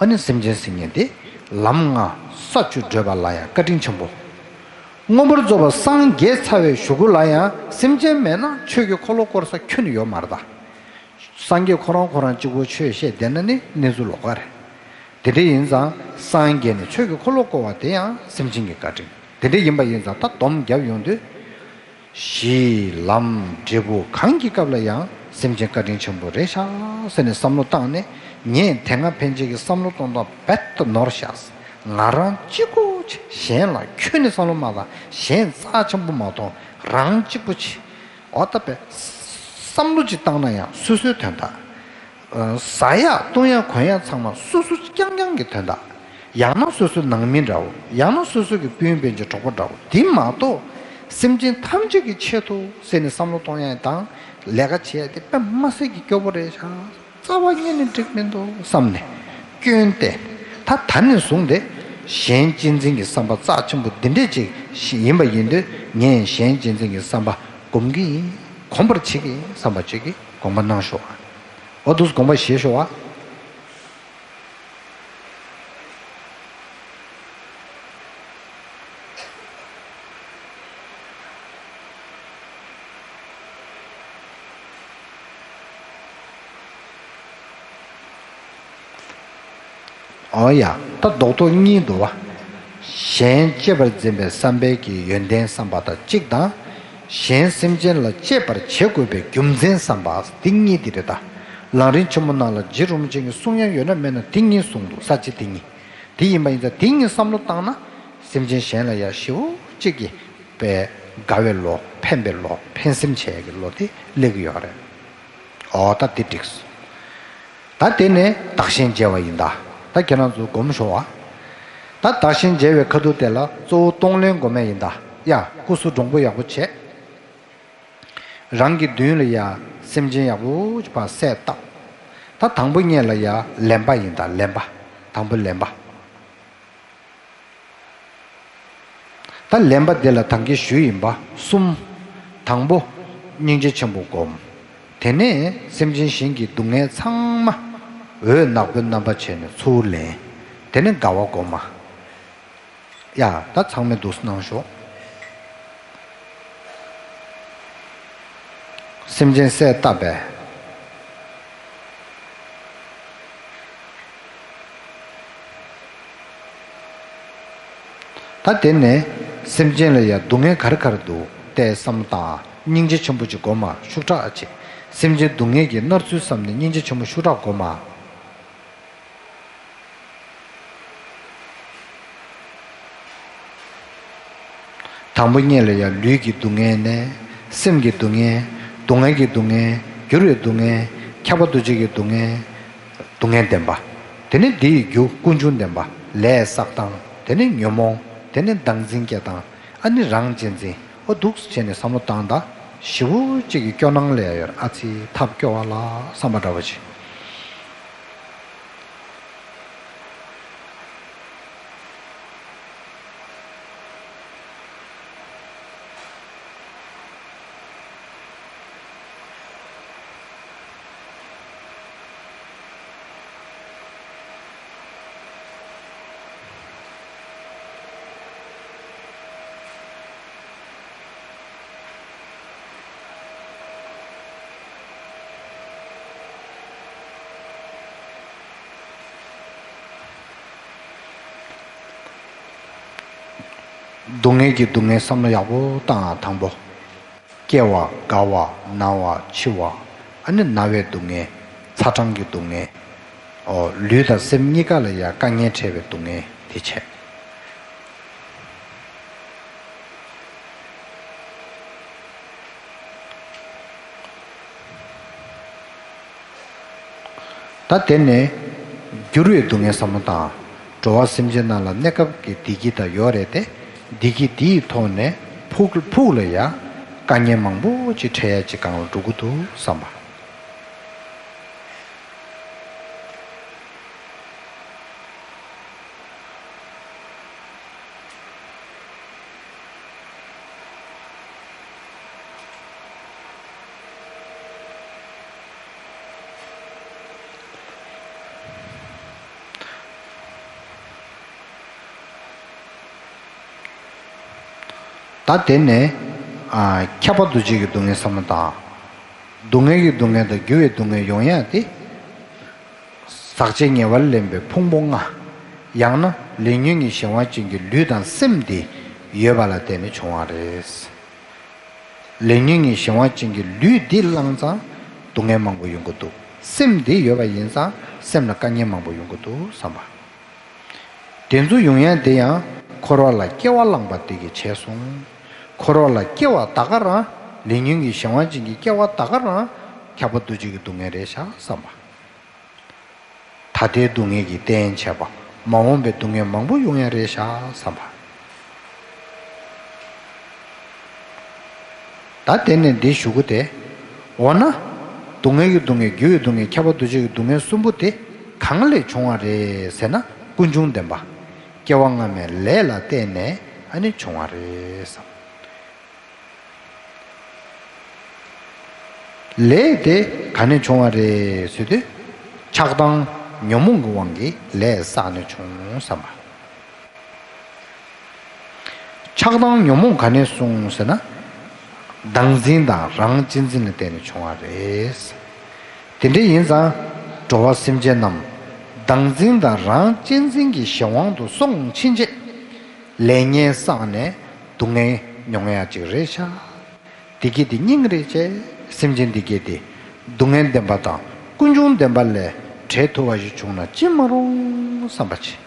ཨ་ནི་སེམས་ཅན་ཟེར་མཁན་དེ་ལམ་ལྔ་ས་བཅུ་བགྲོད་པ་ལ་ཡང་བཀའ་དྲིན་ཆེན་པོ། མངོན་པར་རྫོགས་པར་སངས་རྒྱས་ཚར་བའི་གཞུག་གུ་ལ་ཡང་སེམས་ཅན་མེད་ན་ཆོས་ཀྱི་འཁོར་ལོ་བསྐོར་ས་ཁྱོན་ནས་ཡོད་མ་རེད་ད། སངས་རྒྱས་ཁོ་རང་ཁོ་རང་གཅིག་པོ་ཆོས་བཤད་བསྡད་ན་ནི་གནས་ཚུལ་ལོགས་ཀ་རེད། དེ་འདྲ་ཡིན་ཙང་སངས་རྒྱས་ནས་ཆོས་ཀྱི་འཁོར་ལོ་བསྐོར་བ་དེ་ཡང་སེམས་ཅན་གྱི་བཀའ་དྲིན། དེ་འདྲ་ཡིན་པ་ཡིན་ཙང་ད་སྡོམ་བརྒྱབ་ཡོང་དུས། གཞི་ལམ་འབྲས་བུ་གང་གི་སྐབས་ལ་ཡང་ སེམས་ཅན་བཀའ་དྲིན་ཆེན་པོ་རེད་ཤག་ཟེར་ནས་བསམ་བློ་བཏང་ནས། ངས་དེ་སྔ་ཕན་ཆད་ཀྱི་བསམ་བློ་གཏོང་སྟངས་རྦད་དེ་ནོར་ཤག། ང་རང་གཅིག་པུ་གཞན་ལ་ཁྱོན་ནས་བསམ་བློ་མ་བཏང་། གཞན་རྩ་ཆེན་པོ་མ་མཐོང་། རང་གཅིག་པུ་བྱེད། འོ་ད་པས་བསམ་བློ་ཅིག་བཏང་ན་ཡང་སོ་སོའི་དོན་དག། ཟ་ཡག་བཏུང་ཡག་གོན་ཡག་ཚང་མ་སོ་སོ་རྐྱང་རྐྱང་གི་དོན་དག། ཡང་ན་སོ་སོའི་ནང་མི་འདྲ་བོ། ཡང་ན་སོ་སོ་གི་སྤུན་སྤུན་མཆེད་གྲོགས་པོ་འདྲ་བོ། དེ་མ་གཏོགས་སེམས་ཅན་ཐམས་ཅད་ཀྱི་ཆེད་དུ་ཟེར་ནས་བསམ་བློ་གཏོང་ཡག་དང་ལས་ཀ་བྱེད་ཡག་དེ་དཔེ་མ་སྲིད་ཀྱི་སྐྱོ་པོ་རེད་ཤག། རྩ་བ་ཉིད་ནས་འགྲིག་མི་འདུག་བསམ་ནས་སྐྱོན་བསྟན། ད་ད་ནས་བཟུང་སྟེ་གཞན་གཅེས་འཛིན་གྱི་བསམ་པ་རྩ་ཆེན་པོ་འདི་འདྲས་ཅིག་ཡིན་པ་ཡིན་དུས། ངས་གཞན་གཅེས་འཛིན་གྱི་བསམ་པ་སྒོམ་གྱི་ཡིན། གོམས་པར་བྱེད་ཀྱི་ཡིན་བསམ་པ་ཅིག་གིས་དགོངས་པ་གནང་ཤོག། འོ་འདུག་སེ་དགོངས་པ་བཞེས་ཤོག་ཨ། འོ་ཡ། ད་རྡོག་རྡོག་གཉིས་འདུག་བ། གཞན་གཅེས་པར་འཛིན་པའི་བསམ་པའི་གི་ཡོན་ཏན་བསམ་པ་དང་གཅིག་དང་། གཞན་སེམས་ཅན་ལ་གཅེས་པར་བྱེད་དགོས་པའི་རྒྱུ་མཚན་བསམ་པ། འདི་གཉིས་འདི་རེད་ད། ལམ་རིམ་ཆེན་མོ་ནང་ལ་རྗེ་རིན་པོ་ཆེ་གིས་གསུང་ཡ་ཡོད་ན་མེད་ན་འདི་གཉིས་གསུངས་འདུག། ས་བཅད་འདི་གཉིས། དེ་ཡིན་པ་ཡིན་ཙང་འདི་གཉིས་བསམ་བློ་བཏང་ན། སེམས་ཅན་གཞན་ལ་ཡ་ཞེ་པོ་ཅིག་གི་པའི་དགའ་བའི་བློ། ཕན་པའི་བློ། ཕན་སེམས་བྱེད་ཡ་གི་བློ་དེ་སླེབས་ཀྱི་ཡོད་རེད། འོ་ད་འདི་འགྲིག་སོང་། ད་དེ་ནས་བདག་གཞན་བརྗེ་བ་ཡིན་ད། ད་ཁྱེད་རང་ཚོ་སྒོམ་ཤོག་ཨ། ད་བདག་གཞན་བརྗེ་བའི་ཁ་ཐུག་དེ་ལ་གཙོ་བོ་གཏོང་ལེན་སྒོམ་ཡ་ཡིན་ད། ཡ། སྐུ་གཟུགས་འདྲོང་པོ་ཡག་པོ་བྱས། རང་གི་མདུན་ལ་ཡ་སེམས་ཅན་ཡག་པོ་ཅིག་ཕར་གསལ་བཏབ། ད་དང་པོ་ཉིད་ལ་ཡ་ལེན་པ་ཡིན་ད། ལེན་པ། དང་པོ་ལེན་པ། ད་ལེན་པ་འདི་ལ་ད་གིན་ཞུས་ཡིན་པ་གསུམ། དང་པོ་སྙིང་རྗེ་ཆེན་པོ་སྒོམ། དེ་ནས་སེམས་ཅན་གཞན་གྱི་སྡུག་བསྔལ་ཚང་མ་འོད་ནག་པོའི་རྣམ་པ་བྱས་ནས་ཚུར་ལེན། དེ་ནས་དགའ་བ་སྒོམ་མ། ཡ། ད་ཚང་མས་འདུག་སེ་གནང་ཤོག། སེམས་ཅན་གསལ་བཏབ་པས། ད་དེ་ནས་སེམས་ཅན་ལ་ཡ་སྡུག་བསྔལ་ག་རེ་ག་རེ་འདུག་བལྟས་བསམ་བློ་བཏང་། སྙིང་རྗེ་ཆེན་པོ་ཅིག་སྒོམ་མ། ཤུགས་དྲག་བྱེད། སེམས་ཅན་སྡུག་བསྔལ་གྱི་མནར་ཚུལ་བསམ་ནས་སྙིང་རྗེ་ཆེན་པོ་ཤུགས་དྲག་སྒོམ་མ། དང་པོ་ཉིད་ལ་ཡང་ལུས་ཀྱི་སྡུག་བསྔལ་ནས། སེམས་ཀྱི་སྡུག་བསྔལ། སྡུག་བསྔལ་གྱི་སྡུག་བསྔལ། འགྱུར་བའི་སྡུག་བསྔལ། ཁྱབ་པ་འདུ་བྱེད་ཀྱི་སྡུག་བསྔལ། སྡུག་བསྔལ་བདེན་པ། དེ་ནས་དེ་ཡི་རྒྱུ་ཀུན་འབྱུང་བདེན་པ། ལས་བསགས་སྟངས། དེ་ནས་ཉོན་མོངས། དེ་ནས་བདག་འཛིན་སྐྱེ་སྟངས། ཨ་ནི་རང་གཅེས་འཛིན། ཨོ་འདུག་སེ་བྱས་ནས་བསམ་བློ་བཏང་དང་། ཞེ་པོ་ཅིག་གི་སྐྱོ་སྣང་སླེབས་ཡོད། ཨ་ཙི་ཐབས་སྐྱོ་བ་ལ་བསམ་པ་འདྲ་བོ་ཅིག། སྡུག་བསྔལ་གྱི་སྡུག་བསྔལ་བསམ་བློ་ཡག་པོ་བཏང་། དང་པོ། སྐྱེ་བ། རྒ་བ། ན་བ། འཆི་བ། ཨ་ནི་ན་བའི་སྡུག་བསྔལ། ཚ་གྲང་གི་སྡུག་བསྔལ། ཨོ། ལུས་དང་སེམས་གཉིས་ཀ་ལ་ཡང་དཀའ་ངལ་འཕྲད་པའི་སྡུག་བསྔལ་དེ་བྱས། ད་དེ་ནས་འགྱུར་བའི་སྡུག་བསྔལ་བསམ་བློ་བཏང་། འགྲོ་བ་སེམས་ཅན་རྣམས་ལ་གནས་སྐབས་ཀྱི་བདེ་སྐྱིད་དང་ཡོད་རེད་དེ། བདེ་སྐྱིད་འདི་ཡི་ཐོག་ནས་ཕུགས་ཕུགས་ལ་ཡང་དཀའ་ངལ་མང་པོ་ཅིག་འཕྲད་ཡ་ཅིག་སྒང་ལ་འགྲོ་གི་འདུག་བསམ་པ། ད་དེ་ནས། ཨ། ཁྱབ་པ་འདུ་བྱེད་ཀྱི་སྡུག་བསྔལ་བསམ་བློ་བཏང་། སྡུག་བསྔལ་གྱི་སྡུག་བསྔལ་དང་འགྱུར་བའི་སྡུག་བསྔལ་ཡོང་ཡ་དེ། ཟག་བཅས་ཉེ་བར་ལེན་པའི་ཕུང་པོ་ལྔ། ཡང་ན་ལས་ཉོན་གྱི་གཞན་དབང་ཅན་གྱི་ལུས་དང་སེམས་དེ་ཡོད་པ་ལ་བརྟེན་ནས་བྱུང་བ་རེད། ལས་ཉོན་གྱི་གཞན་དབང་ཅན་གྱི་ལུས་འདི་བླངས་ཙང་ སྡུག་བསྔལ་མང་པོ་ཡོང་གི་འདུག་སེམས་འདི་ཡོད་པ་ཡིན་ཙང་སེམས་ལ་དཀའ་ངལ་མང་པོ་ཡོང་གི་འདུག་བསམ་པ། དེ་ཚོ་ཡོང་ཡ་དེ་ཡང་འཁོར་བ་ལ་སྐྱེ་བ་བླངས་པ་དེ་གིས་བྱས་སོང་། འཁོར་བ་ལ་སྐྱེ་བ་ད་ག་རང་ལས་ཉོན་གྱི་གཞན་དབང་ཅན་གྱི་སྐྱེ་བ་ད་ག་རང་ཁྱབ་པ་འདུ་བྱེད་ཀྱི་སྡུག་བསྔལ་རེད་ཤག་བསམ་པ། ད་ལྟའི་སྡུག་བསྔལ་གྱི་རྟེན་བྱས་པ། མ་འོངས་པའི་སྡུག་བསྔལ་མང་པོ་ཡོང་ཡ་རེད་ཤག་བསམ་པ། ད་དེ་ནས་འདི་ཞུ་གི་དེ། འོ་ན། སྡུག་བསྔལ་གྱི་སྡུག་བསྔལ། རྒྱུ་ཡི་སྡུག་བསྔལ། ཁྱབ་པ་འདུ་བྱེད་ཀྱི་སྡུག་བསྔལ་གསུམ་པོ་དེ་གང་ལས་བྱུང་བ་རེད་ཟེར་ན། ཀུན་འབྱུང་བདེན་པ། སྐྱེ་བ་སྔ་མའི་ལས་ལ་བརྟེན་ནས་ཨ་ནི་བྱུང་བ་རེད་བསམ། ལས་དེ་ག་ནས་བྱུང་བ་རེད་ཟེར་དུས། ཆགས་སྡང་ཉོན་མོངས་ཀྱི་དབང་གིས་ལས་བསགས་ནས་བྱུང་བསམ་པ། ཆགས་སྡང་ཉོན་མོངས་ག་ནས་བྱུང་ཟེར་ན། བདག་འཛིན་དང་རང་གཅེས་འཛིན་ལ་བརྟེན་ནས་བྱུང་བ་རེད། དེ་འདྲ་ཡིན་ཙང་། འགྲོ་བ་སེམས་ཅན་རྣམས་བདག་འཛིན་དང་རང་གཅེས་འཛིན་གྱི་གཞན་དབང་དུ་སོང་ཕྱིན་ཆད། ལས་ངན་བསགས་ནས་སྡུག་བསྔལ་མྱོང་ཡ་ཅིག་རེད་ཤག་བདེ་སྐྱིད་དེ་སྙིང་རེ་རྗེ། སེམས་ཅན་བདེ་སྐྱིད་དེ་སྡུག་བསྔལ་བདེན་པ་དང་ཀུན་འབྱུང་བདེན་པ་ལས་བྲལ་ཐུབ་པ་ཞིག་བྱུང་ན་ཅི་མ་རུང་བསམ་པ་བྱེད།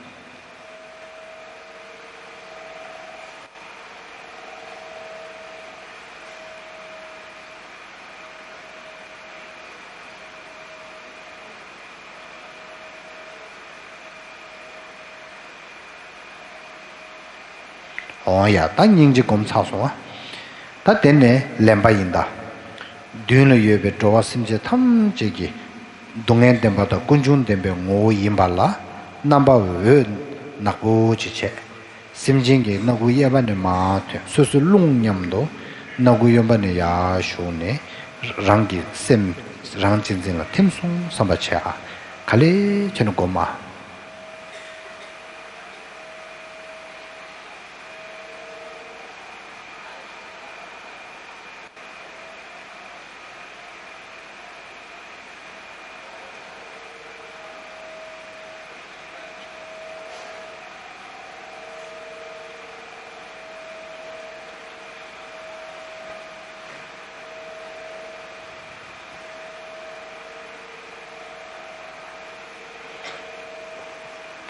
འོ་ཡ། ད་སྙིང་རྗེ་སྒོམ་ཚར་སོང་ང་། ད་དེ་ནས་ལེན་པ་ཡིན་ད། མདུན་ལ་ཡོད་པའི་འགྲོ་བ་སེམས་ཅན་ཐམས་ཅད་ཀྱི་སྡུག་བསྔལ་བདེན་པ་དང་ཀུན་འབྱུང་བདེན་པའི་ངོ་བོ་ཡིན་པ་ལ་རྣམ་པ་འོད་ནག་པོ་ཅིག་བྱས། སེམས་ཅན་གྱི་སྣ་ཁུག་གཡས་པ་ནས་མར་ཐོན། སོ་སོའི་རླུང་མཉམ་དུ་སྣ་ཁུག་གཡོན་པ་ནས་ཡར་ཞུགས་ནས། རང་གི་སེམས་རང་གཅེས་འཛིན་ལ་ཐིམ་སོང་བསམ་པ་བྱས་ཨ། ག་ལེ་བྱས་ནས་སྒོམ་ཨ།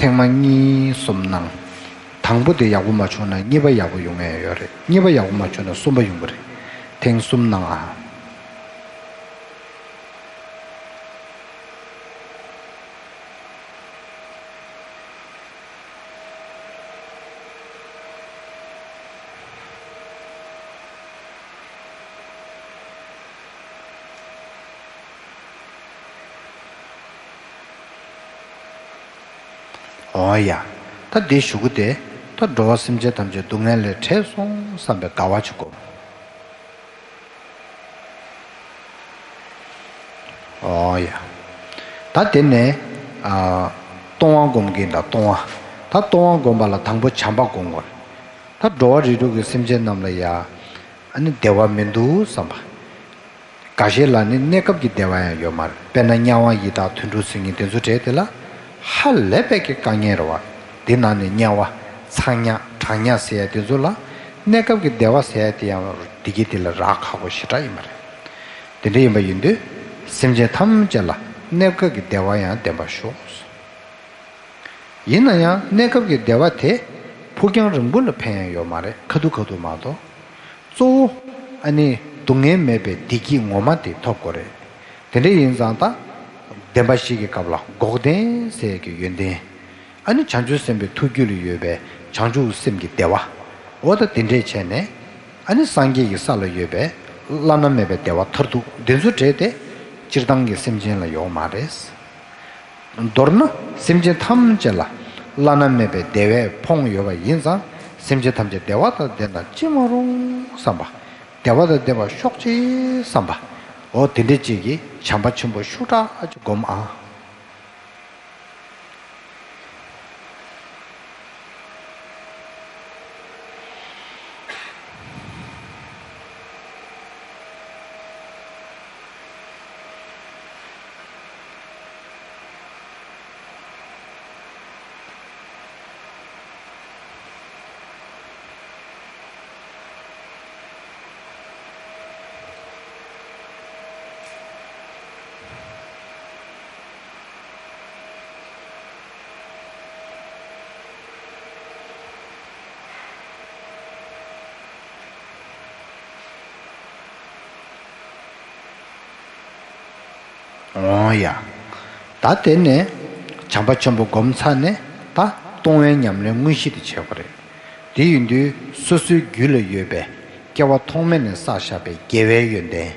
ཐེངས་མ་གཉིས་གསུམ་གནང་། དང་པོ་དེ་ཡག་པོ་མ་བྱུང་ན་གཉིས་པ་ཡག་པོ་ཡོང་ངེས་ཡོད་རེད། གཉིས་པ་ཡག་པོ་མ་བྱུང་ན་གསུམ་པ་ཡོང་གི་རེད། ཐེངས་གསུམ་གནང་ཨ། འོ་ཡ། ད་འདི་ཞུ་གི་དེ། ད་འགྲོ་བ་སེམས་ཅན་ཐམས་ཅད་སྡུག་བསྔལ་ལས་བྲལ་སོང་བསམ་པའི་དགའ་བ་ཅིག་སྒོམ། འོ་ཡ། ད་དེ་ནས་ཨ། ལྟུང་བ་སྒོམ་གྱིན་ད་ལྟུང་བ། ད་ལྟུང་བ་སྒོམ་པ་ལ་དང་པོ་བྱམས་པ་སྒོམ་དགོས། ད་འགྲོ་བ་རིགས་དྲུག་གི་སེམས་ཅན་རྣམས་ལ་ཡ། ཨ་ནི་བདེ་བ་མི་འདུག་བསམ་པ། འགའ་ཤས་ལ་ནི་གནས་སྐབས་ཀྱི་བདེ་བ་ཡང་ཡོད་མ་རེད། དཔེར་ན་དམྱལ་བ་ཡི་དྭགས་དུད་འགྲོ་སྲིན་གཉན་དེ་ཚོ་གྲས་དེ་ལ་ཧ་ལས་པའི་གི་དཀའ་ངལ་རེད་བ། དེ་ནང་ནས་དམྱལ་བ། ཚ་དམྱལ། གྲང་དམྱལ་ཟེར་ཡ་དེ་ཚོ་ལ་གནས་སྐབས་ཀྱི་བདེ་བ་ཟེར་ཡ་དེ་ཡང་བདེ་སྐྱིད་དེ་ལས་རག་ཁག་པོ་ཞེ་དྲག་ཡིན་པ་རེད། དེ་འདྲ་ཡིན་པ་ཡིན་དུས་སེམས་ཅན་ཐམས་ཅད་ལ་གནས་སྐབས་ཀྱི་བདེ་བ་ཡང་ལྡན་པར་ཤོག། ཡིན་ན་ཡང་གནས་སྐབས་ཀྱི་བདེ་བ་དེ་ཕུགས་རྒྱང་རིང་པོ་ལ་ཕན་ཡ་ཡོད་མ་རེད། ཁ་ཐུག་ཁ་ཐུག་མ་གཏོགས། གཙོ་བོ་ཨ་ནི་སྡུག་བསྔལ་མེད་པའི་བདེ་སྐྱིད་ངོ་མ་དེ་ཐོབ་དགོས་རེད། དེ་འདྲ་ཡིན་ཙང་ད་བདེན་པ་བཞི་གི་སྐབས་ལ་འགོག་བདེན་ཟེར་གྱི་ཡོན་ཏན། ཨ་ནི་བྱང་ཆུབ་སེམས་དཔའི་ཐུགས་རྒྱུད་ལ་ཡོད་པའི་བྱང་ཆུབ་སེམས་ཀྱི་བདེ་བ། འོ་ད་དེ་འདྲས་བྱས་ནས། ཨ་ནི་སངས་རྒྱས་ཀྱི་ས་ལ་ཡོད་པའི་བླ་ན་མེད་པའི་བདེ་བ་མཐར་ཐུག་འདི་ཚོ་གྲས་དེ་སྤྱིར་བཏང་གི་སེམས་ཅན་ལ་ཡོད་མ་རེད། མདོར་ན་སེམས་ཅན་ཐམས་ཅད་ལ་བླ་ན་མེད་པའི་བདེ་བས་ཕོངས་ཡོད་པ་ཡིན་ཙང་སེམས་ཅན་ཐམས་ཅད་བདེ་བ་དང་ལྡན་ན་ཅི་མ་རུང་བསམ་པ། བདེ་བ་དང་ལྡན་པར་ཤོག་ཅེས་བསམ་པ། འོ་དེ་འདྲ་ཅིག་གི་བྱམས་པ་ཆེན་པོ་ཤུགས་དྲག་ཅིག་སྒོམ་ཨ། འོང་ཡ། ད་དེ་ནས་བྱམས་པ་ཆེན་པོ་སྒོམ་ཚར་ནས་ད་ལྟུང་བའི་ཉམས་ལེན་དངོས་གཞི་དེ་བྱེད་དགོས་རེད། དེ་ཡིན་དུས་སོ་སོའི་རྒྱུད་ལ་ཡོད་པའི་སྐྱེ་བ་ཐོག་མེད་ནས་བསགས་བཞག་པའི་དགེ་བའི་ཡོན་ཏན།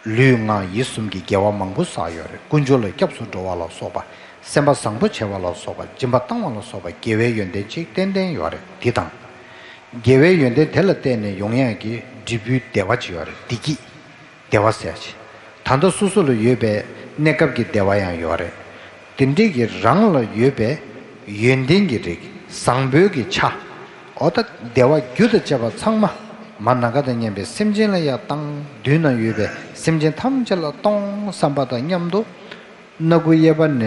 ལུས་ངག་ཡིད་གསུམ་གྱི་དགེ་བ་མང་པོ་བསགས་ཡོད་རེད། དཀོན་མཆོག་ལ་སྐྱབས་སུ་འགྲོ་བ་ལ་སོགས་པ། སེམས་པ་བཟང་པོ་བྱེད་པ་ལ་སོགས་པ། སྦྱིན་པ་བཏང་བ་ལ་སོགས་པ་དགེ་བའི་ཡོན་ཏན་ཅིག་ཏན་ཏན་ཡོད་རེད། འདི་དང་། དགེ་བའི་ཡོན་ཏན་དེ་ལ་བརྟེན་ནས་ཡོང་ཡག་གི་འབྲས་བུའི་བདེ་བ་ཅིག་ཡོད་རེད། བདེ་སྐྱིད། བདེ་བ་ཟེར་ཡག་ཅིག་ད་ལྟ་སོ་སོ་ལ་ཡོད་པའི་གནས་སྐབས་ཀྱི་བདེ་བ་ཡང་ཡོད་རེད། དེ་འདྲའི་གི་རང་ལ་ཡོད་པའི་ཡོན་ཏན་གྱི་རིགས་བཟང་པོའི་གི་ཆ། འོ་ད་བདེ་བ་རྒྱུ་དང་བཅས་པ་ཚང་མ་མར་ནམ་མཁའ་དང་མཉམ་པའི་སེམས་ཅན་ལ་ཡང་བཏང་། མདུན་ན་ཡོད་པའི་སེམས་ཅན་ཐམས་ཅད་ལ་གཏོང་བསམ་པ་དང་མཉམ་དུ། སྣ་ཁུག་གཡས་པ་ནས་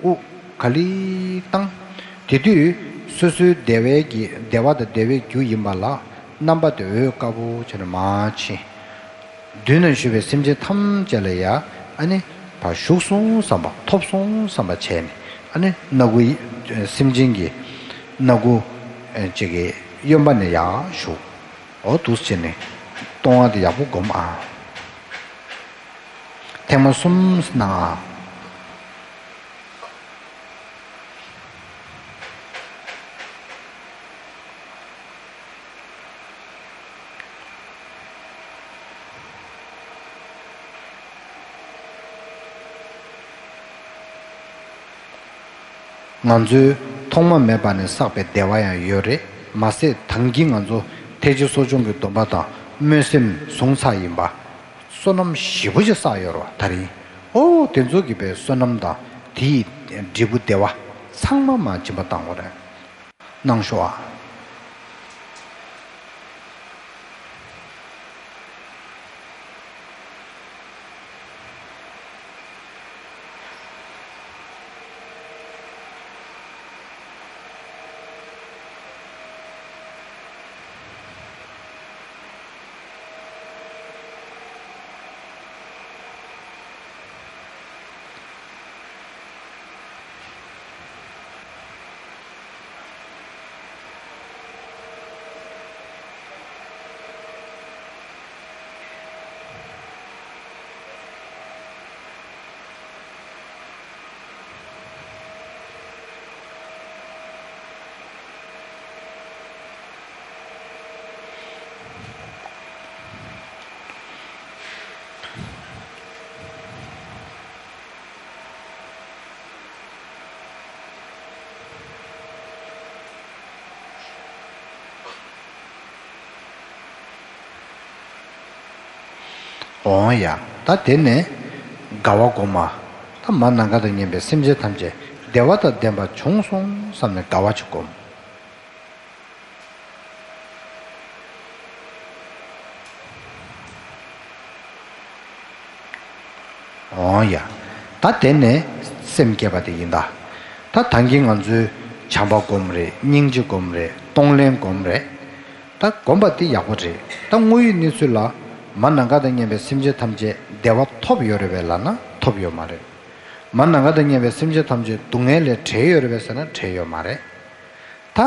དབུགས་ག་ལེར་བཏང་། དེ་དུས་སོ་སོའི་བདེ་བའི་གི་བདེ་བ་དང་བདེ་བའི་རྒྱུ་ཡིན་པ་ལ་རྣམ་པ་དེ་འོད་དཀར་པོ་བྱས་ནས་མར་ཕྱིན། མདུན་ན་བཞུགས་པའི་སེམས་ཅན་ཐམས་ཅད་ལ་ཡ་ཨ་ནི་ཕར་ཞུགས་སོང་བསམ་པ། ཐོབ་སོང་བསམ་པ་བྱས་ནས་ཨ་ནི་སྣ་ཁུག་སེམས་ཅན་གྱི་སྣ་ཁུག་ཅིག་གི་གཡོན་པ་ནས་ཡར་ཞུགས། འོ་འདུག་སེ་བྱས་ནས་ལྟུང་བ་དེ་ཡག་པོ་སྒོམ་ཨ། ཐེངས་མ་གསུམ་གནང་ཨ། ང་ཚོའི་ཐོག་མ་མེད་པ་ནས་བསགས་པའི་བདེ་བ་ཡང་ཡོད་རེད། མ་ཟད་ད་གིན་ང་ཚོ་ཐེག་ཆེན་གསོ་སྦྱོང་གི་སྡོམ་པ་དང་སྨོན་སེམས་བཟུང་ཚར་ཡིན་པ། བསོད་ནམས་ཞེ་པོ་ཅིག་བསགས་ཡོད་རེད་བ། ད་རིང་ཨོ་དེ་ཚོ་གི་པའི་བསོད་ནམས་དང་དེའི་འབྲས་བུ་བདེ་བ་ཚང་མ་མར་སྦྱིན་པ་བཏང་དགོས་རེད། གནང་ཤོག་ཨ། འོང་ཡ། ད་དེ་ནས་དགའ་བ་སྒོམ་མ། ད་མར་ནམ་མཁའ་དང་མཉམ་པའི་སེམས་ཅན་ཐམས་ཅད་བདེ་བ་དང་ལྡན་པ་བྱུང་སོང་བསམ་ནས་དགའ་བ་ཅིག་སྒོམ། འོང་ཡ། ད་དེ་ནས་སེམས་བསྐྱེད་པ་དེ་ཡིན་ད། ད་ད་གིན་ང་ཚོས་བྱམས་པ་སྒོམ་རེད། སྙིང་རྗེ་སྒོམ་རེད། གཏོང་ལེན་སྒོམ་རེད། ད་སྒོམ་པ་དེ་ཡག་པོ་རེད། ད་དངོས་ཡོད་གནས་ཚུལ་ལ་མར་ནམ་མཁའ་དང་མཉམ་པའི་སེམས་ཅན་ཐམས་ཅད་བདེ་བ་ཐོབ་ཡོད་རེད་པས་ལབ་ན་ཐོབ་ཡོད་མ་རེད། མར་ནམ་མཁའ་དང་མཉམ་པའི་སེམས་ཅན་ཐམས་ཅད་སྡུག་བསྔལ་ལས་བྲལ་ཡོད་རེད་པས་ཟེར་ན་བྲལ་ཡོད་མ་རེད། ད་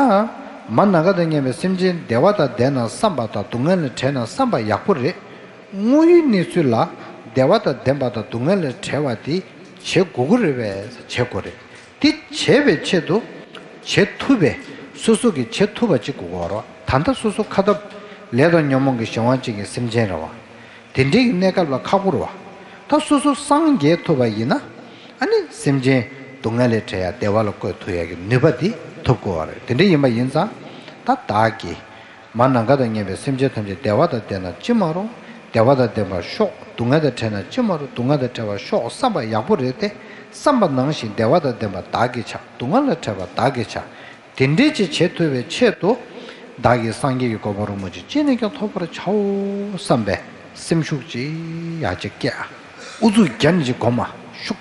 མར་ནམ་མཁའ་དང་མཉམ་པའི་སེམས་ཅན་བདེ་བ་དང་ལྡན་ན་བསམ་པ་དང་སྡུག་བསྔལ་ལས་བྲལ་ན་བསམ་པ་ཡག་པོ་རེད། དངོས་ཡོད་གནས་ཚུལ་ལ་བདེ་བ་དང་ལྡན་པ་དང་སྡུག་བསྔལ་ལས་བྲལ་བ་དེ་བྱེད་དགོས་ཀྱི་རེད་པས་བྱེད་དགོས་རེད། དེ་བྱེད་པའི་ཆེད་དུ་བྱེད་ཐུབ་པའི་སོ་སོ་གིས་བྱེད་ཐུབ་པ་ཅིག་དགོས་ཀྱི་རེད། ད་ལྟ་སོ་སོ་ཁ་ཐབས་ལས་དང་ཉོན་མོངས་ཀྱི་གཞན་དབང་ཅན་གྱི་སེམས་ཅན་རེད་བ། དེ་འདྲའི་གནས་སྐབས་ལ་ཁག་པོ་རེད་བ། ད་སོ་སོ་སངས་རྒྱས་ཐུབ་པ་ཡིན་ན། ཨ་ནི་སེམས་ཅན་སྡུག་བསྔལ་ལས་བྲལ་ཡ་བདེ་བ་ལ་བཀོད་ཐུབ་ཡ་གི་ནུས་པ་དེ་ཐོབ་དགོས་བ་རེད། དེ་འདྲ་ཡིན་པ་ཡིན་ཙང་། ད་བདག་གིས་མར་ནམ་མཁའ་དང་མཉམ་པའི་སེམས་ཅན་ཐམས་ཅད་བདེ་བ་དང་ལྡན་ན་ཅི་མ་རུང་། བདེ་བ་དང་ལྡན་པར་ཤོག་སྡུག་བསྔལ་དང་བྲལ་ན་ཅི་མ་རུང་། སྡུག་བསྔལ་དང་བྲལ་བར་ཤོག་བསམ་པ་ཡག་པོ་རེད་དེ། བསམ་པ་ནང་བཞིན་བདེ་བ་དང་ལྡན་པ་བདག་གིས་བྱ། སྡུག་བསྔལ་ལས་བྲལ་བ་བདག་གིས་བྱ། དེ་འདྲའི་ཅིག་བྱེད་ཐུབ་པའི་ཆེད་དུ། བདག་གིས་སངས་རྒྱས་ཀྱི་གོ་འཕང་རིན་པོ་ཆེ་ཅི་ནས་ཀྱང་ཐོབ་པར་བྱའོ་བསམ་པའི་སེམས་ཤུགས་ཅིག་ཡར་ཅིག་སྐྱེ། ཨུ་ཚུགས་བརྒྱབ་ནས་ཅིག་སྒོམ་མ། ཤུགས།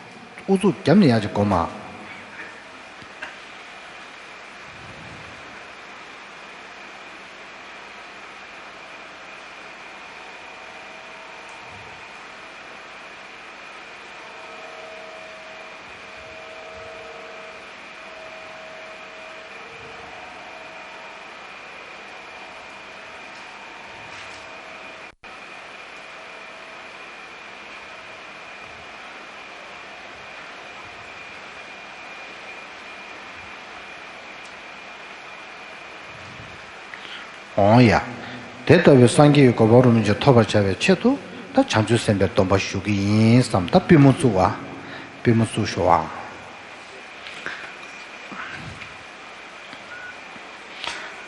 ཨུ་ཚུགས་བརྒྱབ་ནས་ཡར་ཅིག་སྒོམ་མ། འོང་ཡ། དེ་ལྟ་བུའི་སངས་རྒྱས་ཀྱི་གོ་འཕང་རིན་པོ་ཆེ་ཐོབ་པར་བྱ་བའི་ཆེད་དུ་ད་བྱང་ཆུབ་སེམས་དཔའི་སྡོམ་པ་ཞུ་གི་ཡིན་བསམ། ད་པུས་མོ་བཙུགས་པ། པུས་མོ་བཙུགས་ཞོག་ཨ།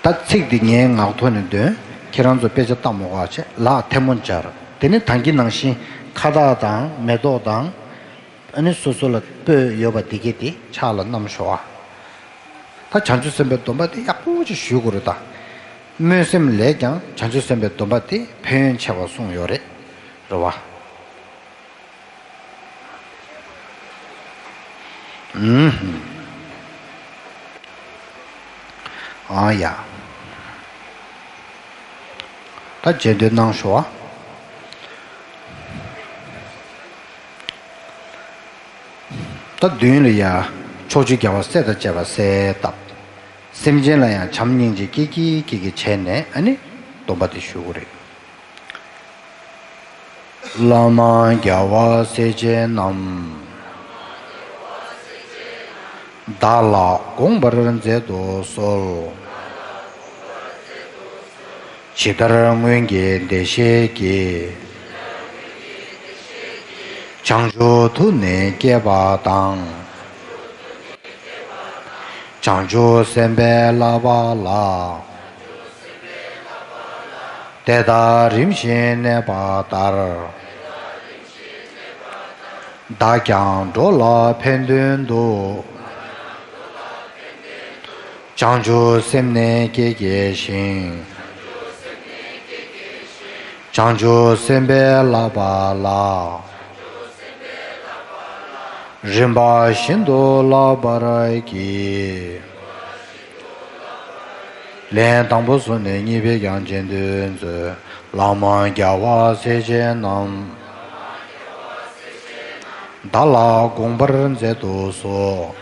ད་ཚིག་འདི་ངའི་ངག་ཐོག་ནས་འདོན། ཁྱེད་རང་ཚོ་དཔེ་ཆ་ལྟ་མ་དགོས་པ་བྱས་ལག་ཐལ་མོ་སྦྱར། དེ་ནས་ད་གིན་ནང་བཞིན་ཁ་བཏགས་དང་མེ་ཏོག་དང་། ཨ་ནི་སོ་སོ་ལ་སྤོས་ཡོད་པ་འདི་གས་དེ་ཕྱག་ལ་བསྣམས་ཤོག་ཨ། ད་བྱང་ཆུབ་སེམས་དཔའི་སྡོམ་པ་དེ་ཡག་པོ་ཅིག་ཞུ་དགོས་རེད་ད། སྨོན་སེམས་ལས་ཀྱང་བྱང་ཆུབ་སེམས་དཔའི་སྡོམ་པ་དེ་ཕན་ཡོན་ཆེ་བ་གསུངས་ཡོད་རེད། རེད་བ། ཨུམ། ཨ་ཡ། ད་རྗེས་ཟློས་གནང་ཤོག་ཨ། ད་མདུན་ལ་ཡ་ཕྱོགས་བཅུའི་རྒྱལ་བ་སྲས་དང་བཅས་པ་གསལ་བཏབ། སེམས་ཅན་ལ་ཡང་བྱམས་སྙིང་རྗེ་སྐྱེ་སྐྱེ་སྐྱེ་སྐྱེ་བྱས་ནས་ཨ་ནི་སྡོམ་པ་དེ་ཞུ་དགོས་རེད། བླ་མ་རྒྱལ་བ་སྲས་ཆེན་རྣམས། བདག་ལ་དགོངས་པར་མཛད་དུ་གསོལ། ཇི་ལྟར་སྔོན་གྱི་བདེ་གཤེགས་ཀྱིས། བྱང་ཆུབ་ཐུགས་ནི་བསྐྱེད་པ་དང་། བྱང་ཆུབ་སེམས་དཔའི་བསླབ་པ་ལ། དེ་ལྟར་རིམ་བཞིན་གནས་པ་ལྟར། བདག་ཀྱང་འགྲོ་ལ་ཕན་དོན་དུ། བྱང་ཆུབ་སེམས་ནི་བསྐྱེད་བགྱི་ཞིང་། བྱང་ཆུབ་སེམས་དཔའི་བསླབ་པ་ལ། རིམ་པ་བཞིན་དུ་བསླབ་པར་བགྱི། ལན་དང་པོ་བཟུང་ནས་གཉིས་པས་ཀྱང་རྗེས་ཟློས་མཛོད། བླ་མ་རྒྱལ་བ་སྲས་ཆེན་རྣམས། བདག་ལ་དགོངས་པར་མཛད་དུ་གསོལ།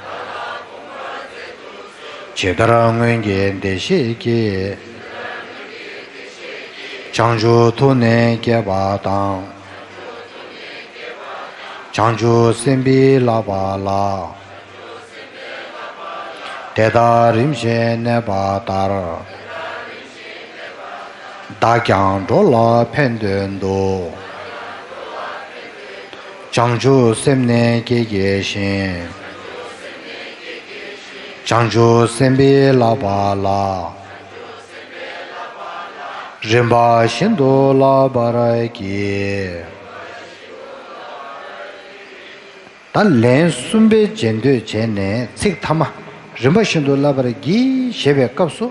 ཇི་ལྟར་སྔོན་གྱི་བདེ་གཤེགས་ཀྱིས། བྱང་ཆུབ་ཐུགས་ནི་བསྐྱེད་པ་དང་། བྱང་ཆུབ་སེམས་དཔའི་བསླབ་པ་ལ། དེ་ལྟར་རིམ་བཞིན་གནས་པ་ལྟར། བདག་ཀྱང་འགྲོ་ལ་ཕན་དོན་དུ། བྱང་ཆུབ་སེམས་ནི་བསྐྱེད་བགྱི་ཞིང་། བྱང་ཆུབ་སེམས་དཔའི་བསླབ་པ་ལ། རིམ་པ་བཞིན་དུ་བསླབ་པར་བགྱི། ད་ལན་གསུམ་པའི་རྗེས་ཟློས་བྱས་ནས་ཚིག་ཐ་མ། རིམ་པ་བཞིན་དུ་བསླབ་པར་བགྱི་ཞེས་པའི་སྐབས་སུ།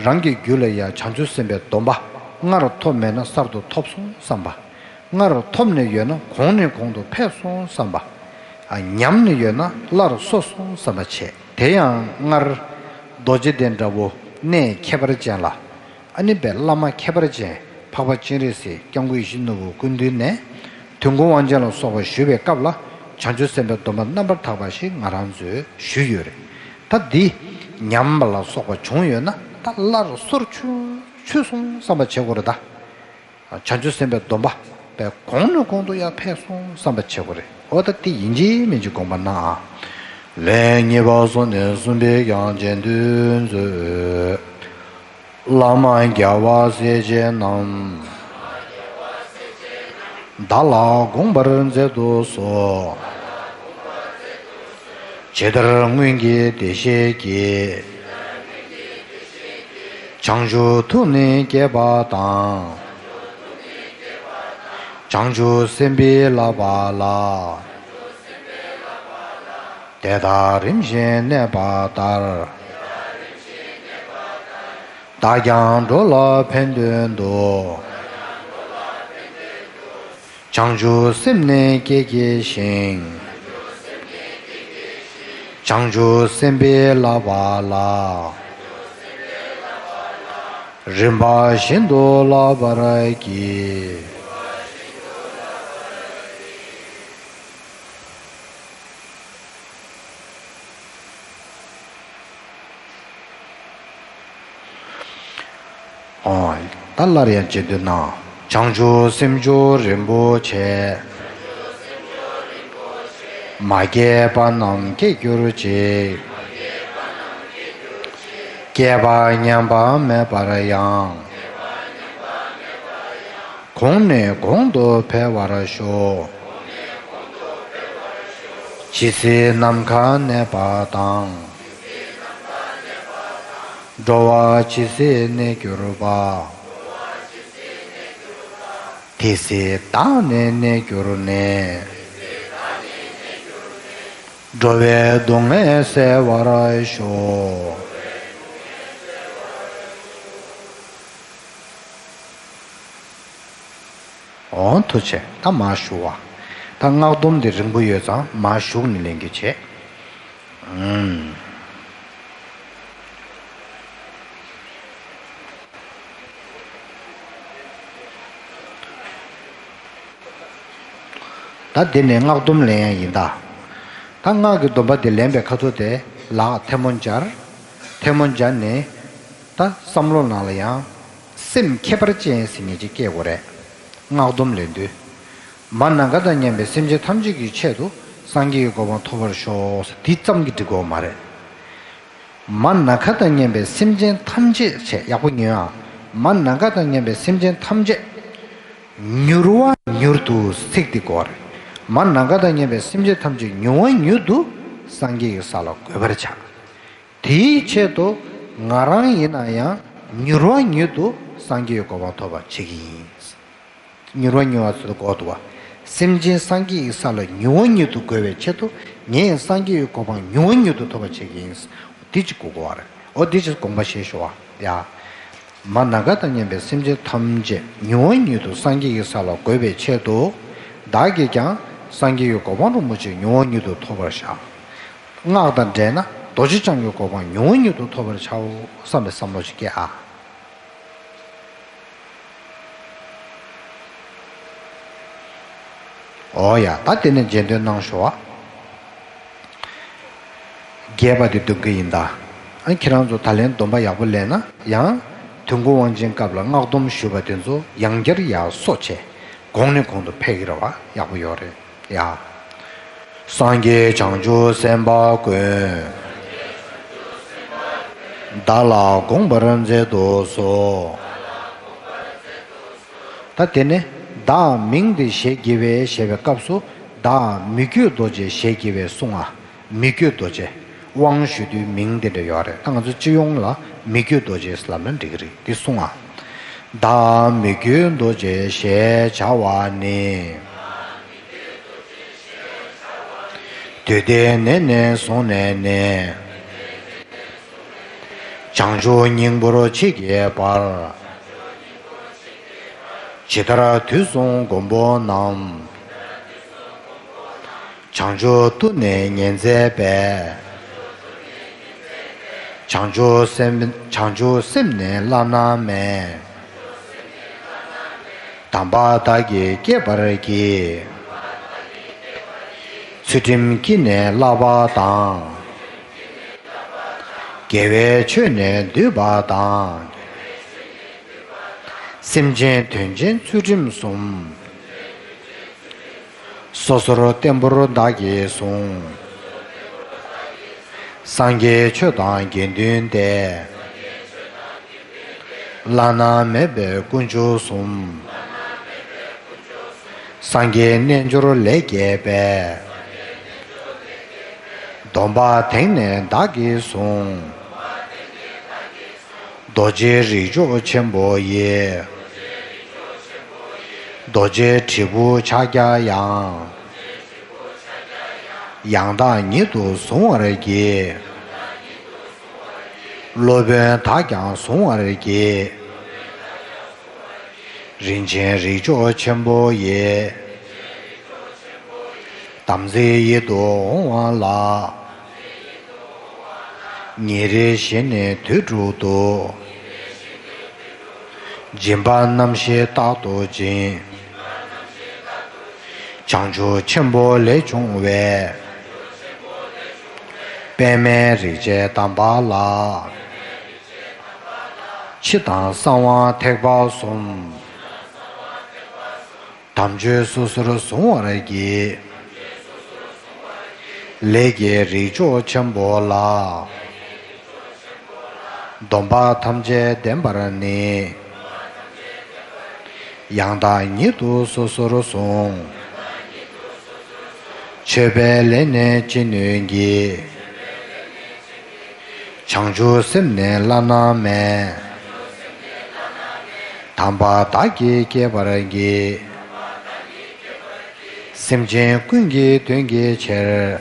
རང་གི་རྒྱུད་ལ་ཡང་བྱང་ཆུབ་སེམས་དཔའི་སྡོམ་པ་སྔར་ཐོབ་མེད་ན་གསར་དུ་ཐོབ་སོང་བསམ་པ། སྔར་ཐོབ་ནས་ཡོད་ན་གོང་ནས་གོང་དུ་འཕེལ་སོང་བསམ་པ། ཨ། ཉམས་ནས་ཡོད་ན་སླར་གསོ་སོང་བསམ་པ་བྱས། དེ་ཡང་སྔར་རྡོ་རྗེ་གདན་འདྲ་བོ་གནས་ཁྱད་པར་ཅན་ལ། ཨ་ནི་པའི་བླ་མ་ཁྱད་པར་ཅན་འཕགས་པ་སྤྱན་རས་གཟིགས་སྐྱབས་མགོན་ཡིད་བཞིན་ནོར་བུའི་སྐུ་མདུན་ནས། དོན་ཀུན་དབང་ཆེན་ལ་སོགས་པ་ཞུ་བའི་སྐབས་ལ། བྱང་ཆུབ་སེམས་དཔའི་སྡོམ་པ་རྣམ་པར་དག་པ་ཞིག་ང་རང་ཚོས་ཞུས་ཡོད་རེད། ད་འདི་ཉམས་པ་ལ་སོགས་པ་བྱུང་ཡོད་ན། ད་སླར་སོར་ཆུད་ཆུད་སོང་བསམ་པ་བྱེད་དགོས་རེད་ད། བྱང་ཆུབ་སེམས་དཔའི་སྡོམ་པ་པའི་གོང་ནས་གོང་དུ་ཡར་འཕེལ་སོང་བསམ་པ་བྱེད་དགོས་རེད། འོ་ད་དེ་ཡིན་གཅིག་མིན་གཅིག་དགོངས་པ་གནང་ཨ། ལན་གཉིས་པ་སོགས་ནས་གསུམ་པས་ཀྱང་རྗེས་ཟློས་མཛོད། བླ་མ་རྒྱལ་བ་སྲས་ཆེན་རྣམས། བདག་ལ་དགོངས་པར་མཛད་དུ་གསོལ། ཇི་ལྟར་སྔོན་གྱི་བདེ་གཤེགས་ཀྱིས། བྱང་ཆུབ་ཐུགས་ནི་བསྐྱེད་པ་དང་། བྱང་ཆུབ་སེམས་དཔའི་བསླབ་པ་ལ། དེ་ལྟར་རིམ་བཞིན་གནས་པ་ལྟར། བདག་ཀྱང་འགྲོ་ལ་ཕན་དོན་དུ། བྱང་ཆུབ་སེམས་ནི་བསྐྱེད་བགྱི་ཞིང་། བྱང་ཆུབ་སེམས་དཔའི་བསླབ་པ་ལ། རིམ་པ་བཞིན་དུ་བསླབ་པར་བགྱི། ཨོ། ད་སླར་ཡང་རྗེས་ཟློས་གནང་། བྱང་ཆུབ་སེམས་མཆོག་རིན་པོ་ཆེ། མ་སྐྱེས་པ་རྣམས་སྐྱེ་གྱུར་ཅིག། སྐྱེས་པ་ཉམས་པ་མེད་པར་ཡང་། གོང་ནས་གོང་དུ་འཕེལ་བར་ཤོག། ཇི་སྲིད་ནམ་མཁའ་གནས་པ་དང་། འགྲོ་བ་ཇི་སྲིད་གནས་གྱུར་པ། དེ་སྲིད་བདག་ནི་གནས་གྱུར་ནས། འགྲོ་བའི་སྡུག་བསྔལ་སེལ་བར་ཤོག། འོ་ཐུགས་རྗེ་ཆེ། ད་མར་ཞུ་བ། ད་སྔགས་སྡོམ་འདི་རིང་པོ་ཡོད་ཙང་མར་ཞུགས་ནས་ལེན་རྒྱུ་བྱེད། ཨུམ། ད་འདི་ནས་སྔགས་སྡོམ་ལེན་ཡ་ཡིན་ད། ད་སྔགས་ཀྱི་སྡོམ་པ་དེ་ལེན་པའི་ཁ་ཐུག་དེ་ལག་ཐལ་མོ་སྦྱར། ཐལ་མོ་སྦྱར་ནས་ད་བསམ་བློ་ནང་ལ་ཡང་སེམས་ཁྱད་པར་ཅན་ཟེར་མཁན་ཅིག་སྐྱེ་དགོས་རེད། སྔགས་སྡོམ་ལེན་དུས། མ་ནམ་མཁའ་དང་མཉམ་པའི་སེམས་ཅན་ཐམས་ཅད་ཀྱི་ཆེད་དུ་སངས་རྒྱས་ཀྱི་གོ་འཕང་ཐོབ་པར་ཤོག། འདི་ཙམ་གྱིས་འགྲིག་གི་མ་རེད། མ་ནམ་མཁའ་དང་མཉམ་པའི་སེམས་ཅན་ཐམས་ཅད་བྱས། ཡག་པོ་ཉོན་ཨ། མ་ནམ་མཁའ་དང་མཉམ་པའི་སེམས་ཅན་ཐམས་ཅད་མྱུར་བ་མྱུར་དུ་གཟིགས་ཏེ་དགོས་རེད། མ་ནམ་མཁའ་དང་མཉམ་པའི་སེམས་ཅན་ཐམས་ཅད་མྱུར་བ་མྱུར་དུ་སངས་རྒྱས་ཀྱི་ས་ལ་འགོད་པར་བྱ། དེའི་ཆེད་དུ་ང་རང་ཡིན་ན་ཡང་མྱུར་བ་མྱུར་དུ་སངས་རྒྱས་ཀྱི་གོ་འཕང་ཐོབ་པར་བྱེད་ཀྱི་ཡིན། མྱུར་བ་མྱུར་བ་ཟེར་དུས་གོ་འདུག་བ། སེམས་ཅན་སངས་རྒྱས་ཀྱི་ས་ལ་མྱུར་བ་མྱུར་དུ་འགོད་པའི་ཆེད་དུ་ངས་སངས་རྒྱས་ཀྱི་གོ་འཕང་མྱུར་བ་མྱུར་དུ་ཐོབ་པར་བྱེད་ཀྱི་ཡིན། འདི་གཅིག་དགོས་ཀྱི་རེད། འོ་འདི་གཅིག་དགོངས་པ་བཞེས་ཤོག་ཨ། ཡ། མ་ནམ་མཁའ་དང་མཉམ་པའི་སེམས་ཅན་ཐམས་ཅད་མྱུར་བ་མྱུར་དུ་སངས་རྒྱས་ཀྱི་ས་ལ་འགོད་པའི་ཆེད་དུ། བདག་གིས་ཀྱང་སངས་རྒྱས་ཀྱི་གོ་འཕང་རིན་པོ་ཆེ་མྱུར་བ་མྱུར་དུ་ཐོབ་པར་བྱ། སྔགས་དང་འབྲེལ་ན་རྡོ་རྗེ་འཆང་གི་གོ་འཕང་མྱུར་བ་མྱུར་དུ་ཐོབ་པར་བྱའོ་བསམ་པའི་བསམ་བློ་ཞིག་སྐྱེ་ཨ། འོ་ཡ། ད་དེ་ནས་རྗེས་ཟློས་གནང་ཤོག་ཨ། རྒྱས་པ་དེ་འདོན་གྱི་ཡིན་ད། ཨ་ཁྱེད་རང་ཚོ་ད་ལན་སྡོམ་པ་ཡག་པོ་ལེན་ན་ཡང་། དོན་ཀུན་དབང་ཆེན་སྐབས་ལ་སྔགས་སྡོམ་ཞུས་པ་དེ་ཚོ་ཡང་བསྐྱར་ཡར་གསོ་བྱས། གོང་ནས་གོང་དུ་འཕེལ་གྱི་རེད་བ། ཡག་པོ་ཡོད་རེད་ཡ། སངས་རྒྱས་བྱང་ཆུབ་སེམས་དཔའ་ཀུན། བདག་ལ་དགོངས་པར་མཛད་དུ་གསོལ། ད་དེ་ནས་བདག་མིང་འདི་ཞེས་བགྱི་བའི་ཞེས་པའི་སྐབས་སུ་བདག་མི་བསྐྱོད་རྡོ་རྗེ་ཞེས་བགྱི་བའི་གསུང་ང་། མི་བསྐྱོད་རྡོ་རྗེ། དབང་ཞུ་དུས་མིང་འདི་འདྲ་ཡོད་རེད། ད་ང་ཚོ་སྤྱི་ཡོངས་ལ་མི་བསྐྱོད་རྡོ་རྗེ་ལབ་ན་འགྲིག་གི་རེད། འདི་གསུང་ང་། བདག་མི་བསྐྱོད་རྡོ་རྗེ་ཞེས་བྱ་བ་ནི། དུས་འདི་ནས་ནས་བཟུང་ནས་ནི། བྱང་ཆུབ་སྙིང་པོར་མཆིས་ཀྱི་བར། ཇི་ལྟར་དུས་གསུམ་མགོན་པོ་རྣམས། བྱང་ཆུབ་ཏུ་ནི་ཉེར་མཛད་པའི། བྱང་ཆུབ་སེམས་བྱང་ཆུབ་སེམས་ནི་བླ་ན་མེད། དམ་པ་བདག་གིས་བསྐྱེད་པར་བགྱི། ཚུལ་ཁྲིམས་ཀྱིས་ནི་བསླབ་པ་དང་། དགེ་བའི་ཆོས་ནི་བསྡུས་པ་དང་། སེམས་ཅན་དོན་ཆེན་ཚུལ་ཁྲིམས་གསུམ། སོ་སོར་བརྟན་པོར་བདག་གིས་བཟུང་། སངས་རྒྱས་ཆོས་དང་དགེ་འདུན་ཏེ། བླ་ན་མེད་པའི་དཀོན་མཆོག་གསུམ། སངས་རྒྱས་རྣལ་འབྱོར་ལས་སྐྱེས་པའི། སྡོམ་པ་དེང་ནས་བདག་གིས་བཟུང་། རྡོ་རྗེ་རིགས་མཆོག་ཆེན་པོ་ཡི། རྡོ་རྗེ་དྲིལ་བུ་ཕྱག་རྒྱ་ཡང་། ཡང་དག་ཉིད་དུ་གཟུང་བར་བགྱི། སློབ་དཔོན་དག་ཀྱང་གཟུང་བར་བགྱི། རིན་ཆེན་རིགས་མཆོག་ཆེན་པོ་ཡི། དམ་ཚིག་ཡིད་དུ་འོང་བ་ལ། ཉིན་རེ་བཞིན་དུས་དྲུག་ཏུ། སྦྱིན་པ་རྣམ་བཞི་རྟག་ཏུ་སྦྱིན། བྱང་ཆུབ་ཆེན་པོ་ལས་བྱུང་བའི། པདྨའི་རིགས་བྱེད་དམ་པ་ལ། ཕྱི་དང་གསང་བ་ཐེག་པ་གསུམ། དམ་ཆོས་སོ་སོར་གཟུང་བར་བགྱི། ལས་ཀྱི་རིགས་མཆོག་ཆེན་པོ་ལ། སྡོམ་པ་ཐམས་ཅད་ལྡན་པར་ནི། ཡང་དག་ཉིད་དུ་སོ་སོར་བཟུང་། མཆོད་པའི་ལས་ནི་ཅི་ནུས་ཀྱིས། བྱང་ཆུབ་སེམས་ནི་བླ་ན་མེད། དམ་པ་བདག་གིས་བསྐྱེད་པར་བགྱི། སེམས་ཅན་ཀུན་གྱི་དོན་གྱི་ཕྱིར།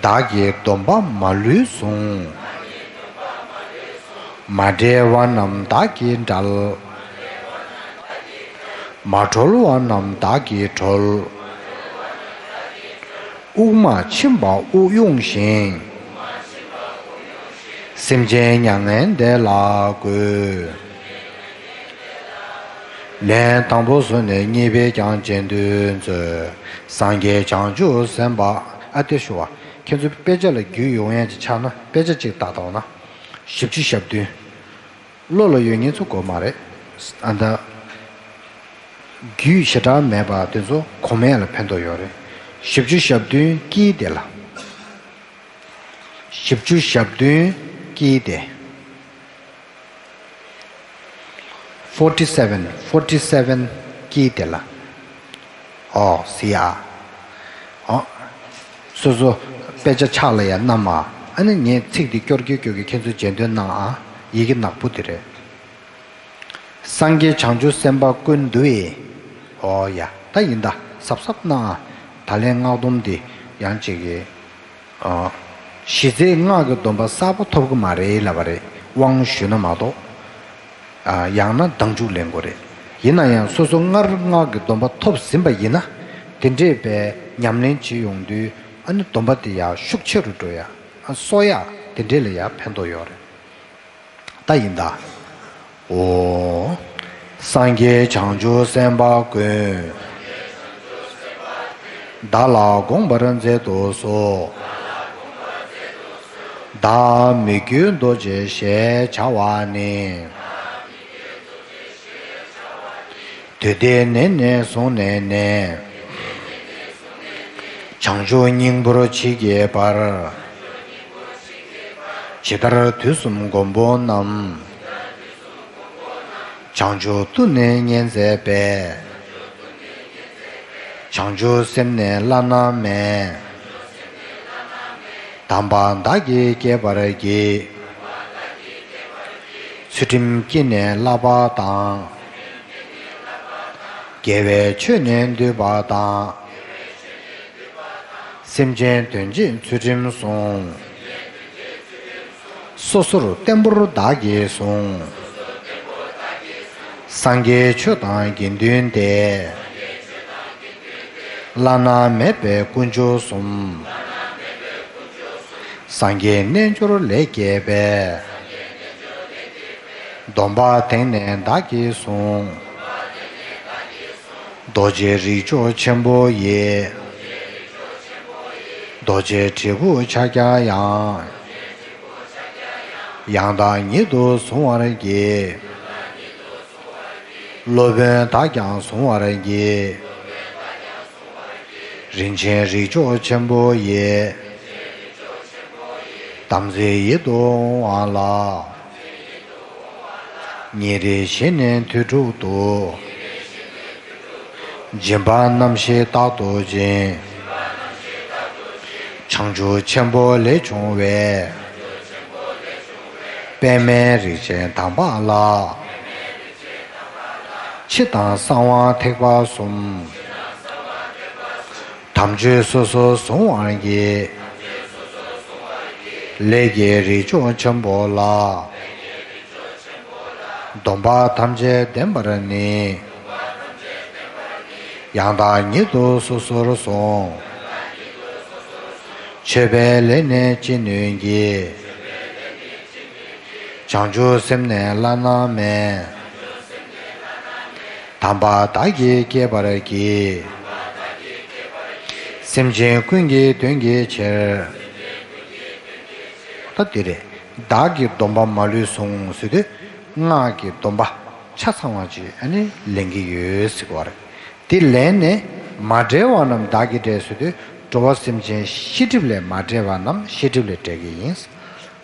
བདག་གི་སྡོམ་པ་མ་ལུས་བཟུང་། མ་འབྲལ་བ་རྣམས་བདག་གིས་བསྒྲལ། མ་གྲོལ་བ་རྣམས་བདག་གིས་གྲོལ། དབུགས་མ་ཕྱིན་པ་དབུགས་དབྱུང་ཞིང་། སེམས་ཅན་མྱ་ངན་འདས་ལ་འགོད། ལན་དང་པོ་བཟོ་ནས་གཉིས་པས་ཀྱང་རྗེས་ཟློས་མཛོད། སངས་རྒྱས་བྱང་ཆུབ་སེམས་དཔའ། ཨ་ཏི་ཤུ་བ། ཁྱེད་ཚོ་དཔེ་ཆ་ལ་རྒྱུས་ཡོང་ཡ་ཅིག་ཆགས་ན་དཔེ་ཆ་གཅིག་ལྟ་དང་ན། བཞི་བཅུ་ཞེ་བདུན། བློ་ལ་ཡོད་མཁན་ཚོ་དགོས་མ་རེད། ཨ་ད། རྒྱུས་ཞེ་དྲག་མེད་པ་དེ་ཚོ་གོ་མེད་ལ་ཕན་ཐོགས་ཡོད་རེད། བཞི་བཅུ་ཞེ་བདུན་དཀྱིལ་དེ་ལ། བཞི་བཅུ་ཞེ་བདུན་དཀྱིལ་དེ། forty seven, forty seven དཀྱིལ་དེ་ལ། ཨོ་སི་ཨ། ཨོ། སོ་སོ་དཔེ་ཆ་ཕྱག་ལ་ཡ་བསྣམས་ཨ། ཨ་ནི་ངས་ཚིག་འདི་སྐྱོར་གི་སྐྱོར་གི་ཁྱེད་ཚོ་རྗེས་ཟློས་གནང་ཨ། ཡི་གེ་ནག་པོ་དེ་རེད། སངས་རྒྱས་བྱང་ཆུབ་སེམས་དཔའ་ཀུན་འདུས། ཨོ་ཡ། ད་ཡིན་ད་གཟབ་གཟབ་གནང་ཨ། ད་ལན་སྔགས་སྡོམ་འདི་ཡང་གཅིག་གི་ཨ། གཞི་རྩའི་སྔགས་ཀྱི་སྡོམ་པ་གསར་པ་ཐོབ་ཀྱི་མ་རེད་ལབ་པ་རེད། དབང་ཞུས་ན་མ་གཏོགས། ཨ། ཡང་ན་མདང་ཆུ་ལེན་དགོས་རེད། ཡིན་ན་ཡང་སོ་སོ་སྔར་སྔགས་ཀྱི་སྡོམ་པ་ཐོབ་ཟིན་པ་ཡིན་ན། དེ་འདྲས་པའི་ཉམས་ལེན་བྱེད་ཡོང་དུས་ཨ་ནི་སྡོམ་པ་དེ་ཡང་ཤུགས་ཆེ་རུ་འགྲོ་ཡ། ཨ། གསོ་ཡ་དེ་འདྲས་ལ་ཡང་ཕན་ཐོགས་ཡོད་རེད། ད་ཡིན་ད། ཨོ། སངས་རྒྱས་བྱང་ཆུབ་སེམས་དཔའ་ཀུན། བདག་ལ་དགོངས་པར་མཛད་དུ་གསོལ། བདག་མི་བསྐྱོད་རྡོ་རྗེ་ཞེས་བྱ་བ་ནི། དུས་འདི་ནས་ནས་བཟུང་ནས་ནི། བྱང་ཆུབ་སྙིང་པོར་མཆིས་ཀྱི་བར། ཇི་ལྟར་དུས་གསུམ་མགོན་པོ་རྣམས། བྱང་ཆུབ་ཏུ་ནི་བསྙེན་མཛད་པའི། བྱང་ཆུབ་སེམས་ནི་བླ་ན་མེད། དམ་པ་བདག་གིས་བསྐྱེད་པར་བགྱི། ཚུལ་ཁྲིམས་ཀྱིས་ནི་བསླབ་པ་དང་། དགེ་བའི་ཆོས་ནི་བསྡུས་པ་དང་། སེམས་ཅན་དོན་བྱེད་ཚུལ་ཁྲིམས་བསྲུང་། སོ་སོར་བརྟན་པོར་བདག་གིས་བཟུང་། སངས་རྒྱས་ཆོས་དང་དགེ་འདུན་ཏེ། བླ་ན་མེད་པའི་དཀོན་མཆོག་གསུམ། སངས་རྒྱས་རྣལ་འབྱོར་ལས་སྐྱེས་པའི། སྡོམ་པ་དེང་ནས་བདག་གིས་བཟུང་། རྡོ་རྗེ་རིགས་མཆོག་ཆེན་པོ་ཡི། རྡོ་རྗེ་དྲིལ་བུ་ཕྱག་རྒྱ་ཡང་། ཡང་དག་ཉིད་དུ་བཟུང་བར་བགྱི། སློབ་དཔོན་དག་ཀྱང་བཟུང་བར་བགྱི། རིན་ཆེན་རིགས་མཆོག་ཆེན་པོ་ཡི། དམ་ཚིག་ཡིད་དུ་འོང་བ་ལ། ཉིན་རེ་བཞིན་ནས་དུས་དྲུག་ཏུ། སྦྱིན་པ་རྣམ་བཞི་རྟག་ཏུ་སྦྱིན། བྱང་ཆུབ་ཆེན་པོ་ལས་བྱུང་བའི། པདྨའི་རིགས་ཅན་དམ་པ་ལ། ཕྱི་དང་གསང་བ་ཐེག་པ་གསུམ། དམ་ཆོས་སོ་སོར་བཟུང་བར་བགྱི། ལས་ཀྱི་རིགས་མཆོག་ཆེན་པོ་ལ། སྡོམ་པ་ཐམས་ཅད་ལྡན་པར་ནི། ཡང་དག་ཉིད་དུ་སོ་སོར་བཟུང་། མཆོད་པའི་ལས་ནི་ཅི་ནུས་ཀྱིས། བྱང་ཆུབ་སེམས་ནི་བླ་ན་མེད། དམ་པ་བདག་གིས་བསྐྱེད་པར་བགྱི། སེམས་ཅན་ཀུན་གྱི་དོན་གྱི་ཕྱིར། ད་འདི་རེད། བདག་གིས་སྡོམ་པ་མ་ལུས་བཟུང་ཟེར་དུས་སྔགས་ཀྱི་སྡོམ་པ་ཆ་ཚང་བ་ཅིག་ཨ་ནི་ལེན་གྱི་ཡོད་ཟེར་གོ་བ་རེད། དེ་ལེན་ནས་མ་འབྲལ་བ་རྣམས་བདག་གིས་བསྒྲལ་ཟེར་དུས་འགྲོ་བ་སེམས་ཅན་ཤེས་སྒྲིབ་ལས་མ་བསྒྲལ་བ་རྣམས་ཤེས་སྒྲིབ་ལས་བསྒྲལ་གྱི་ཡིན།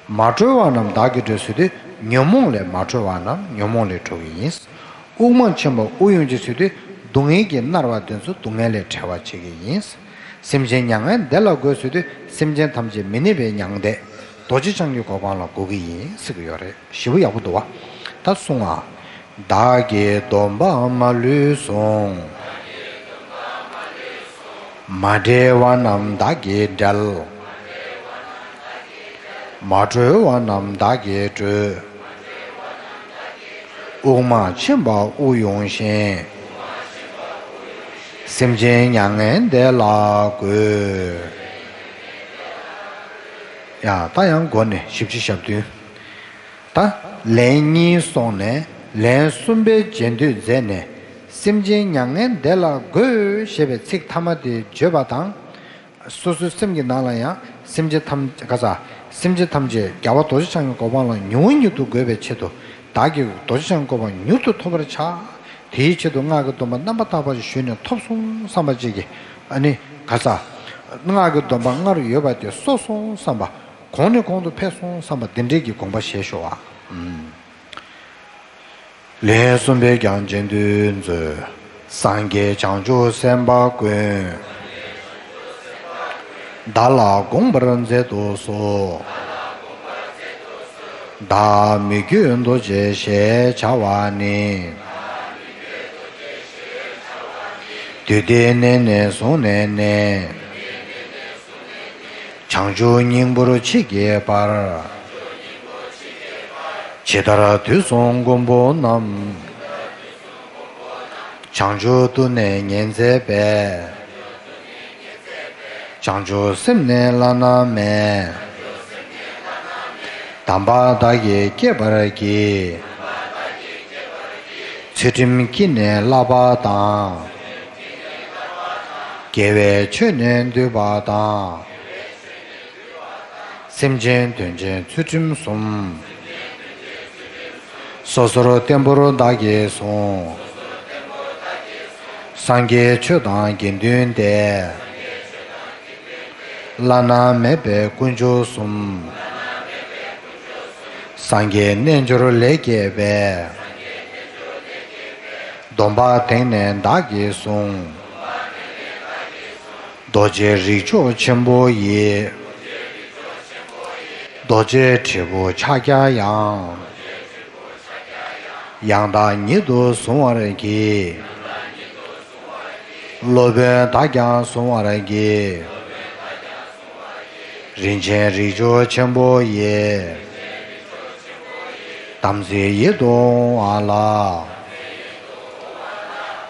མ་གྲོལ་བ་རྣམས་བདག་གིས་གྲོལ་ཟེར་དུས་ཉོན་མོངས་ལས་མ་གྲོལ་བ་རྣམས་ཉོན་མོངས་ལས་གྲོལ་གྱི་ཡིན། དབུགས་མ་ཆེན་པོ་དབུགས་དབྱུང་ཅིག་ཟེར་དུས་སྡུག་བསྔལ་གྱིས་མནར་བ་དེ་ཚོ་སྡུག་བསྔལ་ལས་བྲལ་བ་བྱེད་ཀྱི་ཡིན། སེམས་ཅན་མྱ་ངན་འདས་ལ་འགོད་ཟེར་དུས་སེམས་ཅན་ཐམས་ཅད་མི་གནས་པའི་མྱང་འདས་རྡོ་རྗེ་འཆང་གི་གོ་འཕང་ལ་འགོད་ཀྱི་ཡིན་ཟེར་གྱི་ཡོད་རེད། ཞེ་པོ་ཡག་པོ་འདུག་བ། ད་གསུང་ང་། བདག་གི་སྡོམ་པ་མ་ལུས་བཟུང་། མ་འབྲེལ་བ་རྣམས་བདག་གིས་འབྲལ། མ་གྲོལ་བ་རྣམས་བདག་གིས་གྲོལ། དབུགས་མ་ཆེན་པ་དབུགས་དབྱུང་ཞིང་། སེམས་ཅན་མྱ་ངན་འདས་ལ་འགོད། ཡ། ད་ཡང་འགོ་ནས་ཞིབ་ཅིང་ཞིབ་ཏུ། ད་ལན་གཉིས་སོང་ནས་ལན་གསུམ་པའི་རྗེས་ཟློས་མཛད་ནས། སེམས་ཅན་མྱ་ངན་འདས་ལ་འགོད་ཞེས་པའི་ཚིག་ཐ་མ་དེ་བརྗོད་པ་དང་། སོ་སོའི་སེམས་ཀྱི་ནང་ལ་ཡང་སེམས་ཅན་ཐམས་ག་ས། སེམས་ཅན་ཐམས་ཅད་རྒྱལ་བ་རྡོ་རྗེ་འཆང་གི་གོ་འཕང་ལ་མྱུར་མྱུར་དུ་འགོད་པའི་ཆེད་དུ། བདག་གིས་རྡོ་རྗེ་འཆང་གི་གོ་འཕང་མྱུར་དུ་ཐོབ་པར་བྱ། དེའི་ཆེད་དུ་སྔགས་ཀྱི་སྡོམ་པ་རྣམ་པར་དག་པ་ཞིག་ཞུས་ནས་ཐོབ་སོང་བསམ་པ་ཅིག་གིས། ཨ་ནི་ག་ས། སྔགས་ཀྱི་སྡོམ་པ་སྔར་ཡོད་པ་དེ་གསོ་སོང་བསམ་པ། གོང་ནས་གོང་དུ་འཕེལ་སོང་བསམ་པ་འདི་འདྲས་ཀྱི་དགོངས་པ་བཞེས་ཤོག་ཨ། ཨུམ། ལན་གསུམ་པའི་ཀྱང་རྗེས་ཟློས་མཛོད། སངས་རྒྱས་བྱང་ཆུབ་སེམས་དཔའ་ཀུན། བདག་ལ་དགོངས་པར་མཛད་དུ་གསོལ། བདག་མི་བསྐྱོད་རྡོ་རྗེ་ཞེས་བྱ་བ་ནི། དུས་འདི་ནས་ནས་བཟུང་ནས་ནི། བྱང་ཆུབ་སྙིང་པོར་མཆིས་ཀྱི་བར། ཇི་ལྟར་དུས་གསུམ་མགོན་པོ་རྣམས། བྱང་ཆུབ་ཏུ་ནི་ཉེར་མཛད་པའི། བྱང་ཆུབ་སེམས་ནི་བླ་ན་མེད། དམ་པ་བདག་གིས་བསྐྱེད་པར་བགྱི། ཚུལ་ཁྲིམས་ཀྱིས་ནི་བསླབ་པ་དང་། དགེ་བའི་ཆོས་ནི་བསྡུས་པ་དང་། སེམས་ཅན་དོན་ཆེན་ཚུལ་ཁྲིམས་གསུམ། སོ་སོར་བརྟན་པོར་བདག་གིས་བཟུང་། སངས་རྒྱས་ཆོས་དང་དགེ་འདུན་ཏེ། བླ་ན་མེད་པའི་དཀོན་མཆོག་གསུམ། སངས་རྒྱས་རྣལ་འབྱོར་ལས་སྐྱེས་པའི། སྡོམ་པ་དེང་ནས་བདག་གིས་བཟུང་། རྡོ་རྗེ་རིགས་མཆོག་ཆེན་པོ་ཡི། རྡོ་རྗེ་དྲིལ་བུ་ཕྱག་རྒྱ་ཡང་། ཡང་དག་ཉིད་དུ་གཟུང་བར་བགྱི། སློབ་དཔོན་བདག་ཀྱང་གཟུང་བར་བགྱི། རིན་ཆེན་རིགས་མཆོག་ཆེན་པོ་ཡི། དམ་ཚིག་ཡིད་དུ་འོང་བ་ལ།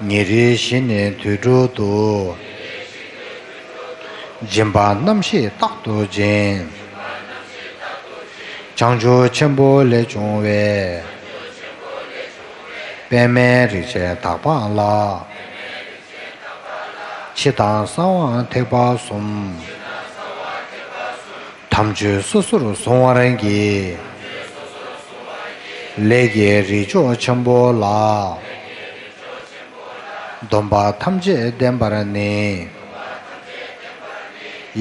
ཉེ་རིང་ཞི་གནས་དུས་དྲུག་ཏུ། སྦྱིན་པ་རྣམ་བཞི་རྟག་ཏུ་སྦྱིན། བྱང་ཆུབ་ཆེན་པོ་ལས་བྱུང་བའི། པདྨའི་རིགས་བྱེད་དག་པ་ལ། ཕྱི་དང་གསང་བ་ཐེག་པ་གསུམ། དམ་ཆོས་སོ་སོར་གཟུང་བར་བགྱི། ལས་ཀྱི་རིགས་མཆོག་ཆེན་པོ་ལ། སྡོམ་པ་ཐམས་ཅད་བདེན་པར་ནི།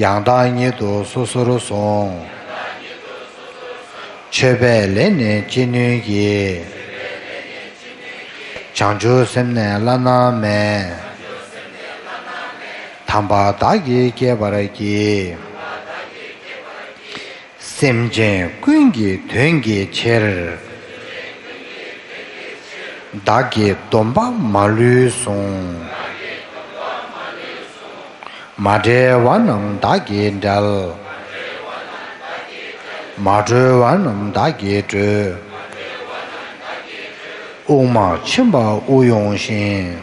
ཡང་དག་ཉིད་དུ་སོ་སོར་གཟུང་། མཆོད་པའི་ལས་ནི་ཅི་ནུས་ཀྱིས། བྱང་ཆུབ་སེམས་ནི་བླ་ན་མེད། དམ་པ་བདག་གིས་བསྐྱེད་པར་བགྱི། སེམས་ཅན་ཀུན་གྱི་དོན་གྱི་ཕྱིར། བདག་གི་སྡོམ་པ་མ་ལུས་བཟུང་། མ་འབྲེལ་བ་རྣམས་བདག་གིས་འབྲལ། མ་གྲོལ་བ་རྣམས་བདག་གིས་གྲོལ། དབུགས་མ་ཆེན་པ་དབུགས་དབྱུང་ཞིང་།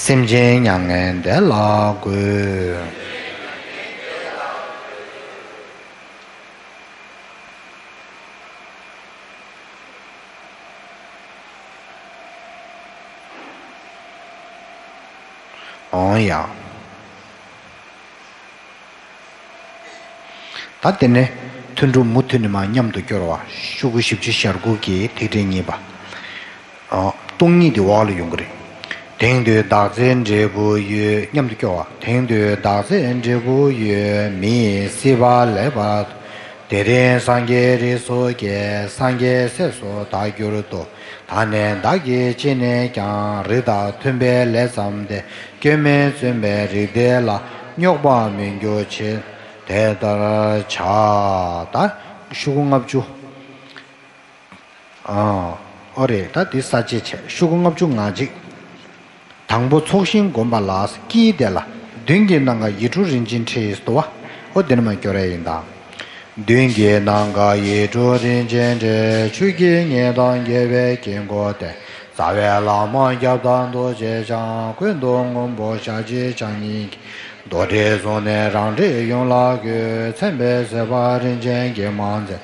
སེམས་ཅན་མྱ་ངན་འདས་ལ་འགོད། འོང་ཡ། ད་དེ་ནས་ཐུན་དྲུག་མུ་མཐུད་ནས་མར་མཉམ་དུ་སྐྱོར་བ། ཤོག་གུ་བཞི་བཅུ་ཞེ་དགུ་གི་ཐིག་ཕྲེང་གཉིས་པ། ཨ། སྟོང་ཉིད་དེ་འོག་ལ་ཡོང་གི་རེད། དེང་དུས་བདག་འཛིན་འབྲས་བུ་ཡོད། མཉམ་དུ་སྐྱོར་བ། དེང་དུས་བདག་འཛིན་འབྲས་བུ་ཡོད། མི་ཡི་སྲིད་པ་ལེགས་པར། དེ་རིང་སངས་རྒྱས་རིགས་སུ་སྐྱེས། སངས་རྒྱས་སྲས་སུ་བདག་གྱུར་ཏོ། ད་ནི་བདག་གིས་ཅི་ནས་ཀྱང་། རིགས་དང་མཐུན་པའི་ལས་བརྩམས་ཏེ། སྐྱོན་མེད་བཙུན་པའི་རིགས་འདི་ལ། རྙོག་པ་མི་འགྱུར་ཕྱིར་དེ་ལྟར་བྱ། ད་ཤོག་གུ་ལྔ་བཅུ། ཨ། ཨོ་རེད། ད་འདི་ས་བཅད་བྱས། ཤོག་གུ་ལྔ་བཅུ་ང་གཅིག། དང་པོ་ཚོགས་ཞིང་བསྒོམ་པ་ལ། ཀྱིས་དེ་ལ། མདུན་གྱི་ནམ་མཁར་ཡིད་འཕྲོག་རིན་ཆེན་ཁྲི་ཟེར་བ། ཨོ་འདི་ནས་མར་སྐྱོར་ཡ་ཡིན་ད། མདུན་གྱི་ནམ་མཁར་ཡིད་འཕྲོག་རིན་ཆེན་ཁྲི། ཆོས་ཀྱི་ཉི་ཟླ་རྒྱས་པའི་དཀྱིལ་འཁོར་དེར། རྩ་བའི་བླ་མ་སྐྱབས་དང་རྡོ་རྗེ་འཆང་། ཀུན་ཏུ་སྔོན་པོ་ཞལ་གཅིག་ཕྱག་གཉིས་ཀྱིས། རྡོ་དྲིལ་བཟུང་ནས་རང་རིགས་ཡོངས་ལ་བསྐུལ། མཚན་དཔེའི་ཟེར་བ་རིན་ཆེན་གྱིས་མ་མཛེས།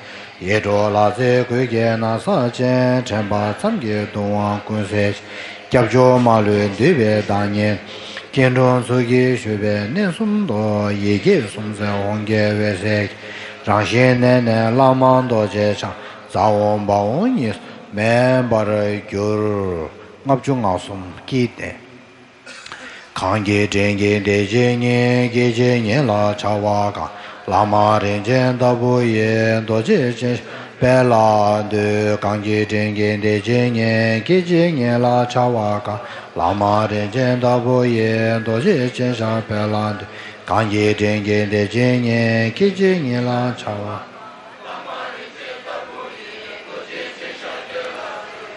ཡིད་འཕྲོག་ལ་རྩེ་གོས་ཀྱི་ན་བཟའ་ཅན། དྲན་པ་མཚམས་ཀྱི་གདུང་བ་ཀུན་སེལ། སྐྱབས་མཆོག་མ་ལུས་འདུས་པའི་བདག་ཉིད། སྐྱེ་འགྲོ་ཚོགས་ཀྱིས་ཞུས་པའི་གནས་གསུམ་དུ། ཡི་གེ་གསུམ་ཟེར་ཧཱུྃ་གི་འོད་ཟེར་གྱིས། རང་བཞིན་གནས་ནས་བླ་མ་རྡོ་རྗེ་འཆང་། ཟ་འོག་འབག་འོག་གཉིས་སུ་མེད་པར་གྱུར། ལྔ་བཅུ་ང་གསུམ། ཀྱིས་དེ། གང་གི་དྲིན་གྱིས་འདི་ཕྱི་གཉིས། སྐྱེ་འཆི་གཉིས་ལ་འཆར་བ་གང་། བླ་མ་རིན་ཆེན་ལྟ་བུ་ཡི། རྡོ་རྗེ་ཅན་ཞབས་པད་ལ་འདུད། གང་གི་དྲིན་གྱིས་འདི་ཕྱི་གཉིས། སྐྱེ་འཆི་གཉིས་ལ་འཆར་བ་གང་། བླ་མ་རིན་ཆེན་ལྟ་བུ་ཡི། རྡོ་རྗེ་ཅན་ཞབས་པད་ལ་འདུད། གང་གི་དྲིན་གྱིས་འདི་ཕྱི་གཉིས། སྐྱེ་འཆི་གཉིས་ལ་འཆར་བ།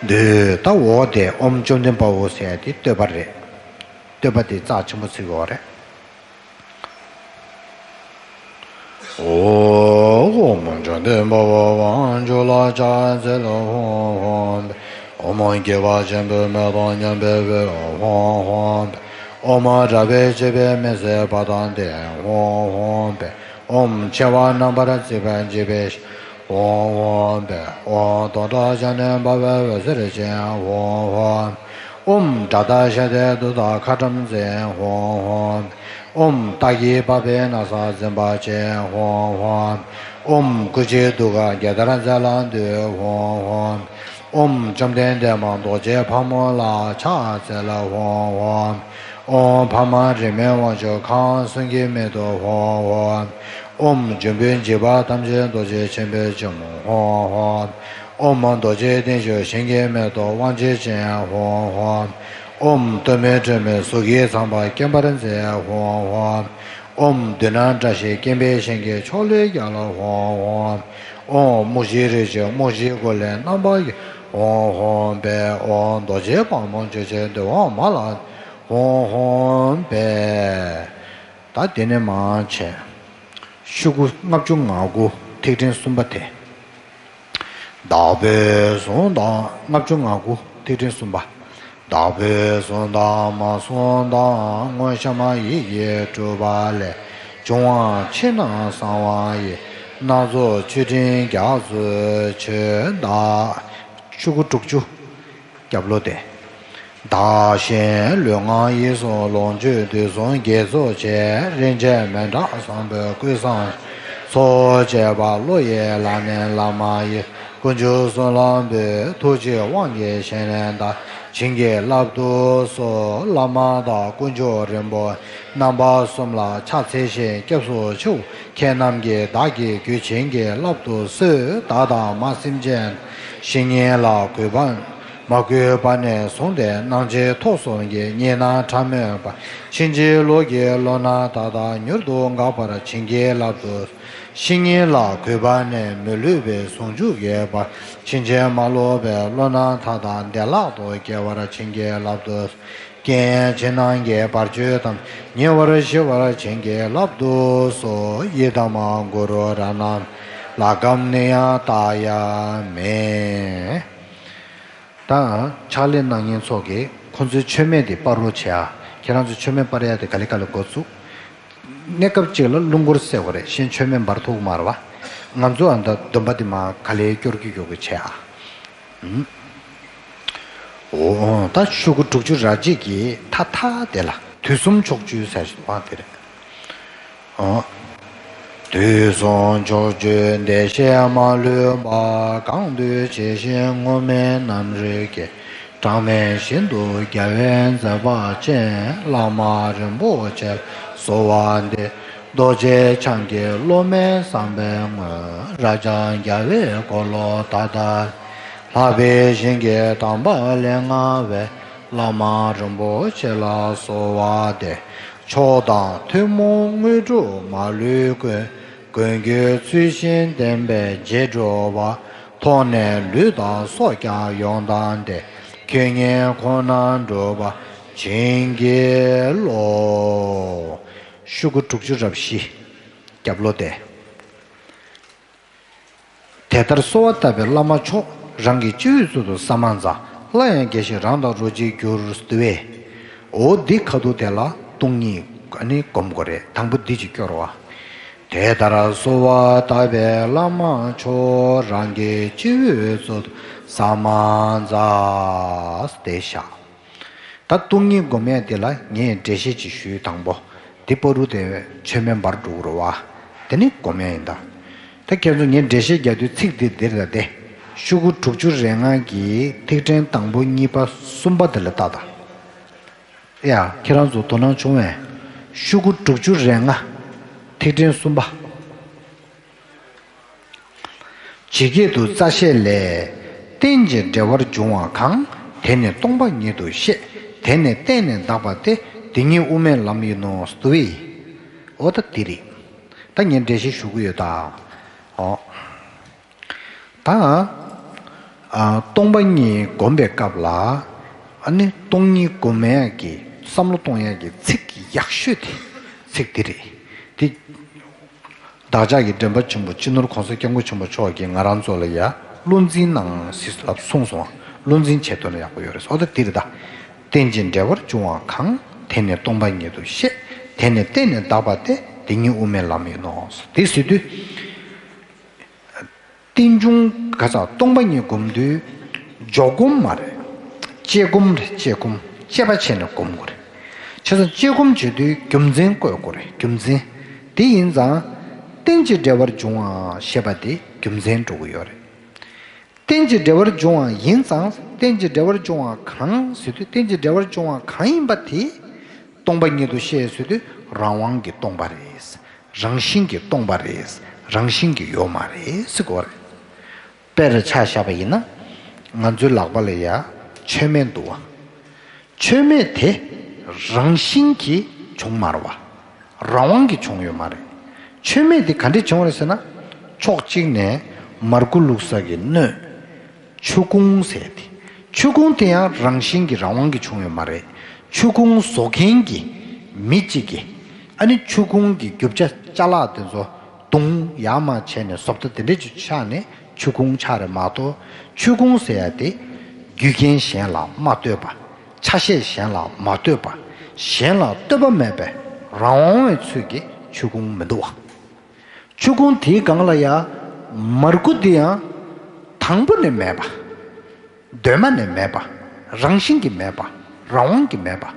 འདུད། ད་འོག་དེ་ཨོཾ་བཅོམ་ལྡན་དཔའ་བོ་ཟེར་ཡ་དེ་བསྟོད་པ་རེད། བསྟོད་པ་དེ་རྩ་ཆེན་པོ་བརྩི་དགོས་པ་རེད། ཨོཾ་བཅོམ་ལྡན་དཔའ་བོས་དབང་ཕྱུག་ལ་ཕྱག་འཚལ་ལོ། ཧཱུྃ་ཧཱུྃ་ཕཊ། ཨོཾ་སྐྱེ་བ་ཆེན་པོའི་མེ་ཏོག་མཉམ་པའི་འོད། ཧཱུྃ་ཧཱུྃ་ཕཊ། ཨོཾ་དགྲ་བོའི་ལྕེ་བས་མི་བཟད་པ་དང་ལྡན། ཧཱུྃ་ཧཱུྃ་ཕཊ། ཨོཾ་མཆེ་བ་རྣམ་པར་གཙིགས་པ་འཇིགས་པའི། ཧཱུྃ་ཧཱུྃ་ཕཊ། ཨོཾ་དོ་ཏ་ཞལ་ནས་འབབ་པའི་འོད་ཟེར་ཅན། ཧཱུྃ་ཧཱུྃ་ཕཊ། ཨོཾ་དགྲ་སྟ་ཞལ་ཏེ་གདུགས་དང་ཁ་ཊྭཱཾ་ཟེར། ཧཱུྃ་ཧཱུྃ་ཕཊ། ཨོཾ་སྟག་གི་པགས་པའི་ན་བཟའ་འཛིན་པ་ཅན། ཧཱུྃ་ཧཱུྃ་ཕཊ། ཨོཾ་སྐུ་མཆེད་གདུགས་དཀར་རྒྱལ་དར་མཛད་ལ་འདུད། ཧཱུྃ་ཧཱུྃ་ཕཊ། ཨོཾ་བཅོམ་ལྡན་འདས་མ་རྡོ་རྗེ་ཕག་མོ་ལ་ཕྱག་འཚལ་ལོ། ཧཱུྃ་ཧཱུྃ་ཕཊ། ཨོཾ་འཕགས་མ་རིས་མེད་དབང་ཕྱུག་ཁམས་གསུམ་གྱི་མེ་ཏོག་ཧཱུྃ་ཧཱུྃ་ཕཊ། ཨོཾ་འབྱུང་པོའི་འཇིགས་པ་ཐམས་ཅད་རྡོ་རྗེ་ཆེན་པོའི་སྤྱི་བོ་ཧཱུྃ་ཧཱུྃ་ཕཊ། ཨོཾ་རྡོ་རྗེ་གདན་བཞུགས་ཞིང་གི་མེ་ཏོག་དབང་ཕྱུག་ཅན། ཧཱུྃ་ཧཱུྃ་ཕཊ། ཨོཾ་གཏོར་མའི་སྒྲོན་མེ་གཟུགས་ཀྱི་ཚངས་པ་སྐེམ་པར་མཛད། ཧཱུྃ་ཧཱུྃ་ཕཊ། ཨོཾ་བདུད་རྣམས་བཀྲ་ཤིས་སྐེམ་པའི་ཞིང་གི་ཕྱོགས་ལས་རྒྱལ་ལོ། ཧཱུྃ་ཧཱུྃ་ཕཊ། ཨོཾ་རྨུགས་ཤིང་རིགས་ཀྱི་རྨུགས་ཤིང་གོ་ལའི་རྣམ་པར་རྒྱལ། ཧཱུྃ་ཧཱུྃ་ཕཊ། ཨོཾ་རྡོ་རྗེ་ཕག་མོ་འཇིགས་བྱེད་འདོད་དབང་མ་ལ། ཧཱུྃ་ཧཱུྃ་ཕཊ། ད་དེ་ནས་མར་བྱས། ཤོག་གུ་ལྔ་བཅུ་ང་དགུ། ཐིག་ཕྲེང་གསུམ་པ་དེ། བདག་པོས་བཟུང་དང་། ལྔ་བཅུ་ང་དགུ། ཐིག་ཕྲེང་གསུམ་པ། བདག་པོས་བཟུང་དང་མ་བཟུང་དང་། དངོས་ཤ་མ་ཡིས་ཀྱིས་བསྒྲུབས་པ་ལས། བྱུང་བ་ཕྱི་ནང་གསང་བ་ཡི། སྣ་ཚོགས་མཆོད་སྤྲིན་རྒྱ་མཚོས་མཆོད་བདག། ཤོག་གུ་དྲུག་ཅུ། སྐྱབས་ལོ་སྟེ། བདག་གཞན་ལུས་ངག་ཡིད་གསུམ་ལོངས་སྤྱོད་དུས་གསུམ་དགེ་ཚོགས་ཆེ། རིན་ཆེན་མཎྜལ་བཟང་པོས་སྐུ་བཟང་ཚོགས་བཅས་པ། བློ་ཡི་བླ་གནས་བླ་མ་ཡི། དཀོན་མཆོག་གསུམ་ལ་འབུལ། ཐུགས་རྗེའི་དབང་གིས་བཞེས་ནས་བདག་བྱིན་གྱིས་བརླབ་ཏུ་གསོལ། བླ་མ་དང་དཀོན་མཆོག་རིན་པོ་རྣམ་པ་གསུམ་ལ་ཕྱག་འཚལ་ཞིང་སྐྱབས་སུ་མཆིའོ། ཁྱེད་རྣམས་ཀྱིས་བདག་གི་རྒྱུད་བྱིན་གྱིས་བརླབ་ཏུ་གསོལ། བདག་དང་མ་སེམས་ཅན་བཤེས་གཉེན་ལ་གུས་པ་མ་གུས་པ་ནས་བཟུང་སྟེ་སྣང་མཆེད་ཐོབ་གསུམ་གྱི་གཉིས་སྣང་ཕྲ་མོས་པ། ཕྱིན་ཅི་ལོག་གི་བློ་སྣ་དག་དང་མྱུར་དུ་འགག་པར་བྱིན་གྱིས་བརླབ་ཏུ། བཤེས་གཉེན་ལ་གུས་པ་ནས་མི་བསླུ་བའི་ཟུང་འཇུག་གི་བར། ཕྱིན་ཅི་མ་ལོག་པའི་བློ་སྣ་དག་དང་བདེ་བླག་ཏུ་སྐྱེ་བར་བྱིན་གྱིས་བརླབ་ཏུ། རྐྱེན་ཕྱི་ནང་གི་བར་ཆད་ཐམས་ཉེ་བར་ཞི་བར་བྱིན་གྱིས་བརླབ་ཏུ་གསོལ། ཡི་དམ་གུ་རུ་རཏྣ་ལ་ཀམ་ནི་ཡ་ཏཱ་ཡ་མེ། ད་ཕྱག་ལས་གནང་མཁན་ཚོ་གིས་ཁོང་ཚོའི་མཆོད་མེ་དེ་སྤར་རོགས་བྱེད་ཨ། ཁྱེད་རང་ཚོའི་མཆོད་མེ་སྤར་ཡ་དེ་ག་ལེ་ག་ལེ་འགོ་བཙུགས། གནས་སྐབས་གཅིག་ལ་རླུང་འཁོར་གསལ་དགོས་རེད། གཞན་མཆོད་མེ་འབར་ཐུབ་ཀྱི་མ་རེད་བ། ང་ཚོ་ཨ་ད་འདོན་པ་དེ་མར་ག་ལེ་སྐྱོར་གི་སྐྱོར་གི་བྱེད་ཨ། ཨོ། ད་ཤོག་གུ་དྲུག་ཅུ་རེ་གཅིག་གི་མཐའ་མཐའ་དེ་ལ་དུས་གསུམ་ཕྱོགས་བཅུའི་ཟེར་བ་དེ་རེད། ཨོ། དུས་གསུམ་ཕྱོགས་བཅུའི་བདེ་གཤེགས་མ་ལུས་པ། གང་འདུལ་ཇི་བཞིན་ངུར་སྨྲིག་རྣམ་རིག་གེ། གྲངས་མེད་ཞིང་དུ་རྒྱལ་བའི་མཛད་པ་ཅན། བླ་མ་རིན་པོ་ཆེ་གསོལ་བ་འདེབས། རྡོ་རྗེ་འཆང་གི་སློབ་མའི་བསམ་པའི་དངོས། རབ་འབྱམས་རྒྱལ་བའི་འཁོར་ལོ་ད་ལྟ། ལྷག་པའི་ཞིང་གི་དམ་པ་ལས་མངའ་བའི། བླ་མ་རིན་པོ་ཆེ་ལ་གསོལ་བ་འདེབས། མཆོག་དང་ཐུན་མོང་དངོས་གྲུབ་མ་ལུས་ཀུན། མགོན་ཁྱོད་ཚུལ་བཞིན་བསྟེན་པའི་རྗེས་འགྲོ་བ། ཐོབ་ནས་ལུས་དང་སྲོག་ཀྱང་ཡོངས་བཏང་སྟེ། ཁྱོད་ཉིད་ཁོ་ན་འགྲུབ་པར་བྱིན་གྱིས་རློབས། ཤོག་གུ་དྲུག་ཅུ་རེ་བཞི། རྒྱབ་ལོགས་དེ། དེ་ལྟར་གསོལ་བ་བཏབ་པས་བླ་མ་མཆོག་རང་གི་སྤྱི་བོའི་ཚུལ་དུ་ས་མ་ཛ། སླར་ཡང་དགྱེས་ཤིག་རང་དང་རོ་གཅིག་གྱུར། ཏུ་བས། འོ་འདི་ཁ་ཐུག་དེ་ལ་སྟོང་ཉིད་ཨ་ནི་སྒོམ་དགོས་རེད། དང་པོ་འདི་ཅིག་སྐྱོར་བ། དེ་ལྟར་གསོལ་བ་བཏབ་པས་བླ་མ་མཆོག་རང་གི་སྤྱི་བོའི་ཚུལ་དུ་ས་མ་ཛ། དེ་བཞག་ད་སྟོང་ཉིད་སྒོམ་ཡས་དེ་ལ་ངས་འགྲེལ་བཤད་ཅིག་ཞུས། དང་པོ། འདི་བར་དུ་དེ་ཆོས་མེད་འབར་འགྲོ་གི་རེད་བ། དེ་ནི་སྒོམ་ཡས་ཡིན་ད། ད་ཁྱེད་ཚོ་ངས་འགྲེལ་བཤད་རྒྱག་དུས་ཚིག་འདི་འདིར་ད་དེ། ཤོག་གུ་དྲུག་ཅུ་རེ་ལྔ་གི་ཐིག་ཕྲེང་དང་པོ་གཉིས་པ་གསུམ་པ་དེ་ལ་ལྟ་ད། ཡ། ཁྱེད་རང་ཚོ་དོ་སྣང་བྱུང་བས། ཤོག་གུ་དྲུག་ཅུ་རེ་ལྔ། ཐིག་ཕྲེང་གསུམ་པ། ཇི་སྐད་དུ་རྩ་ཤེ་ལས། རྟེན་ཅིང་འབྲེལ་བར་འབྱུང་བ་གང་། དེ་ནི་སྟོང་པ་ཉིད་དུ་ཤེས། དེ་ནི་བརྟེན་ནས་འདག་པ་སྟེ། དེ་ཉིད་དབུ་མའི་ལམ་ཡིན་ནོ། ཏུ་བས། འོ་ད་དེ་རེད། ད་ངས་འགྲེལ་བཤད་ཞུ་གི་ཡོད་ད། འོ། ད། ཨ། སྟོང་པ་ཉིད་སྒོམ་པའི་སྐབས་ལ། ཨ་ནི་སྟོང་ཉིད་སྒོམ་ཡག་གི་བསམ་བློ་གཏོང་ཡག་གི་ཚིག་གི་ཡག་ཤོས་དེ། ཚིག་འདི་རེད། འདི། བདག་ཅག་གི་འདྲེན་པ་ཆེན་པོ་སྤྱི་ནོར་༸གོང་ས་༸སྐྱབས་མགོན་ཆེན་པོ་མཆོག་གིས་ང་རང་ཚོ་ལ་ཡ་བློ་འཛིན་གནང་ཟེར་ལབ་གསུངས་སོང་། བློ་འཛིན་བྱེད་ཐུབ་ན་ཡག་པོ་ཡོད་རེད། འོ་ད་འདི་རེད་ད། རྟེན་ཅིང་འབྲེལ་བར་འབྱུང་བ་གང་། དེ་ནི་སྟོང་པ་ཉིད་དུ་ཤེས། དེ་ནི་བརྟེན་ནས་འདག་པ་སྟེ། དེ་ཉིད་དབུ་མའི་ལམ་ཡིན་ནོ། དེ་ཟེར་དུས། རྟེན་འབྱུང་ག་ས་སྟོང་པ་ཉིད་སྒོམ་དུས། འཇོག་སྒོམ་མ་རེད། དཔྱད་སྒོམ་རེད། དཔྱད་སྒོམ། དཔྱད་པ་བྱས་ནས་སྒོམ་དགོས་རེད། བྱས་ཙང་དཔྱད་སྒོམ་བྱེད་དུས་རྒྱུ་མཚན་བཀོད་དགོས་རེད། རྒྱུ་མཚན། དེ་ཡིན་ཙང་། རྟེན་ཅིང་འབྲེལ་བར་འབྱུང་བ་ཞེས་པ་དེ་རྒྱུ་མཚན་འགྲོ་གི་ཡོད་རེད། རྟེན་ཅིང་འབྲེལ་བར་འབྱུང་བ་ཡིན་ཙང་། རྟེན་ཅིང་འབྲེལ་བར་འབྱུང་བ་གང་ཟེར་དུས། རྟེན་ཅིང་འབྲེལ་བར་འབྱུང་བ་གང་ཡིན་པ་དེ། སྟོང་པ་ཉིད་དུ་ཤེས་ཟེར་དུས་རང་དབང་གི་སྟོང་པ་རེད། རང་བཞིན་གྱིས་སྟོང་པ་རེད། རང་བཞིན་གྱིས་ཡོད་མ་རེད་ཟེར་དགོས་རེད། དཔེར་ཆ་བཞག་པ་ཡིན་ན། ང་ཚོའི་ལག་པ་ལ་ཡ་མཆོད་མེ་འདུག་བ། མཆོད་མེ་དེ་རང་བཞིན་གྱིས་བྱུང་མ་རེད་བ། རང་དབང་གིས་བྱུང་ཡོད་མ་རེད། མཆོད་མེ་དེ་ག་འདྲས་བྱུང་རེད་ཟེར་ན། ཕྱོགས་གཅིག་ནས་མར་ཁུ་བླུགས་ས་གི་སྣོད། ཆུ་ཁུང་ཟེར་ཏེ། ཆུ་ཁུང་དེ་ཡང་རང་བཞིན་གྱིས་རང་དབང་གིས་བྱུང་ཡོད་མ་རེད། ཆུ་ཁུང་བཟོ་མཁན་གྱི་མི་གཅིག་གིས། ཨ་ནི་ཆུ་ཁུང་གི་རྒྱུ་ཆ་ཅ་ལག་དེ་ཚོ་བརྡུང་ཡག་མ་བྱས་ནས་བཟོ་ལྟ་དེ་འདྲས་ཅིག་ཆགས་ནས་ཆུ་ཁུང་ཆགས་རེད་མ་གཏོགས། ཆུ་ཁུང་ཟེར་ཡ་དེ་རྒྱུ་རྐྱེན་གཞན་ལ་མ་ལྟོས་པ། ཆ་ཤས་གཞན་ལ་མ་ལྟོས་པ། གཞན་ལ་ལྟོས་པ་མེད་པའི་རང་དབང་བའི་ཚུལ་གྱིས་ཆུ་ཁུང་མི་འདུག་བ། ཆུ་ཁུང་དེའི་སྒང་ལ་ཡང་མར་ཁུ་དེ་ཡང་དང་པོ་ནས་མེད་པ། གདོད་མ་ནས་མེད་པ། རང་བཞིན་གྱིས་མེད་པ། རང་དབང་གིས་མེད་པ།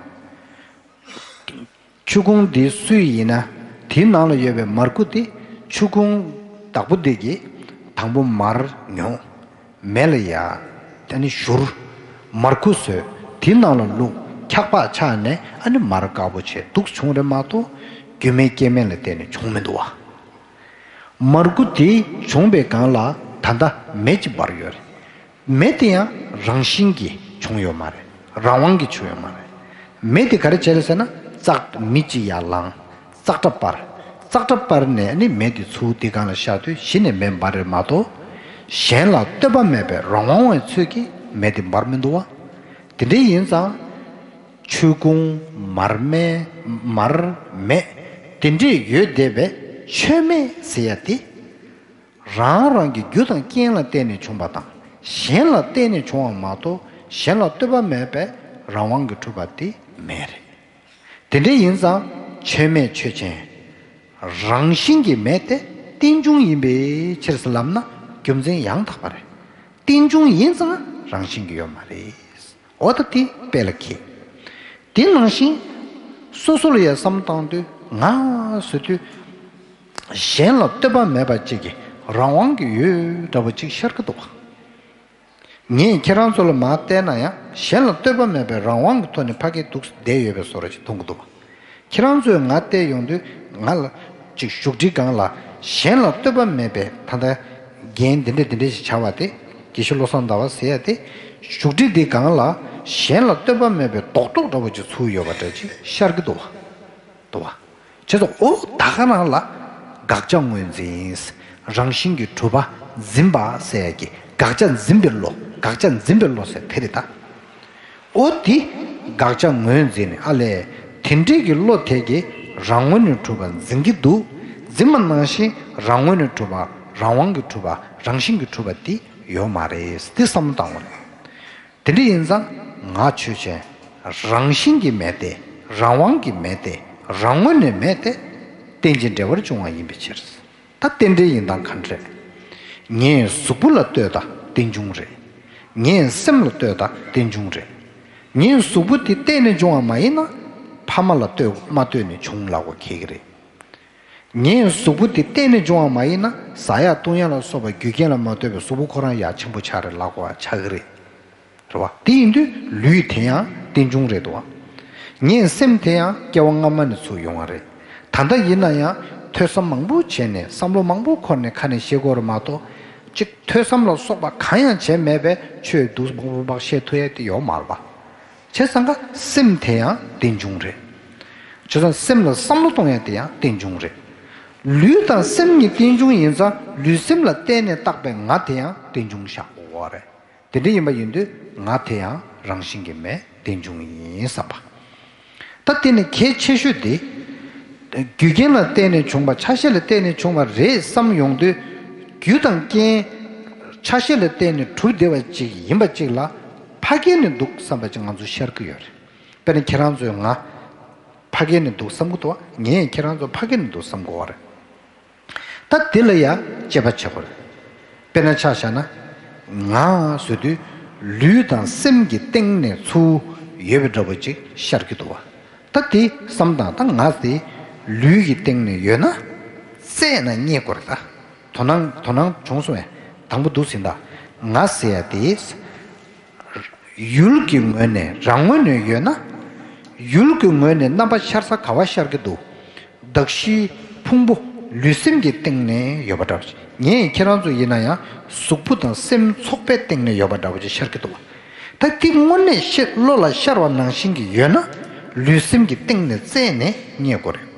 ཆུ་ཁུང་འདི་སུའི་ཡིན་ན། དེའི་ནང་ལ་ཡོད་པའི་མར་ཁུ་དེ་ཆུ་ཁུང་བདག་པོ་དེ་གིས་དང་པོ་མར་ཉོ། མེ་ལ་ཡ། ཨ་ནི་བཞུར། མར་ཁུ་བཟོས། དེའི་ནང་ལ་བླུགས། འཁྱག་པ་ཆགས་ནས་ཨ་ནི་མར་དཀར་པོ་བྱས་འདུག་བྱུང་རེད་མ་གཏོགས། རྒྱུ་མེ་རྐྱེན་མེ་ལ་བརྟེན་ནས་བྱུང་མི་འདུག་བ། མར་ཁུ་དེ་བྱུང་བའི་སྒང་ལ་ད་ལྟ་མེ་གཅིག་འབར་ཡོད་རེད། མེ་དེ་ཡང་རང་བཞིན་གྱིས་བྱུང་ཡོད་མ་རེད། རང་དབང་གིས་བྱུང་ཡོད་མ་རེད། མེ་དེ་ག་རེ་བྱས་རེད་ཟེར་ན། ཙག་མི་གཅིག་ཡར་ལངས། ཙག་སྒྲ་སྤར། ཙག་སྒྲ་སྤར་ནས་ནི་མེ་དེ་ཚུར་དེ་སྒང་ལ་ཤར་དུས་གཞི་ནས་མེ་འབར་རེད་མ་གཏོགས། གཞན་ལ་ལྟོས་པ་མེད་པའི་རང་དབང་བའི་ཚུལ་གྱིས་མེ་དེ་འབར་མི་འདུག་བ། དེ་འདྲ་ཡིན་ཙང་། ཆུ་ཁུང་། མར་མེ། མར་མེ། དེ་འདྲས་ཡོད་བསྡད་པའི་མཆོད་མེ་ཟེར་ཡ་དེ། རང་རང་གི་རྒྱུ་དང་རྐྱེན་ལ་བརྟེན་ནས་བྱུང་བ་དང་། གཞན་ལ་བརྟེན་ནས་བྱུང་བ་མ་གཏོགས། གཞན་ལ་ལྟོས་པ་མེད་པའི་རང་དབང་གིས་གྲུབ་པ་དེ་མེད་རེད། དེ་འདྲ་ཡིན་ཙང་། མཆོད་མེ་མཆོད་ཅིང་། རང་བཞིན་གྱིས་མེད་དེ་རྟེན་འབྱུང་ཡིན་པའི་ཕྱིར་ཟེར་ལབ་ན་རྒྱུ་མཚན་ཡང་དག་པ་རེད། རྟེན་འབྱུང་ཡིན་ཙང་རང་བཞིན་གྱིས་ཡོད་མ་རེད། འོ་ད་དེ་དཔེ་ལ་འཁེལ། དེ་ནང་བཞིན་སོ་སོ་ལ་ཡང་བསམ་བློ་བཏང་དུས། ང་ཟེར་དུས། གཞན་ལ་ལྟོས་པ་མེད་པ་གཅིག་གིས་རང་དབང་གིས་ཡོད་འདྲ་པོ་གཅིག་ཤར་གི་འདུག་བ། ངས་ཁྱེད་རང་ཚོ་ལ་མར་བལྟས་ན་ཡང་། གཞན་ལ་ལྟོས་པ་མེད་པའི་རང་དབང་གི་ཐོག་ནས་ཕ་གིར་འདུག་བསྡད་ཡོད་པའི་བཟོ་འདྲ་ཅིག་མཐོང་གི་འདུག་བ། ཁྱེད་རང་ཚོས་ང་བལྟས་ཡོང་དུས་ང་ལ། ཅིག་བཞུགས་ཁྲིའི་སྒང་ལ་གཞན་ལ་ལྟོས་པ་མེད་པའི་ད་ལྟ་རྒྱན་འདི་འདྲ་འདི་འདྲ་ཞིག་བྱ་བ་དེ་དགེ་བཤེས་བློ་བཟང་ཟླ་བ་ཟེར་ཡ་དེ། བཞུགས་ཁྲི་འདིའི་སྒང་ལ་གཞན་ལ་ལྟོས་པ་མེད་པའི་རྡོག་རྡོག་འདྲ་བོ་ཅིག་ཚུར་ཡོད་པ་འདྲ་ཅིག་ཤར་གྱི་འདུག་བ། འདུག་བ། བྱས་ཙང་ཨོ་ད་ག་རང་ལ་དགག་བྱ་ངོས་འཛིན། རང་བཞིན་གྱིས་གྲུབ་པ་འཛིན་པ་ཟེར་ཡ་གི་དགག་བྱ་འཛིན་པའི་བློ། དགག་བྱ་འཛིན་པའི་བློ་ཟེར་དེ་རེད་ད། ཨོ་དེ་དགག་བྱ་ངོས་འཛིན་ནས་ཨ་ལས། དེ་འདྲའི་གི་བློ་དེ་གིས་རང་ངོས་ནས་གྲུབ་པ་འཛིན་གྱི་འདུག་འཛིན་པ་ནང་བཞིན་རང་ངོས་ནས་གྲུབ་པ། རང་དབང་གིས་གྲུབ་པ། རང་བཞིན་གྱིས་གྲུབ་པ་དེ་ཡོད་མ་རེད། དེ་བསམ་བློ་བཏང་དགོས་རེད། དེ་འདྲ་ཡིན་ཙང་ང་ཆོས་ཅན། རང་བཞིན་གྱིས་མེད་དེ། རང་དབང་གིས་མེད་དེ། རང་ངོས་ནས་མེད་དེ། རྟེན་ཅིང་འབྲེལ་བར་འབྱུང་བ་ཡིན་པའི་ཕྱིར། ད་རྟེན་འབྲེལ་ཡིན་སྟངས་ག་འདྲས། ངས་གཟུགས་པོ་ལ་ལྟོས་དང་རྟེན་འབྱུང་རེད། ངས་སེམས་ལ་ལྟོས་དང་རྟེན་འབྱུང་རེད། ངས་གཟུགས་པོ་དེ་བརྟེན་ནས་བྱུང་བ་མ་ཡིན་ན། ཕ་མ་ལ་ལྟོས་མ་ལྟོས་ནས་བྱུང་ལབ་དགོས་ཁེལ་གི་རེད། ངས་གཟུགས་པོ་དེ་བརྟེན་ནས་བྱུང་བ་མ་ཡིན་ན། ཟ་ཡག་འཐུང་ཡག་ལ་སོགས་པ་རྒྱུ་རྐྱེན་ལ་མ་ལྟོས་པའི་གཟུགས་པོ་ཁོ་རང་ཡག་ཆེན་པོ་ཆགས་རེད་ལབ་དགོས་པ་ཆགས་གི་རེད། རེད་བ། དེ་ཡིན་དུས་ལུས་དེ་ཡང་རྟེན་འབྱུང་རེད་འདུག་བ། ངས་སེམས་དེ་ཡང་སྐྱེ་བ་སྔ་མ་ནས་ཚུར་ཡོང་བ་རེད། ད་ལྟ་ཡིན་ན་ཡང་ཐོས་བསམ་མང་པོ་བྱས་ནས་བསམ་བློ་མང་པོ་འཁོར་ནས་ཁ་ནས་བཤད་དགོས་རེད་མ་གཏོགས། གཅིག་ཐོས་བསམ་ལ་སོགས་པ་གང་ཡང་བྱས་མེད་པའི་ཆོས་འདུག་སེ་བུག་བུག་བཤད་ཐུབ་ཡ་དེ་ཡོད་མ་རེད་པ། བྱས་ཙང་ཀ་སེམས་དེ་ཡང་རྟེན་འབྱུང་རེད། བྱས་ཙང་སེམས་ལ་བསམ་བློ་གཏོང་ཡ་དེ་ཡང་རྟེན་འབྱུང་རེད། ལུས་དང་སེམས་གཉིས་རྟེན་འབྱུང་ཡིན་ཙང་ལུས་སེམས་ལ་བརྟེན་ནས་བཏགས་པའི་ང་དེ་ཡང་རྟེན་འབྱུང་བཞག་དགོས་རེད། དེ་འདྲ་ཡིན་པ་ཡིན་དུས་ང་དེ་ཡང་རང་བཞིན་གྱིས་མེད། རྟེན་འབྱུང་ཡིན་བསམ་པ། ད་དེ་ནི་གལ་ཆེ་ཤོས་དེ། རྒྱུ་རྐྱེན་ལ་བརྟེན་ནས་བྱུང་བ། ཆ་ཤས་ལ་བརྟེན་ནས་བྱུང་བ་རེད་བསམ་ཡོང་དུས། རྒྱུ་དང་རྐྱེན། ཆ་ཤས་ལ་བརྟེན་ནས་གྲུབ་བསྡད་པ་ཅིག་ཡིན་པ་ཅིག་ལ་ཕ་རྒན་ནས་འདུག་བསམ་པ་ཅིག་ང་ཚོ་ཤར་གྱི་ཡོད་རེད། དཔེར་ན་ཁྱེད་རང་ཚོས་ང་ཕ་རྒན་ནས་འདུག་བསམ་གྱི་འདུག་བ། ངས་ཁྱེད་རང་ཚོ་ཕ་རྒན་ནས་འདུག་བསམ་དགོས་པ་རེད། ད་དེ་ལ་ཡང་དཔྱད་པ་བྱེད་དགོས་རེད། དཔེར་ན་ཆ་བཞག་ན། ང་ཟེར་དུས་ལུས་དང་སེམས་ཀྱི་སྟེང་ནས་ཚུར་ཡོད་པའི་འདྲ་པོ་ཅིག་ཤར་གྱི་འདུག་བ། ད་དེ་བསམ་དང་། ད་ང་དེ་ལུས་ཀྱི་སྟེང་ནས་ཡོད་ན། བཙལ་ན་རྙེད་དགོས་རེད་ད། དོ་སྣང་དོ་སྣང་བྱུང་སོང་བས། དང་པོ་འདུག་ཟིན་ད། ང་ཟེར་ཡ་དེ། ཡུལ་གྱི་ངོས་ནས་རང་ངོས་ནས་ཡོད་ན། ཡུལ་གྱི་ངོས་ནས་རྣམ་པ་ཤར་ས་ག་བ་ཤར་གྱི་འདུག་གདགས་གཞིའི་ཕུང་པོ་ལུས་སེམས་ཀྱི་སྟེང་ནས་ཡོད་པ་འདྲ་བ་ཞིག་ངས་ཁྱེད་རང་ཚོ་ཡིན་ན་ཡང་གཟུགས་པོ་དང་སེམས་ཚོགས་པའི་སྟེང་ནས་ཡོད་པ་འདྲ་བ་ཅིག་ཤར་གྱི་འདུག་ད་དེ་དངོས་གནས་ཤེས་བློ་ལ་ཤར་བ་ནང་བཞིན་གྱི་ཡོད་ན། ལུས་སེམས་ཀྱི་སྟེང་ནས་བཙལ་ནས་རྙེད་དགོས་རེད།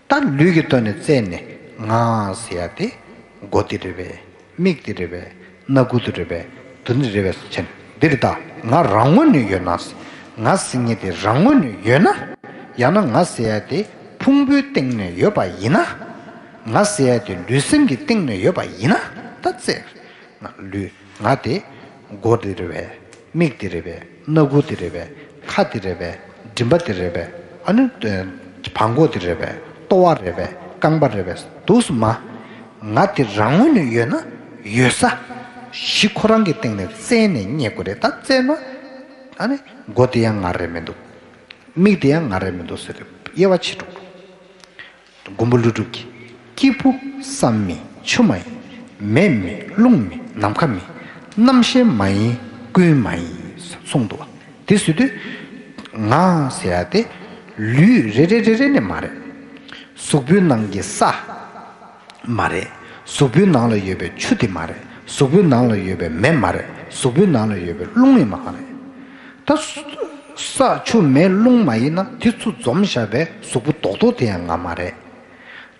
ད་ལུས་ཀྱི་ཐོག་ནས་བཙལ་ནས་ང་ཟེར་ཡ་དེ་མགོ་དེ་རེད་པས། མིག་དེ་རེད་པས། སྣ་ཁུག་དེ་རེད་པས། དོན་དེ་རེད་པས་ཟེར་ཕྱིན་འདིར་ད་ང་རང་ངོས་ནས་ཡོད་ན། ང་ཟེར་མཁན་དེ་རང་ངོས་ནས་ཡོད་ན། ཡང་ན་ང་ཟེར་ཡ་དེ་ཕུང་པོའི་སྟེང་ནས་ཡོད་པ་ཡིན་ན། ང་ཟེར་ཡ་དེ་ལུས་སེམས་ཀྱི་སྟེང་ནས་ཡོད་པ་ཡིན་ན། ད་བཙལ། ང་ལུས་ང་དེ་མགོ་དེ་རེད་པས། མིག་དེ་རེད་པས། སྣ་ཁུག་དེ་རེད་པས། ཁ་དེ་རེད་པས། མགྲིན་པ་དེ་རེད་པས། ཨ་ནི་བྲང་ཁོག་དེ་རེད་པས། ལྟོ་བ་རེད་པས། རྐང་པ་རེད་པས། འདུག་སེ་མ། ང་དེ་རང་ངོས་ནས་ཡོད་ན་ཡོད་ས་གཞི་ཁོ་རང་གི་སྟེང་ནས་བཙལ་ནས་རྙེད་དགོས་རེད། ད་བཙལ་ན་ཨ་ནི་མགོ་དེ་ཡང་ང་རེད་མི་འདུག་མིག་དེ་ཡང་ང་རེད་མི་འདུག་ཟེར་ཏེ་དབྱེ་བ་ཕྱེ་འགྲོ། མགོན་པོ་ཀླུ་སྒྲུབ་ཀྱིས། སྐྱེས་བུ་ས་མིན་ཆུ་མ་ཡིན། མེ་མིན་རླུང་མིན་ནམ་མཁའ་མིན། རྣམ་ཤེས་མ་ཡིན་ཀུན་མ་ཡིན། གསུངས་འདུག་བ། དེ་ཟེར་དུས་ང་ཟེར་ཡ་དེ་ལུས་རེ་རེ་རེ་རེ་ནས་མ་རེད། གཟུགས་པོའི་ནང་གི་ས་མ་རེད། གཟུགས་པོའི་ནང་ལ་ཡོད་པའི་ཆུ་དེ་མ་རེད། གཟུགས་པོའི་ནང་ལ་ཡོད་པའི་མེ་མ་རེད། གཟུགས་པོའི་ནང་ལ་ཡོད་པའི་རླུང་ཡང་མ་རེད། ད་ས་ཆུ་མེ་རླུང་མ་ཡིན་ན་དེ་ཚོ་འཛོམས་བཞག་པའི་གཟུགས་པོ་རྡོག་རྡོག་དེ་ཡང་ང་མ་རེད།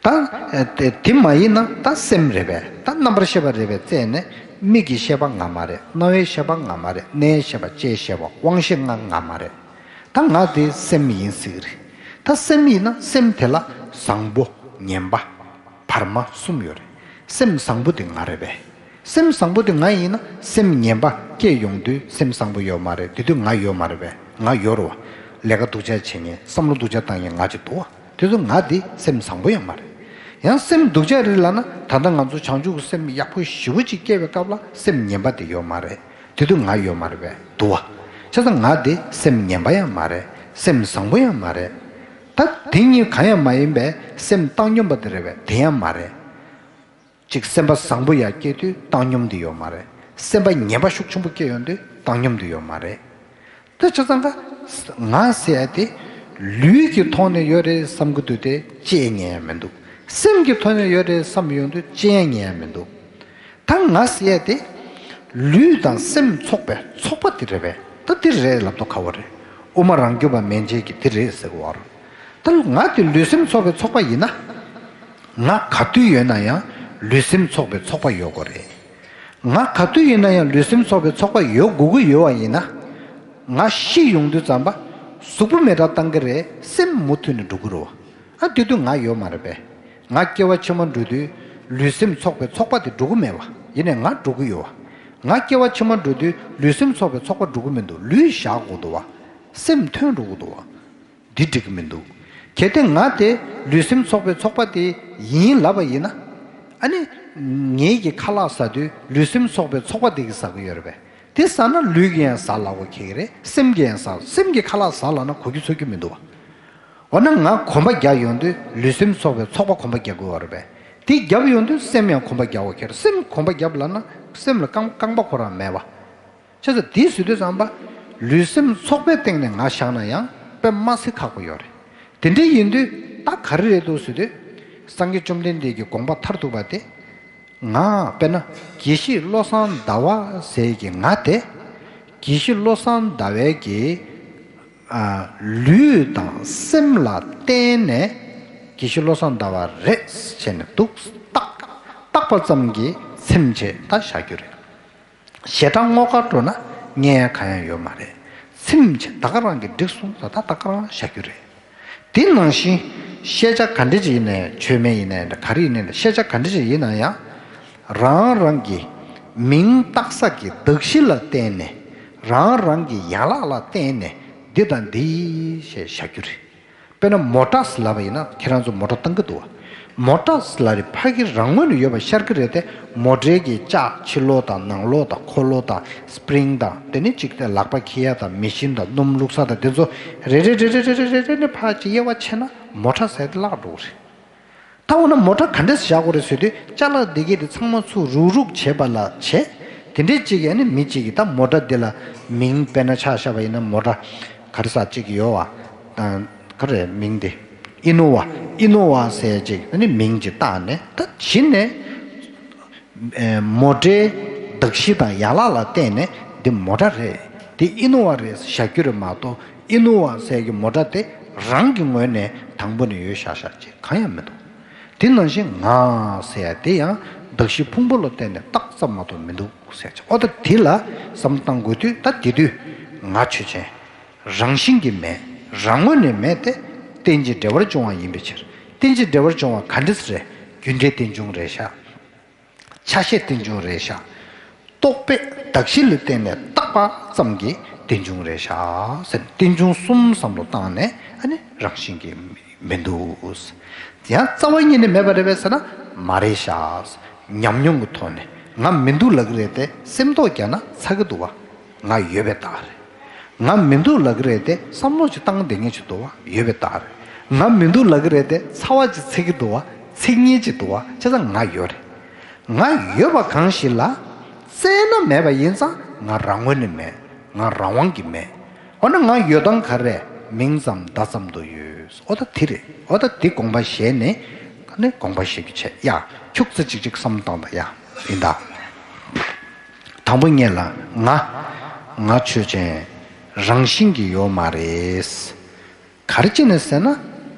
ད་དེ་མ་ཡིན་ན་ད་སེམས་རེད་པས། ད་རྣམ་པར་ཤེས་པ་རེད་པས་བཙལ་ནས་མིག་གི་ཤེས་པ་ང་མ་རེད། རྣ་བའི་ཤེས་པ་ང་མ་རེད། སྣའི་ཤེས་པ་ལྕེའི་ཤེས་པ་དབང་ཤེས་ལྔ་ང་མ་རེད། ད་ང་དེ་སེམས་ཡིན་ཟེར་གི་རེད། ད་སེམས་ཡིན་ན་སེམས་དེ་ལ་བཟང་པོ་ངན་པ་བར་མ་གསུམ་ཡོད་རེད། སེམས་བཟང་པོ་དེ་ང་རེད་པས། སེམས་བཟང་པོ་དེ་ང་ཡིན་ན་སེམས་ངན་པ་སྐྱེ་ཡོང་དུས་སེམས་བཟང་པོ་ཡོད་མ་རེད། དེ་དུས་ང་ཡོད་མ་རེད་པས། ང་ཡོད་རེད་བ། ལས་ཀ་སྡུག་ཅག་བྱེད་མཁན་བསམ་བློ་སྡུག་ཅག་བཏང་མཁན་ང་ཅིག་འདུག་བ། དེ་ཚོ་ང་དེ་སེམས་བཟང་པོ་ཡང་མ་རེད། ཡང་སེམས་སྡུག་ཅག་རེད་ལབ་ན་ད་ལྟ་ང་ཚོ་བྱང་ཆུབ་ཀྱི་སེམས་ཡག་པོ་ཞེ་པོ་ཅིག་སྐྱེ་བའི་སྐབས་ལ་སེམས་ངན་པ་དེ་ཡོད་མ་རེད། དེ་དུས་ང་ཡོད་མ་རེད་པས། འདུག་བ། བྱས་ཙང་ང་དེ་སེམས་ངན་པ་ཡང་མ་རེད། སེམས་བཟང་པོ་ཡང་མ་རེད། ད་དེ་གཉིས་གང་ཡང་མ་ཡིན་པས་སེམས་བཏང་སྙོམས་པ་དེ་རེད་པས། དེ་ཡང་མ་རེད། ཅིག་སེམས་པ་བཟང་པོ་ཡར་སྐྱེ་དུས་བཏང་སྙོམས་དེ་ཡོད་མ་རེད། སེམས་པ་ངན་པ་ཤུགས་ཆེན་པོ་སྐྱེ་ཡོང་དུས་བཏང་སྙོམས་དེ་ཡོད་མ་རེད། དེ་ཆ་ཚང་ཀ་ང་ཟེར་ཡ་དེ་ལུས་ཀྱི་ཐོག་ནས་ཡོད་རེད་བསམ་གི་འདུག་སྟེ་དཔྱད་ཉན་ཡ་མི་འདུག་སེམས་ཀྱི་ཐོག་ནས་ཡོད་རེད་བསམ་ཡོང་དུས་ཅི་ཡང་ཉན་ཡ་མི་འདུག་ད་ང་ཟེར་ཡ་དེ། ལུས་དང་སེམས་ཚོགས་པའི་ཚོགས་པ་དེ་རེད་པས། ད་དེ་རེད་ལབ་དུས་ཁག་པོ་རེད། དབུ་མ་རང་རྒྱུད་པ་མན་ཆད་ཀྱིས་དེ་རེད་ཟེར་གི་ཡོད་རེད། ད་ང་དེ་ལུས་སེམས་ཚོགས་པའི་ཚོགས་པ་ཡིན་ན། ང་ག་དུས་ཡོད་ན་ཡང་ལུས་སེམས་ཚོགས་པའི་ཚོགས་པ་ཡོད་དགོས་རེད། ང་ག་དུས་ཡིན་ན་ཡང་ལུས་སེམས་ཚོགས་པའི་ཚོགས་པ་ཡོད་དགོས་ཀྱི་ཡོད་པ་ཡིན་ན། ང་ཤི་ཡོང་དུས་ཙམ་པ། གཟུགས་པོ་མེ་སྲེག་བཏང་གི་རེད། སེམས་མུ་མཐུད་ནས་འགྲོ་གི་རེད་བ། ཨ་དེ་དུས་ང་ཡོད་མ་རེད་པས། ང་སྐྱེ་བ་ཕྱི་མ་འགྲོ་དུས་ལུས་སེམས་ཚོགས་པའི་ཚོགས་པ་དེ་འགྲོ་གི་མེད་པ། ཡིན་ནའི་ང་འགྲོ་གི་ཡོད་པ། ང་སྐྱེ་བ་ཕྱི་མ་འགྲོ་དུས་ལུས་སེམས་ཚོགས་པའི་ཚོགས་པ་འགྲོ་གི་མི་འདུག་ལུས་བཞག་དགོས་འདུག་བ། སེམས་ཐོན་འགྲོ་གི་འདུག་བ། འདི་འགྲིག་གི་མི་འདུག་གལ་ཏེ་ང་དེ་ལུས་སེམས་ཚོགས་པའི་ཚོགས་པ་དེ་ཡིན་ལབ་པ་ཡིན་ན། ཨ་ནི། ངེད་ཀྱི་ཁ་ལག་ཟ་དུས་ལུས་སེམས་ཚོགས་པའི་ཚོགས་པ་དེ་གིས་ཟ་གི་ཡོད་རེད་པས། དེ་ཟ་ན་ལུས་ཀྱིས་ཡང་ཟ་ལབ་དགོས་ཁེལ་གི་རེད། སེམས་ཀྱིས་ཡང་ཟ། སེམས་ཀྱིས་ཁ་ལག་ཟ་ལབ་ན་གོ་རྒྱུ་ཚོར་རྒྱུ་མི་འདུག་བ། འོ་ན་ང་གོམ་པ་རྒྱག་ཡོང་དུས་ལུས་སེམས་ཚོགས་པའི་ཚོགས་པ་གོམ་པ་རྒྱག་དགོས་པ་རེད་པས། དེ་རྒྱབ་ཡོང་དུས་སེམས་ཡང་གོམ་པ་རྒྱག་དགོས་ཁེལ། སེམས་གོམ་པ་རྒྱབ་ལབ་ན་སེམས་ལ་རྐང་རྐང་པ་ཁོ་རང་མེད་པ། བྱས་ཙང་དེའི་ཟེར་དུས་ཙམ་པ། ལུས་སེམས་ཚོགས་པའི་སྟེང་ནས་ང་བཞག་ན་ཡང་དཔེ་མ་སྲིད་ཁག་པོ་ཡོད་རེད། དེ་འདྲ་ཡིན་དུས་ད་ག་རེ་རེད་འདུག་ཟེར་དུས། སངས་རྒྱས་བཅོམ་ལྡན་འདས་ཀྱི་དགོངས་པ་མཐར་ཐུག་པ་དེ། ང་དཔེར་ན་དགེ་བཤེས་བློ་བཟང་ཟླ་བ་ཟེར་གྱི་ང་དེ། དགེ་བཤེས་བློ་བཟང་ཟླ་བའི་གི། ཨ། ལུས་དང་སེམས་ལ་བརྟེན་ནས་དགེ་བཤེས་བློ་བཟང་ཟླ་བ་རེད་བྱས་ནས་འདུག་བཏགས། བཏགས་པ་ཙམ་གྱིས་ཚིམ་བྱས་ད་བཞག་རྒྱུ་རེད། ཞེ་དྲག་རྔོག་གར་འགྲོ་ན་རྙེད་ཡ་གང་ཡང་ཡོད་མ་རེད། ཚིམ་བྱས་ད་ག་རང་གིས་འགྲིག་སོང་ཟེར་ད་ད་ག་རང་བཞག་རྒྱུ་རེད། དེ་ནང་བཞིན་ཤེས་བྱ་ག་འདྲ་ཅིག་ཡིན་ནའི་ཆོས་མེད་ཡིན་ནའི་ག་རེ་ཡིན་ནའི་ཤེས་བྱ་ག་འདྲ་ཅིག་ཡིན་ན་ཡང་། རང་རང་གི་མིང་བཏགས་ས་གི་གདགས་གཞི་ལ་བརྟེན་ནས། རང་རང་གི་ཡན་ལག་ལ་བརྟེན་ནས་འདི་དང་འདི་ཞེས་བཞག་རྒྱུ་རེད། དཔེར་ན་མོ་ཊ་ཟེར་ལབ་པ་ཡིན་ན་ཁྱེད་རང་ཚོ་མོ་ཊ་བཏང་གི་འདུག་བ། མོ་ཊ་ཟེར་ལབ་རེད། ཕ་གི་རང་ངོས་ནས་ཡོད་པ་ཤར་གི་རེད་དེ། མོ་ཊའི་གི་ལྕགས་ཕྱི་ལོགས་དང་ནང་ལོགས་དང་འཁོར་ལོ་དང་སི་པི་རིང་དང་དེ་ནི་གཅིག་དེ་ལག་པ་འཁྱེར་ཡ་དང་མེ་ཤིན་དང་སྣུམ་བླུགས་ས་དང་དེ་ཚོ་རེ་རེ་རེ་རེ་ནས་ཕར་ཅིག་དབྱེ་བ་ཕྱེ་ན་མོ་ཊ་ཟེར་དེ་བརླག་འགྲོ་གི་རེད། ད་འོ་ན་མོ་ཊ་ག་འདྲས་བཞག་དགོས་རེད་ཟེར་དུས་ཅ་ལག་འདི་གས་དེ་ཚང་མ་ཚུར་རུག་རུག་བྱེད་པ་ལ་བྱེད། དེ་འདྲས་ཅིག་ཡ་ནི་མི་གཅིག་གིས་ད་མོ་ཊ་འདི་ལ་མིང་དཔེར་ན་ཆ་བཞག་པ་ཡིན་ན་མོ་ཊ་ག་རེ་ཟེར་ཅིག་ཡོད་བ། ད་ག་རེ་མིང་དེ་ཨི་ནོ་ཝ། ཨི་ནོ་ཝ་ཟེར་ཅིག་ནི་མིང་ཅིག་བཏགས་ནས་ད་གཞི་ནས། ཨེ། མོ་ཊའི་གདགས་གཞི་དང་ཡན་ལག་ལ་བརྟེན་ནས་འདི་མོ་ཊ་རེད། འདི་ཨི་ནོ་ཝ་རེད་བཞག་རྒྱུ་རེད་མ་གཏོགས་ཨི་ནོ་ཝ་ཟེར་གྱི་མོ་ཊ་དེ་རང་གི་ངོས་ནས་དང་པོ་ནས་ཡོད་བཞག་བཞག་ཅིག་གང་ཡང་མི་འདུག་དེ་ནང་བཞིན་ང་ཟེར་ཡ་དེ་ཡང་གདགས་གཞི་ཕུང་པོ་ལ་བརྟེན་ནས་བཏགས་ཙམ་མ་གཏོགས་མི་འདུག་ཟེར་ཅིག་འོ་ད་དེ་ལ་བསམ་བློ་བཏང་དགོས་དུས་ད་དེ་དུས་ང་ཆོས་ཅན། རང་བཞིན་གྱིས་མེད། རང་ངོས་ནས་མེད་དེ། རྟེན་ཅིང་འབྲེལ་བར་འབྱུང་བ་ཡིན་པའི་ཕྱིར། རྟེན་ཅིང་འབྲེལ་བར་འབྱུང་བ་ག་འདྲས་རེད། རྒྱུ་འབྲས་རྟེན་འབྱུང་རེད་ཤག་ཆ་ཤས་རྟེན་འབྱུང་རེད་ཤག་རྟོག་པས་གདགས་གཞི་ལ་བརྟེན་ནས་བཏགས་པ་ཙམ་གྱིས་རྟེན་འབྱུང་རེད་ཤག་ཟེར་ནས་རྟེན་འབྱུང་གསུམ་བསམ་བློ་བཏང་ནས་ཨ་ནི་རང་བཞིན་གྱིས་མི་འདུག་ཡང་རྩ་བ་ཉིད་ནས་མེད་པ་རེད་པས་ཟེར་ན་མ་རེད་ཤག་ཉམས་མྱོང་གི་ཐོག་ནས་ང་མི་འདུག་ལབ་ཀྱི་རེད་དེ་སེམས་ཐོག་རྒྱག་ན་ཚ་གི་འདུག་བ། ང་ཡོད་པའི་རྟགས་རེད། ང་མི་འདུག་ལབ་ཀྱི་རེད་དེ་བསམ་བློ་ཅིག་བཏང་བསྡད་མཁན་ཅིག་འདུག་བ། ཡོད་པའི་རྟགས་རེད། ང་མི་འདུག་ལབ་ཀྱི་རེད་དེ་ཚ་བ་ཅིག་ཚིག་གི་འདུག་བ། ཚིག་ངན་ཅིག་འདུག་བ། བྱས་ཙང་ང་ཡོད་རེད། ང་ཡོད་པ་གང་ཞིག་ལ་བཙལ་ན་མེད་པ་ཡིན་ཙང་ང་རང་ངོས་ནས་མེད། ང་རང་དབང་གིས་མེད། འོ་ན་ང་ཡོད་སྟངས་ག་རེ་རེད། མིང་ཙམ་བརྡ་ཙམ་དུ་ཡོད། འོ་ད་དེ་རེད། འོ་ད་དེ་དགོངས་པ་བཞེས་ནས་ནི་དགོངས་པ་བཞེས་རྒྱུ་བྱས་ཡ། ཁྱུག་ཙམ་ཅིག་ཅིག་བསམ་བཏང་དང་ཡ། ཡིན་ད། དང་པོ་ཉིད་ལ་ང་། ང་ཆོས་ཅན། རང་བཞིན་གྱིས་ཡོད་མ་རེད། ག་རེ་བྱས་ནས་ཟེར་ན་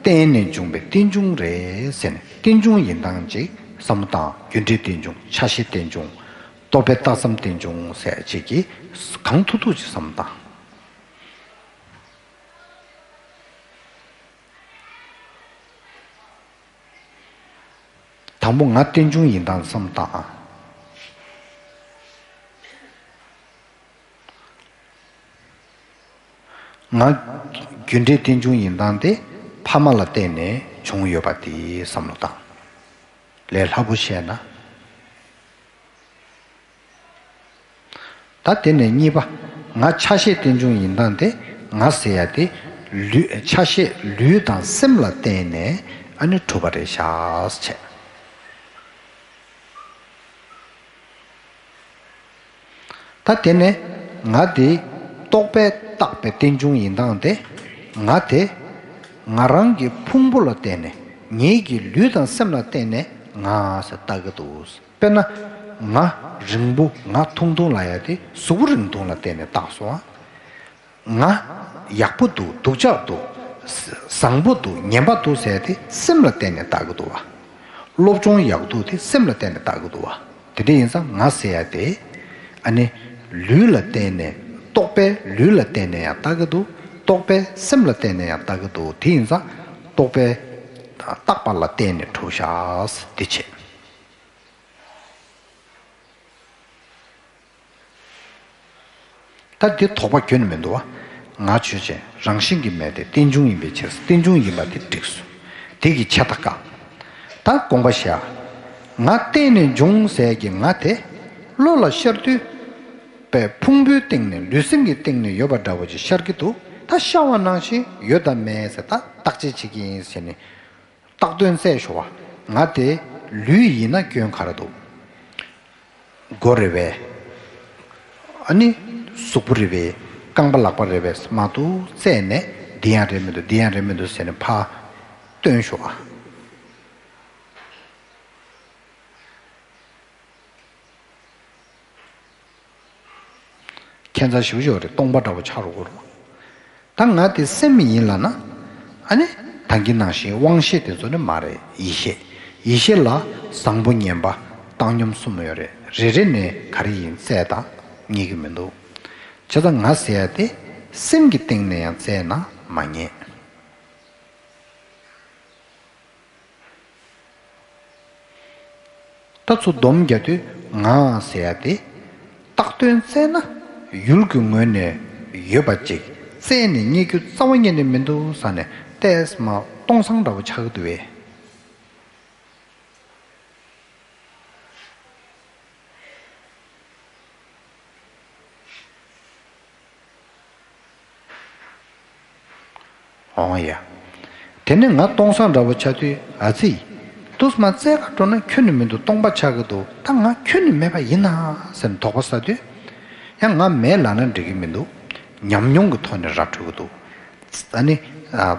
རྟེན་ནས་འབྱུང་བའི་རྟེན་འབྱུང་རེད་ཟེར་ནས་རྟེན་འབྱུང་ཡིན་སྟངས་ཅིག་བསམ་བློ་བཏང་། རྒྱུ་འབྲས་རྟེན་འབྱུང་། ཆ་ཤས་རྟེན་འབྱུང་། རྟོག་པས་བཏགས་ཙམ་རྟེན་འབྱུང་ཟེར་ཅིག་གིས་གང་ཐུབ་ཐུབ་ཅིག་བསམ་བློ་བཏང་། དང་པོ་ང་རྟེན་འབྱུང་ཡིན་སྟངས་བསམ་བཏང་། ང་རྒྱུ་འབྲས་རྟེན་འབྱུང་ཡིན་སྟངས་དེ་ཕ་མ་ལ་བརྟེན་ནས་བྱུང་ཡོད་པ་དེ་བསམ་བློ་བཏང་། ལས་སླ་པོ་བཤད་ན། ད་དེ་ནས་གཉིས་པ། ང་ཆ་ཤས་རྟེན་འབྱུང་ཡིན་སྟངས་དེ་ང་ཟེར་ཡ་དེ་ལུས། ཆ་ཤས་ལུས་དང་སེམས་ལ་བརྟེན་ནས་ཨ་ནི་གྲུབ་པ་རེད་ཤག་བྱས། ད་དེ་ནས་ང་དེ་རྟོག་པས་བཏགས་པའི་རྟེན་འབྱུང་ཡིན་སྟངས་དེ་ང་དེ་ང་རང་གི་ཕུང་པོ་ལ་བརྟེན་ནས་ ངེད་ཀྱི་ལུས་དང་སེམས་ལ་བརྟེན་ནས་ང་ཟེར་བཏགས་ཀྱི་འདུག། དཔེར་ན། ང་རིང་པོ་ང་ཐུང་ཐུང་ལབ་ཡ་དེ་གཟུགས་པོ་རིང་ཐུང་ལ་བརྟེན་ནས་བཏགས་སོང་ང་། ཡག་པོ་འདུག། སྡུག་ཅག་འདུག། བཟང་པོ་འདུག། ངན་པ་འདུག་ཟེར་ཡ་དེ་སེམས་ལ་བརྟེན་ནས་བཏགས་ཀྱི་འདུག་བ། སློབ་སྦྱོང་ཡག་སྡུག་དེ་སེམས་ལ་བརྟེན་ནས་བཏགས་ཀྱི་འདུག་བ། དེ་འདྲ་ཡིན་ཙང་ང་ཟེར་ཡ་དེ། ཨ་ནི། ལུས་ལ་བརྟེན་ནས། རྟོག་པས་ལུས་ལ་བརྟེན་ནས་ཡང་བཏགས་ཀྱི་འདུག། རྟོག་པས་སེམས་ལ་བརྟེན་ནས་ཡང་བཏགས་ཀྱི་འདུག། དེ་ཡིན་ཙང་། རྟོག་པས། བཏགས་པ་ལ་བརྟེན་ནས་གྲུབ་ཤག། དེ་བྱས། ད་འདི་དོགས་པ་ཁྱོན་ནས་མི་འདུག་བ། ང་ཆོས་ཅན། རང་བཞིན་གྱིས་མེད་དེ་རྟེན་འབྱུང་ཡིན་པའི་ཕྱིར། རྟེན་འབྱུང་ཡིན་པ་དེ་འགྲིགས་སོ། དེ་གི་ཆད་ལྟ་དཀའ། ད་དགོངས་པ་བཞག། ང་བརྟེན་ནས་འབྱུང་ཟེར་གྱི་ང་དེ། བློ་ལ་ཤར་དུས། པའི་ཕུང་པོའི་སྟེང་ནས། ལུས་སེམས་ཀྱི་སྟེང་ནས་ཡོད་པ་འདྲ་བོ་ཅིག་ཤར་གྱི་འདུག། ད་ཤར་བ་ནང་བཞིན་ཡོད་དམ་མེད་ཟེར་ད་བརྟག་དཔྱད་བྱེད་ཀྱི་ཡིན་ཟེར་ནས། བཏགས་དོན་བཙལ་ཤོག་བ། ང་དེ་ལུས་ཡིན་ན་སྐྱོན་ག་རེ་འདུག། མགོ་རེད་པས། ཨ་ནི། གཟུགས་པོ་རེད་པས། རྐང་པ་ལག་པ་རེད་པས་མ་གཏོགས་བཙལ་ནས་འདི་ཡང་རེད་མི་འདུག། འདི་ཡང་རེད་མི་འདུག་ཟེར་ནས་ཕར་སྟོན་ཤོག་བ། ཁྱད་མཚར་ཞེ་པོ་ཅིག་ཡོད་རེད། སྟོང་པ་འདྲ་བོ་ཆགས་འགྲོ་གི་རེད། ད་ང་དེ་སེམས་ཡིན་ལབ་ན། ཨ་ནི། ད་གིན་ནང་བཞིན་དབང་ཤེས་དེ་ཚོ་ནི་མ་རེད། ཡིད་ཤེས། ཡིད་ཤེས་ལ་བཟང་པོ་ངན་པ་བཏང་སྙོམས་གསུམ་ཡོད་རེད། རེ་རེ་ནས་ག་རེ་ཡིན་བཙལ་དང་རྙེད་ཀྱི་མི་འདུག། བྱས་ཙང་ང་ཟེར་ཡ་དེ་སེམས་ཀྱི་སྟེང་ནས་ཡང་བཙལ་ན་མ་རྙེད། ད་ཚུར་སྡོམ་རྒྱག་དུས་ང་ཟེར་ཡ་དེ། བཏགས་དོན་བཙལ་ན་ཡུལ་གྱི་ངོས་ནས་ཡོད་པ་ཅིག་བཙལ་ནས་རྙེད་རྒྱུ་རྩ་བ་ཉིད་ནས་མི་འདུག་ཟེར་ནས་ཏོག་ཙམ་སྟོང་སང་འདྲ་བོ་ཆགས་ཀྱི་འདུག་བས། འོང་ཡ། དེ་ནས་ང་སྟོང་སང་འདྲ་བོ་ཆགས་དུས་ཨ་ཙི། དུས་མ་བཙལ་ག་འགྲོ་ན་ཁྱོན་ནས་མི་འདུག། སྟོང་པ་ཆགས་ཀྱི་འདུག། ད་ང་ཁྱོན་ནས་མེད་པ་ཡིན་ན་ཟེར་ནས་དོགས་པ་ཟ་དུས། ཡང་ང་མེད་ལབ་ན་འགྲིག་གི་མི་འདུག། ཉམས་མྱོང་གི་ཐོག་ནས་ར་འཕྲོད་ཀྱི་འདུག། ཨ་ནི།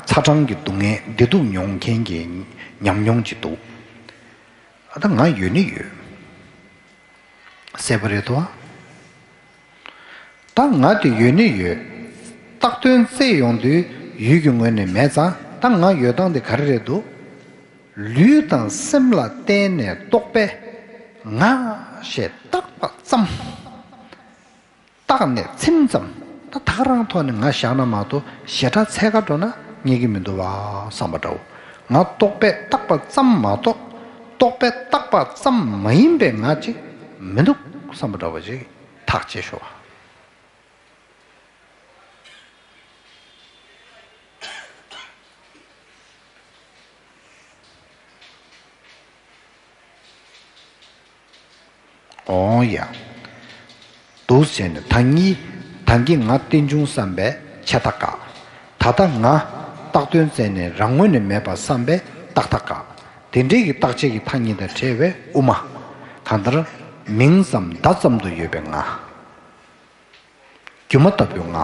ཚ་གྲང་གི་སྡུག་བསྔལ་བདེ་སྡུག་མྱོང་མཁན་གྱི་ཉམས་མྱོང་ཅིག་འདུག། ཨ་ད་ང་ཡོད་ནི་ཡོད། གསལ་པོ་རེད་དོ། ད་ང་དེ་ཡོད་ནི་ཡོད། བཏགས་དོན་བཙལ་ཡོང་དུས་ཡུལ་གྱི་ངོས་ནས་མེད་ཙང་ད་ང་ཡོད་སྟངས་དེ་ག་རེ་རེད་འདུག། ལུས་དང་སེམས་ལ་བརྟེན་ནས་རྟོག་པས་ང་ཞེས་བཏགས་པ་ཙམ། བཏགས་ནས་ཚིམ་ཙམ། ད་ད་ག་རང་ཐོག་ནས་ང་བཞག་ན་མ་གཏོགས་ཞེ་དྲག་འཚོལ་ག་འགྲོ་ན་རྙེད་ཀྱི་མི་འདུག་བ་བསམ་པ་འདྲ་བོ། ང་རྟོག་པས་བཏགས་པ་ཙམ་མ་གཏོགས་རྟོག་པས་བཏགས་པ་ཙམ་མ་ཡིན་པའི་ང་ཅིག་མི་འདུག་བསམ་པ་འདྲ་བོ་ཅིག་ཐག་བཅད་ཤོག་བ། འོང་ཡ། འདུག་བྱས་ནས་ད་གིན་ད་གིན་ང་རྟེན་འབྱུང་བསམ་པས་ཆད་ལྟ་དཀའ། ད་ལྟ་ང་བཏགས་དོན་བཙལ་ནས་རང་ངོས་ནས་མེད་པ་བསམ་པས་བརྟག་ལྟ་དཀའ། དེ་འདྲའི་གི་བརྟག་དཔྱད་ཀྱི་ཐ་སྙད་དང་བྲལ་བའི་དབུ་མ། གང་ལྟར་མིང་ཙམ་བརྡ་ཙམ་དུ་ཡོད་པའི་ང་། སྒྱུ་མ་ལྟ་བུའི་ང་།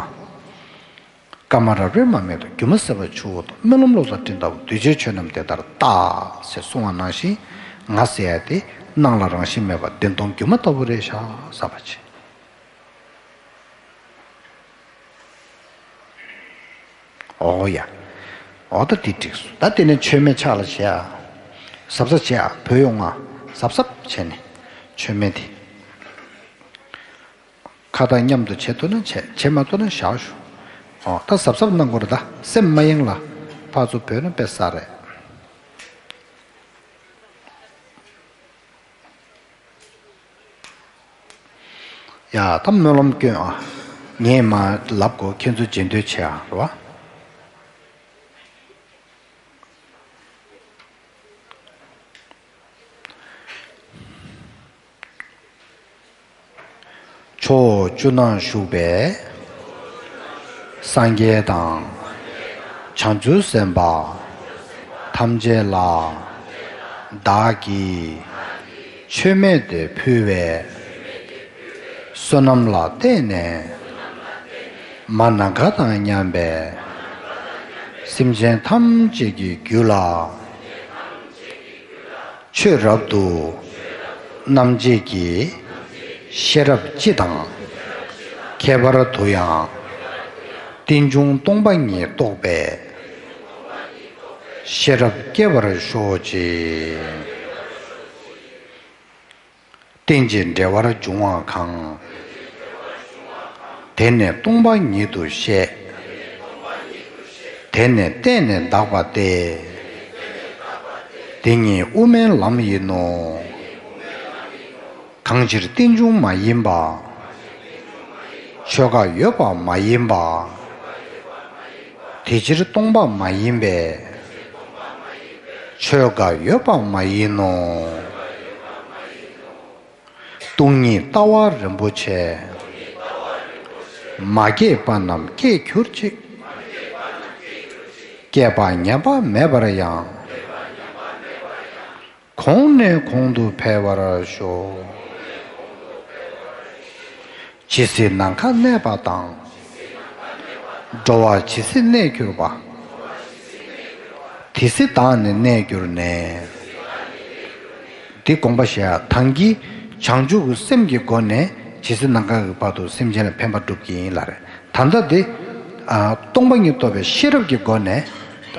ཀ་མ་ར་རོས་མ་མེད་དོ། སྒྱུ་མ་ཟད་པར་འགྱུར་བ་དང་། རྨི་ལམ་ལོག་ལྟ་སྤྲིན་ལྟ་བུ། འདུས་བྱས་ཆོས་རྣམས་དེ་ལྟར་བལྟ། ཞེས་གསུངས་པ་ནང་བཞིན་ང་ཟེར་ཡ་དེ་སྣང་ལ་རང་བཞིན་མེད་པ་བདེན་སྟོང་སྒྱུ་མ་ལྟ་བུ་རེད་ཤག་བསམ་པ་བྱེད། འོ་ཡ། འོ་ད་དེ་འགྲིག་སོང་། ད་དེ་ནས་མཆོད་མེ་ཕྱག་ལ་བྱེད་ཨ། གཟབ་གཟབ་བྱེད་ཨ། བུད་ཡོང་ང་། གཟབ་གཟབ་བྱས་ནས་མཆོད་མེ་དེ། ཁ་བཏགས་མཉམ་དུ་བྱེད་ཐུབ་ན་བྱེད། བྱེད་མ་ཐུབ་ན་བཞག་ཞུ། ཨོ་ད་གཟབ་གཟབ་གནང་དགོས་རེད་ད། སེམས་མ་ཡེངས་ལ། ཕར་ཚུར་བུད་ན་དཔེ་གསར་རེད། ཡ་ད་སྨོན་ལམ་སྐྱོན་ཨ། ངས་མ་ལབ་གོ། ཁྱེད་ཚོ་རྗེས་ཟློས་བྱེད་ཨ་རེད་བ། ཕྱོགས་བཅུ་ན་བཞུགས་པའི་སངས་རྒྱས་དང་། བྱང་ཆུབ་སེམས་དཔའ་ཐམས་ཅད་ལ། བདག་གིས་མཆོད་མེ་དེ་ཕུལ་བས། བསོད་ནམས་ལ་བརྟེན་ནས་མ་ན་ག་དང་མཉམ་པའི་སེམས་ཅན་ཐམས་ཅད་ཀྱི་རྒྱུད་ལ་ ཆོས་རབ་ཏུ་རྣམ་འབྱེད་ཀྱི་ཤེས་རབ་སྤྱི་དང་། ཁྱད་པར་དུ་ཡང་རྟེན་འབྱུང་སྟོང་པ་ཉིད་རྟོགས་པའི་ཤེས་རབ་སྐྱེ་བར་ཤོག་ཅིག་རྟེན་ཅིང་འབྲེལ་བར་འབྱུང་བ་གང་། དེ་ནི་སྟོང་པ་ཉིད་དུ་བཤད། དེ་ནི་བརྟེན་ནས་འདག་པ་སྟེ། དེ་ཉིད་དབུ་མའི་ལམ་ཡིན་ནོ། གང་ཕྱིར་རྟེན་འབྱུང་མ་ཡིན་པ། ཆོས་འགའ་ཡོད་པ་མ་ཡིན་པ། དེ་ཕྱིར་སྟོང་པ་མ་ཡིན་པས། ཆོས་འགའ་ཡོད་པ་མ་ཡིན་ནོ། སྟོང་ཉིད་ལྟ་བ་རིན་པོ་ཆེ། མ་སྐྱེས་པ་རྣམས་སྐྱེས་གྱུར་ཅིག་སྐྱེས་པ་ཉམས་པ་མེད་པར་ཡང་། གོང་ནས་གོང་དུ་འཕེལ་བར་ཤོག་ཇི་སྲིད་ནམ་མཁའ་གནས་པ་དང་། འགྲོ་བ་ཇི་སྲིད་གནས་གྱུར་པ། དེ་སྲིད་བདག་ནི་གནས་གྱུར་ནས། འདི་དགོངས་པ་བཞེས་ཡ། ད་གིན་བྱང་ཆུབ་ཀྱི་སེམས་ཀྱི་སྒོ་ནས་ཇི་སྲིད་ནམ་མཁའ་གི་བར་དུ་སེམས་ཅན་ལ་ཕན་པ་སྒྲུབ་ཀྱི་ཡིན་ལབ་རེད། ད་ལྟ་འདི་ཨ་སྟོང་པ་ཉིད་རྟོགས་པའི་ཤེས་རབ་ཀྱི་སྒོ་ནས་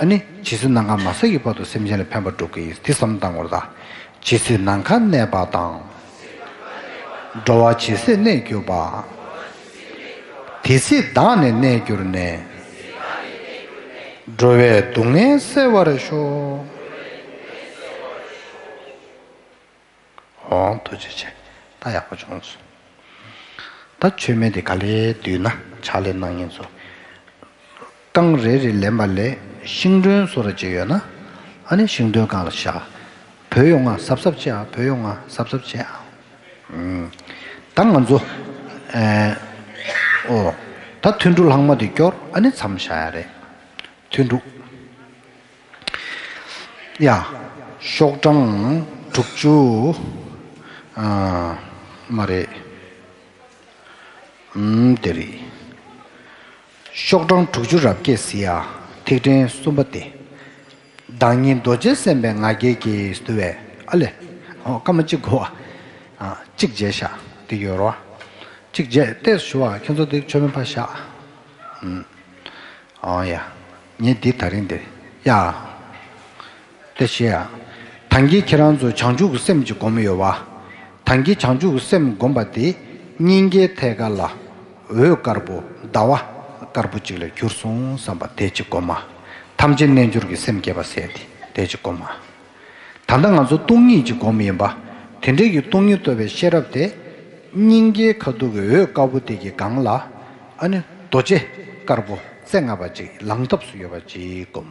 ཨ་ནི་ཇི་སྲིད་ནམ་མཁའ་མ་ཟད་ཀྱི་བར་དུ་སེམས་ཅན་ལ་ཕན་པ་སྒྲུབ་ཀྱི་ཡིན། འདི་བསམ་བློ་བཏང་དགོས་རེད་ད། ཇི་སྲིད་ནམ་མཁའ་གནས་པ་དང་། འགྲོ་བ་ཇི་སྲིད་གནས་གྱུར་པ། དེ་སྲིད་བདག་ནི་གནས་གྱུར་ནས། འགྲོ་བའི་སྡུག་བསྔལ་སེལ་བར་ཤོག་འོང་ཐུགས་རྗེ་ཆེ། ད་ཡག་པོ་བྱུང་སོང་། ད་མཆོད་མེ་དེ་ག་ལེར་བསྡུས་ན་ཕྱག་ལས་གནང་མཁན་ཚོ། རྐང་རེ་རེ་ལེན་པ་ལས་ཤིང་སྒྲོན་བཟོ་འདྲ་ཅིག་ཡོད་ན། ཨ་ནི་ཤིང་སྒྲོན་སྒང་ལ་བཞག་བོས་ཡོང་ང་གཟབ་གཟབ་བྱེད་ཨ། བོས་ཡོང་ང་གཟབ་གཟབ་བྱེད་ཨ། ཨུམ། ད་ང་ཚོ། ཨེ། ཨོ། ད་ཐུན་དྲུག་ལྷག་མ་དེ་སྐྱོར་ཨ་ནི་མཚམས་བཞག་ཡ་རེད། ཐུན་དྲུག་ཡ། ཤོག་གྲངས་དྲུག་ཅུ། ཨ། མ་རེད། ཨུམ། དེ་རེད། ཤོག་གྲངས་དྲུག་ཅུ་རབ་རྒྱས་ཟེར་ཡ། ཐིག་ཕྲེང་གསུམ་པ་སྟེ། བདག་ཉིད་རྡོ་རྗེ་སེམས་དཔའི་ང་རྒྱལ་གྱིས་བསྡུ་བའི་ཨ་ལས། ཨོ་སྐར་མ་གཅིག་གོ་བ། ཨ་གཅིག་བརྗེད་ཤག་འདི་ཡོད་རོ། གཅིག་བརྗེད་ཏེ་ཞུ་བ་ཁྱོད་ཚོ་འདི་མཆོད་མེ་ཕར་བཞག་ཨུམ། ཨོ་ཡ། ངས་འདི་ད་རིང་འདིར་ཡ། དེ་བྱས་ཡ། ད་གིན་ཁྱེད་རང་ཚོ་བྱང་ཆུབ་ཀྱི་སེམས་ཀྱི་སྒོམ་ཡོད་བ། ད་གིན་བྱང་ཆུབ་ཀྱི་སེམས་སྒོམ་པ་དེ་སྙིང་གའི་ཐད་ཀ་ལ་འོད་དཀར་པོ་ཟླ་བ་དཀར་པོ་ཅིག་ལ་གྱུར་སོང་བསམ་པ་དེ་ཅིག་སྒོམ་མ། ཐམས་ཅད་རྣལ་འབྱོར་གྱི་སེམས་བསྐྱེད་པ་ཟེར་དེ་དེ་ཅིག་སྒོམ་མ། ད་ལྟ་ང་ཚོ་སྟོང་ཉིད་ཀྱི་སྒོམ་ཡིན་པ། དེ་འདྲའི་གི་སྟོང་ཉིད་རྟོགས་པའི་ཤེས་རབ་དེ། སྙིང་གའི་ཁ་ཐུག་གི་འོད་དཀར་པོ་དེ་གི་སྒང་ལ། ཨ་ནི་རྡོ་རྗེ་དཀར་པོ་རྩེ་ལྔ་པ་ཅིག་ལང་ཐབས་སུ་ཡོད་པ་ཅིག་སྒོམ།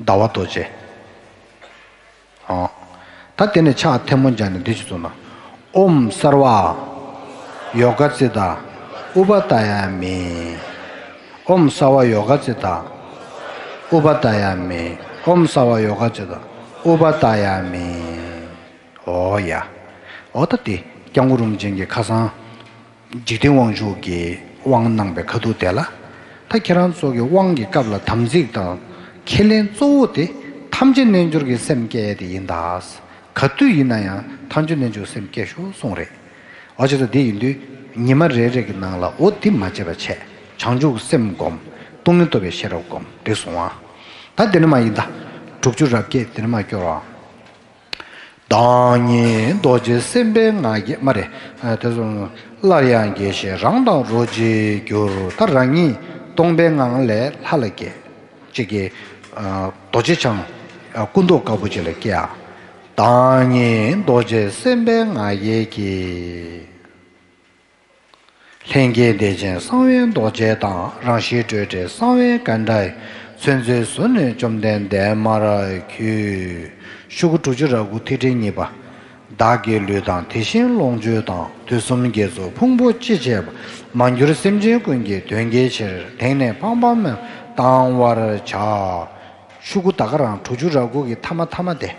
ཟླ་བ་རྡོ་རྗེ། ཨོ། ད་དེ་ནས་ཕྱག་ཐལ་མོ་སྦྱར་ནས་འདི་ཅིག་གསུངས་ན། ཨོཾ་སརྦ་ཡོ་ག་ཙིཏྟ་ཨུ་པ་ཏ་ཡ་མི། ཨོཾ་སརྦ་ཡོ་ག་ཙིཏྟ་ཨུ་པ་ཏ་ཡ་མི། ཨོཾ་སརྦ་ཡོ་ག་ཙིཏྟ་ཨུ་པ་ཏ་ཡ་མི། ཨོ་ཡ། ཨོ་ད་དེ་སྐྱབས་མགོན་རིན་པོ་ཆེ་གིས་ཁ་སང་། འཇིག་རྟེན་དབང་ཕྱུག་གི་དབང་གནང་བའི་ཁ་ཐུག་དེ་ལ། ད་ཁྱེད་རང་ཚོ་གི་དབང་གི་སྐབས་ལ་དམ་ཚིག་དང་ཁས་ལེན་གཙོ་བོ་དེ་ཐམས་ཅད་རྣལ་འབྱོར་གྱི་སེམས་བསྐྱེད་དེ་ཡིན་ད། ག་དུས་ཡིན་ན་ཡང་ཐམས་ཅད་རྣལ་འབྱོར་གྱི་སེམས་བསྐྱེད་ཤོག་གསུངས་རེད། འོ་བྱས་ཙང་དེ་ཡིན་དུས་ཉི་མ་རེ་རེ་གི་ནང་ལ་འོ་དེ་མ་བརྗེད་པ་བྱས། བྱང་ཆུབ་ཀྱི་སེམས་སྒོམ། སྟོང་ཉིད་རྟོགས་པའི་ཤེས་རབ་སྒོམ་དེ་གསུངས་ཨ། ད་དེ་ནི་མ་ཡིན་ད། དྲུག་ཅུ་རབ་རྒྱས་དེ་ནི་མ་སྐྱོར་ཨ། བདག་ཉིད་རྡོ་རྗེ་སེམས་དཔའི་ང་རྒྱལ་མ་རེད། དེ་ཚོ་སླར་ཡང་དགྱེས་ཤིང་རང་དང་རོ་གཅིག་གྱུར། ད་རང་ཉིད་སྟོང་པའི་ངང་ལས་ལྷ་ལ་སྐྱེ། གཅིག་གིས་རྡོ་རྗེ་འཆང་སྐུ་མདོག་དཀར་པོ་ཅིག་ལ་སྐྱེ་ཡ། བདག་ཉིད་རྡོ་རྗེ་སེམས་དཔའི་ང་རྒྱལ་གྱིས། ལྷན་སྐྱེས་བདེ་ཆེན་གསང་བའི་རྡོ་རྗེ་དང་། རང་བཞིན་སྤྲོས་བྲལ་གསང་བའི་གཎྜཱ་ཡིས། མཚོན་བྱེད་ཟུར་ནས་བཅོམ་ལྡན་འདས་མར་འཁྱུད། ཤོག་གུ་དྲུག་ཅུ་རེ་དགུ་ཐིག་ཕྲེང་གཉིས་པ། བདག་གི་ལུས་དང་དེ་བཞིན་ལོངས་སྤྱོད་དང་། དུས་གསུམ་དགེ་ཚོགས་ཕུང་པོ་ཅི་བྱེད་པ། མ་གྱུར་སེམས་ཅན་ཀུན་གྱི་དོན་གྱི་ཕྱིར། དེང་ནས་ཕངས་པ་མེད་བཏང་བར་བྱ། ཤོག་གུ་ད་ག་རང་དྲུག་ཅུ་རེ་དགུ་གི་ཐ་མ་ཐ་མ་དེ།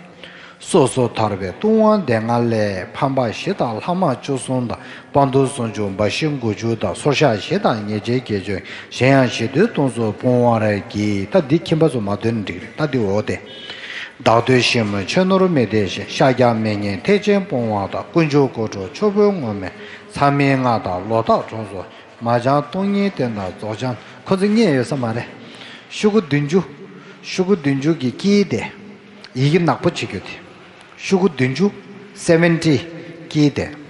སོ་སོ་ཐར་པའི་ལྟུང་བ་སྡེ་ལྔ་ལས། ཕམ་པ་བཞི་དང་ལྷག་མ་བཅུ་གསུམ་དང་། སྤང་ཐུན་སུམ་ཅུ་འབའ་ཞིག་དགུ་བཅུ་དང་། སོར་བཤགས་བཞི་དང་ཉེས་བྱས་བརྒྱད་ཅུ། གཞན་ཡང་ཞི་དུལ་ལྟུང་སོགས་སྤོང་བར་བགྱི། ད་འདི་ཁྱིམ་པ་ཚོ་མ་འདོན་འགྲིག་རེད། ད་འདི་འོ་དེ། བདག་འདོད་ཞི་མོལ་ཆོས་ནོར་མི་ལྡན་ཞིང་། ཤཱཀྱ་མི་སྙན་ཐེག་ཆེན་སྤོང་བ་དང་། དཀོན་མཆོག་སྐུ་ཁྲོ་ཆོ་འཕོས་ངོམས་མེད། མཚམས་མེད་ལྔ་དང་ལོག་ལྟ་དྲུངས་སུ། མ་བྱང་སྟོང་ཉིད་རྟེན་དང་རྫོགས་བྱང་། ཁོ་ཚོས་རྙེད་ཡོད་ས་མ་རེད། ཤོག་གུ་བདུན་ཅུ། ཤོག་གུ་བདུན་ཅུ་གི་དཀྱིལ་དེ། ཡི་གེ་ནག་པོ་བྱེད་རྒྱུ་དེ། ཤོག་གུ་བདུན་ཅུ། སེ་བེན་ཊི། དཀྱིལ་དེ།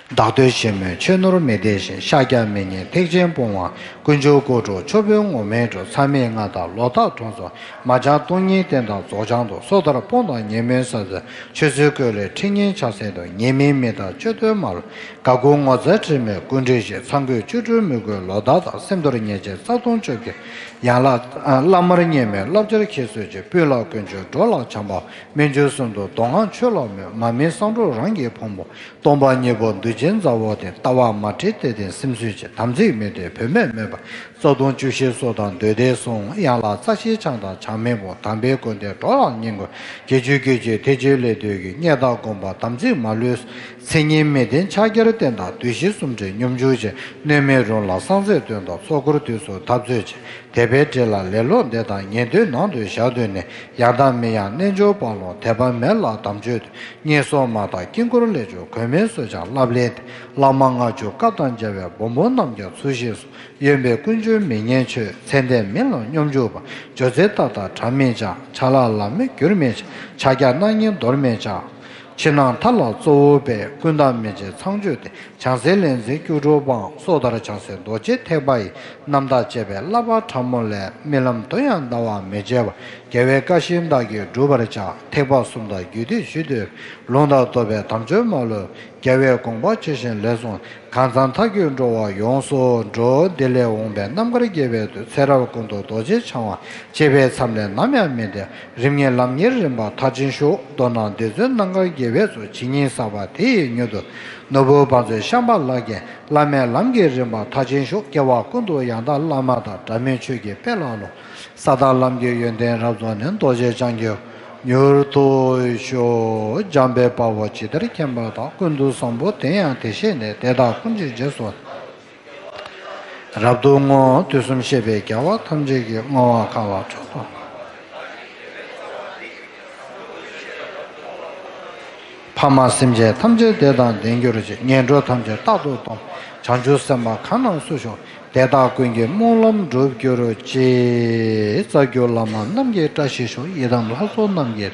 བདག་འདོད་ཞི་མོལ་ཆོས་ནོར་མི་ལྡན་ཞིང་། ཤཱཀྱ་མི་སྙན་ཐེག་ཆེན་སྤོང་བ། དཀོན་མཆོག་སྐུ་ཁྲོ་ཆོ་འཕོས་ངོམས་མེད་དྲུངས། མཚམས་མེད་ལྔ་དང་ལོག་ལྟ་དྲུངས་སུ། མ་བྱང་སྟོང་ཉིད་རྟེན་དང་རྫོགས་བྱང་དུ། སོ་ཐར་སྤོང་དང་ཉེས་མེད་ས་འཛིན། ཆོས་ཚུལ་བཀོད་ལས་ཁྲིམས་ངན་ཕྱག་འཚལ་དུ། ཉེས་དམིགས་མི་ལྟ་སྤྱོད་དོན་མ་ལུས། དགའ་མགུ་ངོ་ཚ་དྲི་མེད་ཀུན་བྲལ་ཞིང་། ཚ་འགུལ་བཅུ་དྲུག་མི་དགོས་ལོག་ལྟ་དང་། སེམས་དུལ་ཉེས་བྱས་རྩ་ལྟུང་བཅོ་བརྒྱད། ཡན་ལག་བླ་མར་ཉེས་མེད་བསླབ་བྱར་ཁྱད་གསོད་ཅིང་། སྤུན་ལ་དཀོན་མཆོག་འགྲོ་ལ་བྱམས་པ། སྨན་བཅོས་གསུམ་དུ་མདོ་སྔགས་ཆོས་ལ་སྨོད། མ་སྨིན་གསང་སྒྲོག་རང་གི་ཕུང་པོ། སྟོང་པ་ཉིད་པོ་འདུ་བྱེད་མཛའ་བོ་དེ། ལྟ་བ་མ་དྲིས་དེ་ལྡན་སེམས་བཟོད་ཅིང་། དམ་ཚིག་མི་སྡོད་བུད་མེད་སྨོད་པ། རྩ་ལྟུང་བཅུ་བཞི་སོགས་དང་འདོད་ལྡན་གསུམ། ཡན་ལག་རྩ་ཤེའི་ཆང་དང་ཆང་མེད་པོ། དམ་པའི་སྐུ་ལྡན་འགྲོ་ལ་བསྙེན་བཀུར། དགེ་བཅུ་དགེ་བཅུའི་ཐེག་ཆེན་ལས་འདོད་ཀྱི། རྙེད་དང་སྒོམ་པ་དམ་ཚིག་མ་ལུས། མཚན་ཉིད་མི་ལྡན་ཕྱག་རྒྱར་བསྟེན་དང་། བདུད་བཞི་གསུམ་བྲལ་སྙོམས་འཇུག་ཅིང་། གནོད་མེད་རུ་ལ་གསང་རྫས་སྟོན་དང་། ཚོགས་འཁོར་དུས་སུ་འཐབ་རྩོད་ཅིང་། དད་པས་བསྒྲལ་ལ་ལེ་ལོ་འདས་དང་། ཉན་ཐོས་ནང་དུ་ཞག་བདུན་ནས། ཡང་དག་མི་གཡེང་རྣལ་འབྱོར་པ་ལ། དད་པ་མེད་ལ་དམ་ཆོས་སྟོན། བསྙེན་སོགས་མ་དག་དཀྱིལ་འཁོར་ལས་བྱུང་། གོས་མེད་སུ་ཀྱང་བསླབ་ལེན་ཏེ། བླ་མ་ལྔ་བཅུ་བཀའ་དང་མཇལ་བའི། འབུམ་པོ་རྣམས་ཀྱང་ཚུལ་བཞིན་སོང་། གཡོན་པས་ཀུན་སྤྱོད་མི་ཉན་ཆོས། མཚན་ལྡན་མི་ལ་སྙོམས་འཇུག་པ། སྦྱོར་ཚེ་ལྟ་དང་བྲལ་མི་བྱ། ཆ་ལག་ལམ་མེ་བསྒྱུར་མི་བྱ། ཕྱག་རྒྱ་སྣ་གཉིས་འདོར་མི་བྱ། ཕྱི་ནང་མཐའ་ལ་གཙོ་བོ་པས། ཀུན་བརྟགས་མི་བྱེད་ཚངས་སྤྱོད་དེ། བྱང་སེམས་ལས་འཛིན་སྐྱུག་བྲོ་སྤངས། སོ་ཐར་བྱང་སེམས་རྡོ་རྗེ་ཐེག་པ་ཡི། རྣམ་དག་བཅས་པའི་བསླབ་པ་ཕྲ་མོ་ལས། རྨི་ལམ་དུ་ཡང་འདའ་བར་མི་བྱེད་པ། རྒྱལ་བའི་བཀའ་བཞིན་བདག་གིས་བསྒྲུབ་པར་བྱ། ཐེག་པ་གསུམ་དང་རྒྱུད་སྡེ་བཞི་སྟོན། ལུང་དང་རྟོགས་པའི་དམ་ཆོས་མ་ལུས། རྒྱལ་བའི་དགོངས་པ་ཇི་བཞིན་ལེགས་གསུངས། གང་ཚང་མཐའ་དགོས་འགྲོ་བ་ཡོངས་སུ་འགྲོ། འདི་ལས་འོངས་པའི་རྣམ་དཀར་དགེ་བའི་མཐུ། ཚེ་རབས་ཀུན་ཏུ་རྡོ་རྗེ་འཆང་བ། སྤྱད་པའི་མཚམས་ལས་ནམ་ཡང་མི་འདའ། རིམ་གཉིས་ལམ་གྱི་རིམ་པ་མཐར་ཕྱིན་ཤོག། མདོར་ན་འདི་ཚོའི་རྣམ་དཀར་དགེ་བའི་ཚོགས། ཇི་སྙེད་བསགས་པ་དེ་ཡིས་མྱུར་དུ། ནོར་བུ་བང་མཛོད་ཤམ་བྷ་ལ་གྱེན། བླ་མའི་ལམ་གྱི་རིམ་པ་མཐར་ཕྱིན་ཤོག། སྐྱེ་བ་ཀུན་ཏུ་ཡང་དག་བླ་མ་དང་། འབྲལ་མེད་ཆོས་ཀྱི་དཔལ་ལ་ལོངས། ས་དང་ལམ་གྱི་ཡོན་ཏན་རབ་རྫོགས་ནས། རྡོ་རྗེ་འཆང་གི་མྱུར་དུ་ཤོག། འཇམ་དཔལ་དཔའ་བོས་ཇི་ལྟར་མཁྱེན་པ་དང་། ཀུན་ཏུ་བཟང་པོ་དེ་ཡང་དེ་བཞིན་ཏེ། དེ་དག་ཀུན་གྱི་རྗེས་སུ་རབ་ཏུ་བསྔོ། དུས་གསུམ་གཤེགས་པའི་རྒྱལ་བ་ཐམས་ཅད་ཀྱིས། བསྔོ་བ་གང་ལ་འཕྲོ་མཐུད། ཕ་མ་སེམས་ཅན་ཐམས་ཅད་བདེ་དང་ལྡན་གྱུར་ཅིག། ངན་འགྲོ་ཐམས་ཅད་རྟག་ཏུ་སྟོངས། བྱང་ཆུབ་སེམས་དཔའ་གང་རྣམས་སུ་ཞུགས། དེ་དག་ཀུན་གྱི་སྨོན་ལམ་འགྲུབ་གྱུར་ཅིག། རྩ་བརྒྱུད་བླ་མ་རྣམས་ཀྱི་བཀྲ་ཤིས་ཤོག། ཡི་དམ་ལྷ་ཚོགས་རྣམས་ཀྱི།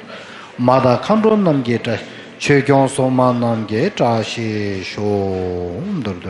མ་དང་མཁའ་འགྲོ་རྣམས་ཀྱི་བཀྲ། ཆོས་སྐྱོང་སྲུང་མ་རྣམས་ཀྱི་བཀྲ་ཤིས་ཤོག། མདོར་བསྡུ།